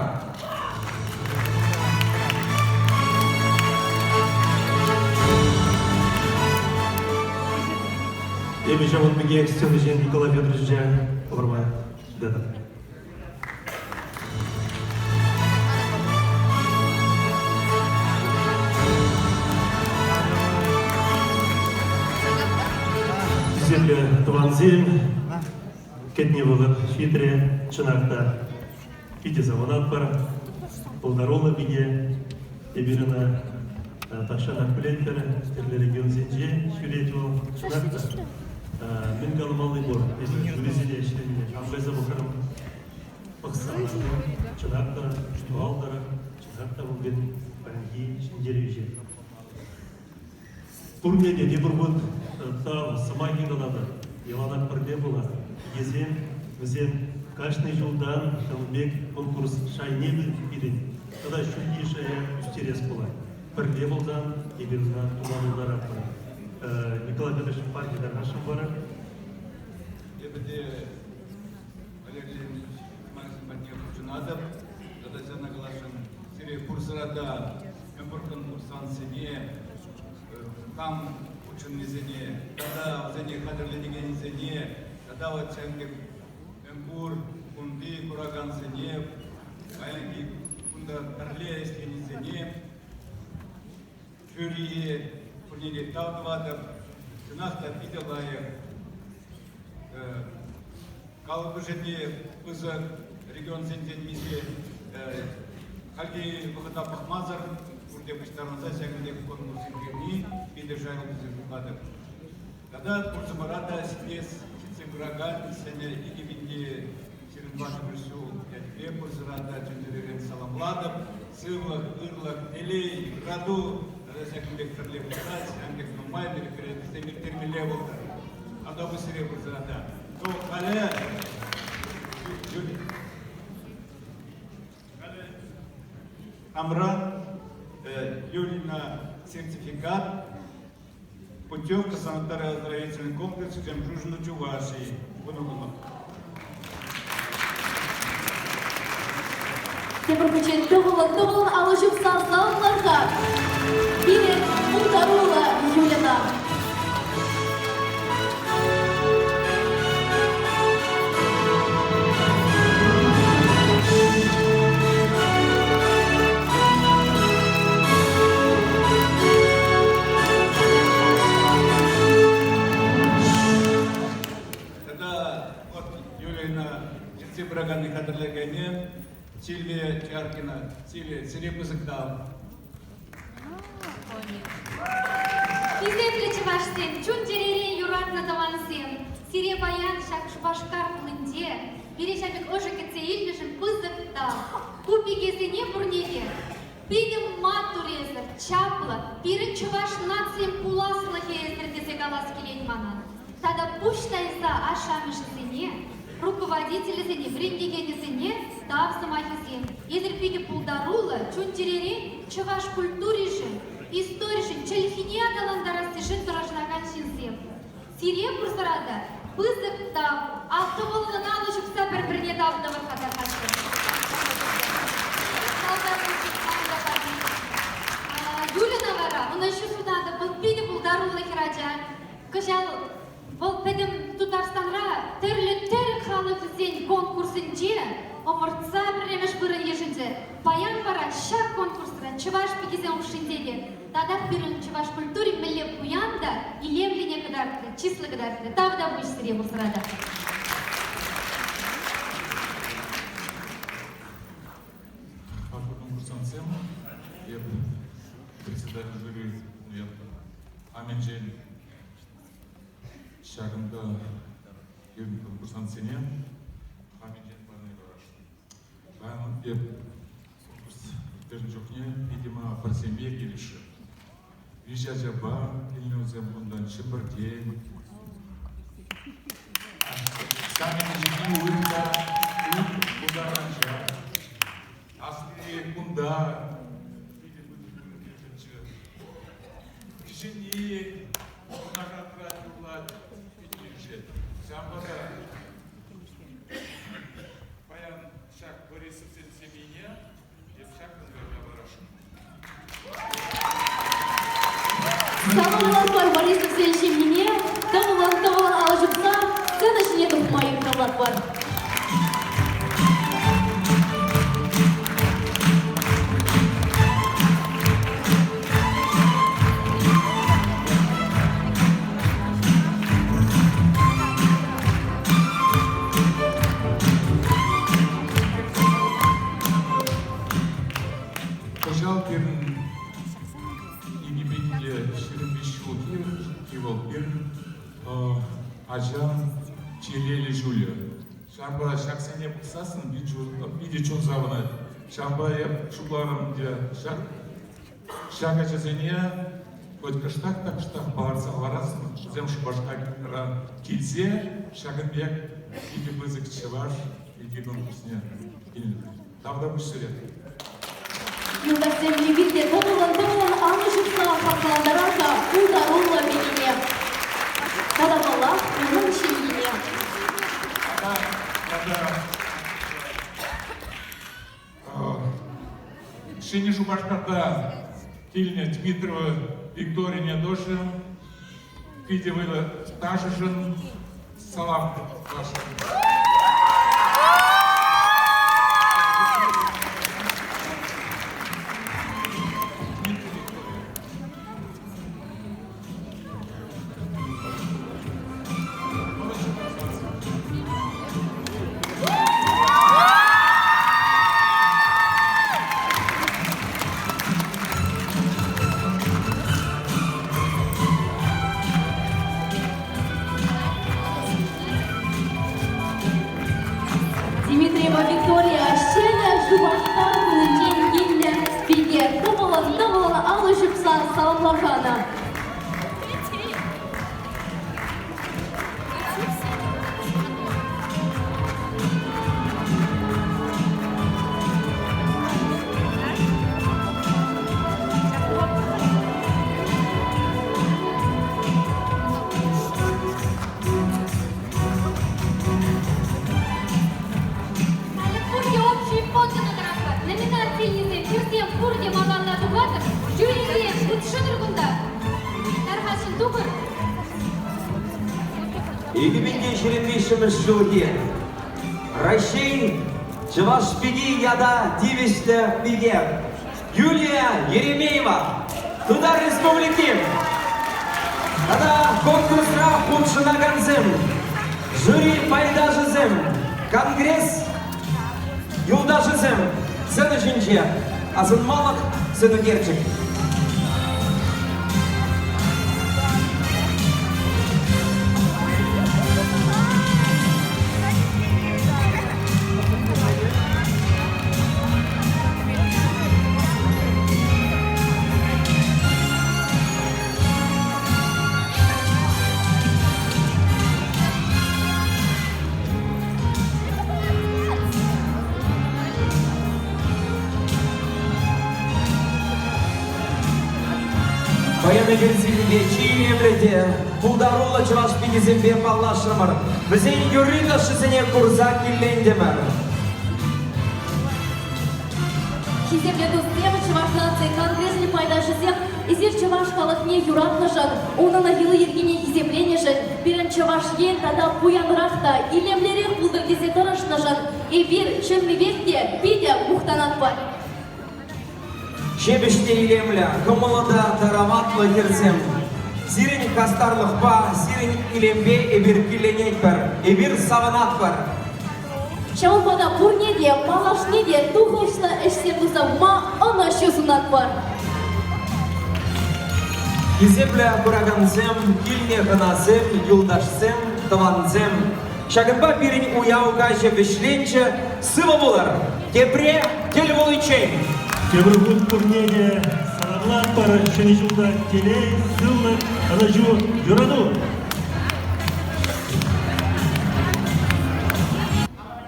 Эпӗ ҫавӑн пекех сцена ҫине Николай Федоровича кӑларма тытатӑп. Хисеплӗ тӑвансем, кӗтнӗ вӑхӑт ҫитрӗ, чӑнах та питӗ савӑнатпӑр. Пултаруллӑ пике, эпир ӑна тахҫанах пӗлетпӗр, тӗрлӗ регионсенче ҫӳрет вӑл. Чӑнах та, мӗн каламалли пур, эсир жюрисене ӗҫленине хам кайса пӑхрӑм. Пӑхса лартӑм, чӑнах та, штуал тӑрӑх, чӑнах та вӑл пирӗн паянхи ҫӗнтерӳҫӗ. Пурне те тепӗр хут тав сӑмахӗ калатӑп. Яланах пӗрле пулар. Пикесем, вӗсем кашни ҫултан ҫавӑн пек конкурс шайне пирӗн тата ҫӳлти шая ӳстерес пулать. Пӗрле пулсан эпир ӑна тума пултаратпӑр. Николай Федорович парне тархасшӑн вара. Эпӗ те Олег Леонидович Максим патне хутшӑнатӑп. Тата ҫавна каласшӑн, сире пурсӑра та мӗнпур конкурсантсене, кам хутшӑннисене тата вӗсене хатӗрленекенсене тата вот ҫавӑн пек мӗнпур кунти куракансене, паянхи кунта пӗрле ӗҫленисене, жюрие пурне те тав тӑватӑп. Чӑнах та питӗ лайӑх. Калӑпӑшӗ те пысӑк, регионсенчен миҫе хальхи вӑхӑта пӑхмасӑр пурте пуҫтарӑнса ҫакӑн пек конкурс ирттерни питӗ шайлӑ тесе шутлатӑп. Тата пурсӑмӑра та ҫитес ҫитсе пыракан ҫӗнӗ 2024 ҫул ячӗпе пурсӑра та чун-чӗререн саламлатӑп. Сывлӑх, ырлӑх, телей, юрату тата ҫакӑн пек пӗрле пулса ҫакӑн пек нумай мероприятисем ирттермелле пултӑр. Тавтапуҫ сире пурсӑра та. Ну, халӗ Хамран Юлина сертификат Путевка санитари-оздоровительный комплекс «Жемчужина Чувашии». Вунӑ Тепӗр хутчен тӑвӑллӑн-тӑвӑллӑн алӑ ҫупса саламлар-ха пирӗн пултаруллӑ Юльӑна. Тата вот Юлина ертсе пыраканни хатӗрлекене Сильвия Чаркина. Сильвия, сире пысӑк тав. Хисеплӗ чӑвашсем, чун-чӗререн юратнӑ тӑвансем, сире паян ҫак Шупашкар хулинче пире ҫав пек ӑшӑ кӗтсе илнӗшӗн пысӑк тав. Ку пикесене пурне те питӗ маттур эсӗр, чаплӑ, пирӗн чӑваш нацийӗн пуласлӑхӗ эсӗр тесе калас килет манӑн. Тата пуҫ тайса ашшӗ-амӑшӗсене, руководителӗсене, вӗрентекенӗсене тав сӑмахӗсем. Эсир питӗ пултаруллӑ, чун-чӗререн чӑваш культуришӗн, историшӗн, чӗлхине аталантарассишӗн тӑрӑшакан ҫынсем. Сире пурсӑра та пысӑк тав, астӑвӑмлӑн алӑ ҫупса пӗр-пӗрне тав тӑвӑр-ха тархасшӑн. Юльӑна вара ӑнӑҫу сунатӑп, вӑл питӗ пултаруллӑ хӗрача. Кӑҫал вӑл пӗтӗм Тутарстанра тӗрлӗ тӗрӗк халӑхӗсен конкурсӗнче ӑмӑртса пӗрремӗш вырӑн йышӑнчӗ. Паян вара ҫак конкурсра чӑваш пикисен хушшинче те татах пирӗн чӑваш культури мӗнле пуян та илемлине кӑтартрӗ, чыслӑ кӑтартрӗ. Тавтапуҫ сире пурсӑра та. Хаклӑ конкурсантсем, эп председатель жюри амӗнчен ҫакӑнта пирӗн конкурсантсене хамӗнчен парне парасшӑн. Паян эп конкурс ирттернӗ чухне видимо пӗр семье килӗшрӗ. Виҫ ачапа килнӗ кунтан Чӗмпӗртен. Сами пӗчӗкки уйӑх та Асли кунта питӗ пысӑк вырӑн йышӑнчӗ. Кӗҫӗнни юнашарра юрлать, питӗ килӗшет. Ҫавӑнпа та паян ҫак Борисовсен семйине эп ҫак конверта парасшӑн. Саламлатпӑр Борисовсен ҫемйине, тӑвӑлӑн-тӑвӑлӑн алӑ ҫупса сцена ҫине тухма йыхравлатпӑр. Кӑҫал пирӗн 2023 ҫулхи вӑл пирӗн ачан телейлӗ ҫулӗ. Ҫавӑнпа ҫаксене пӑхсассӑн питӗ чун савӑнать. Ҫавӑнпа эп шутларӑм ӗнтӗ, ҫак ҫак ачасене хоть кӑштах та кӑштах палӑртса хӑварасшӑн, вӗсем Шупашкара килсе ҫакӑн пек питӗ пысӑк чӑваш пики конкурсне килнӗ. Тавтапуҫ сире. Юлташсем эпир те тӑвӑллӑн-тӑвӑллӑн. хавхалантарар-ха пултаруллӑ пикене. Тата паллах, унӑн ҫемйине. Тата Ҫӗнӗ Шупашкарта килнӗ Дмитриева Викторине тоже питӗ вӑйлӑ ташӑшӑн салам ваша. Дмитриева Виктория Ҫӗнӗ Шупашкар хулинчен килнӗ пике тӑвӑлӑн-тӑвӑлӑн алӑ ҫупса саламлаканӑ. Халӗ пурте общий фондӑн тӑратпӑр. Номинаци илнисем, хӗрсем пурте малалла тухатӑр. Жюрисем, хутшӑнӑр кунта. Тархасшӑн тухӑр. 2023 ҫулхи Раҫҫей чӑваш пики ята тивӗҫлӗ пике Юлия Еремеева, Тутар Республики тата конкурсра хутшӑнакансем, жюри пайташӗсем, конгресс юлташӗсем сцена ҫинче асӑнмалӑх сӑнӳкерчӗк. Паян эпир сирӗнпе чи илемлӗ те пултаруллӑ чӑваш пикисемпе паллашрӑмӑр. Вӗсен юрри-ташшисене курса килентӗмӗр. Хисеплӗ туссем, Чӑваш наци конгресӗн пайташӗсем, эсир чӑваш халӑхне юратнӑшӑн, унӑн йӑли-йӗркине хисепленӗшӗн, пирӗн Чӑваш Ен тата пуянрах та илемлӗрех пултӑр тесе тӑрӑшнӑшӑн эпир чӑннипех те питӗ мухтанатпӑр. Ҫепӗҫ те илемлӗ, кӑмӑллӑ та тараватлӑ хӗрсем. Сирӗн хастарлӑхпа, сирӗн илемпе эпир киленетпӗр, эпир савӑнатпӑр. Ҫавӑнпа та пурне те, малашне те тухӑҫлӑ ӗҫсем туса пыма ӑнӑҫу сунатпӑр. Хисеплӗ куракансем, килнӗ хӑнасем, юлташсем, тӑвансем. Ҫакӑнпа пирӗн уяв каҫӗ вӗҫленчӗ. Сывӑ пулӑр! Тепре тӗл пуличчен! Тепӗр хут пурне те саламлатпӑр! Ҫӗнӗ ҫулта телей, сывлӑх, ӑнӑҫу, юрату!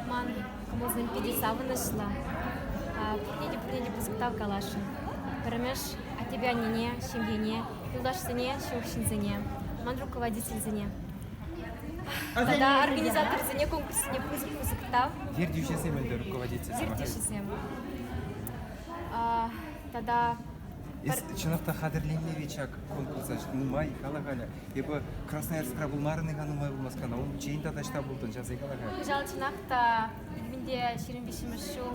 Ман кӑмӑлсем питӗ савӑнӑҫлӑ. Пурне те пурне те пысӑк тав каласшӑн. Пӗрремӗш аттепе аннене, ҫемьене, юлташсене, ҫывӑх ҫынсене, ман руководительсене. Тата организаторсене конкурссене пысӑк-пысӑк тав. Ертӳҫӗсем ӗнтӗ руководительсем. Ертӳҫӗсем. Тата Эс чӑнах та хатӗрленнӗ вӗт ҫак конкурса нумай кала-халӗ. Эпӗ Красноярскра пулмарӑн-и-ха нумай пулмасть кана. Унччен тата ӑҫта пултӑн, ҫавсем кала-ха. Кӑҫал чӑнах та 2023 ҫул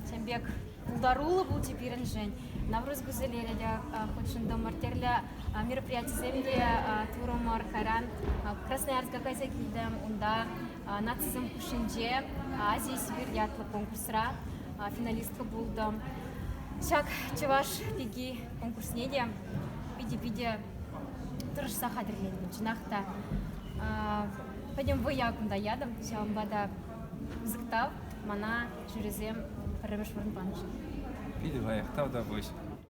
тем пек пултаруллӑ пулчӗ пирӗншӗн. Навруз Гузелере те хутшӑнтӑмӑр, тӗрлӗ мероприятисем те турӑмӑр. Кайран Красноярска кайса килтӗм. Унта нацисем хушшинче Азия Сибирь ятлӑ конкурсра финалистка пултӑм. Ҫак чӑваш пики конкурсне те питӗ-питӗ тӑрӑшса хатӗрлентӗм. Чӑнах та пӗтӗм вӑя кунта ятӑм. Ҫавӑнпа та пысӑк тав мана жюрисем пӗрремӗш вырӑн панӑшӑн. Питӗ лайӑх, тавтапуҫ.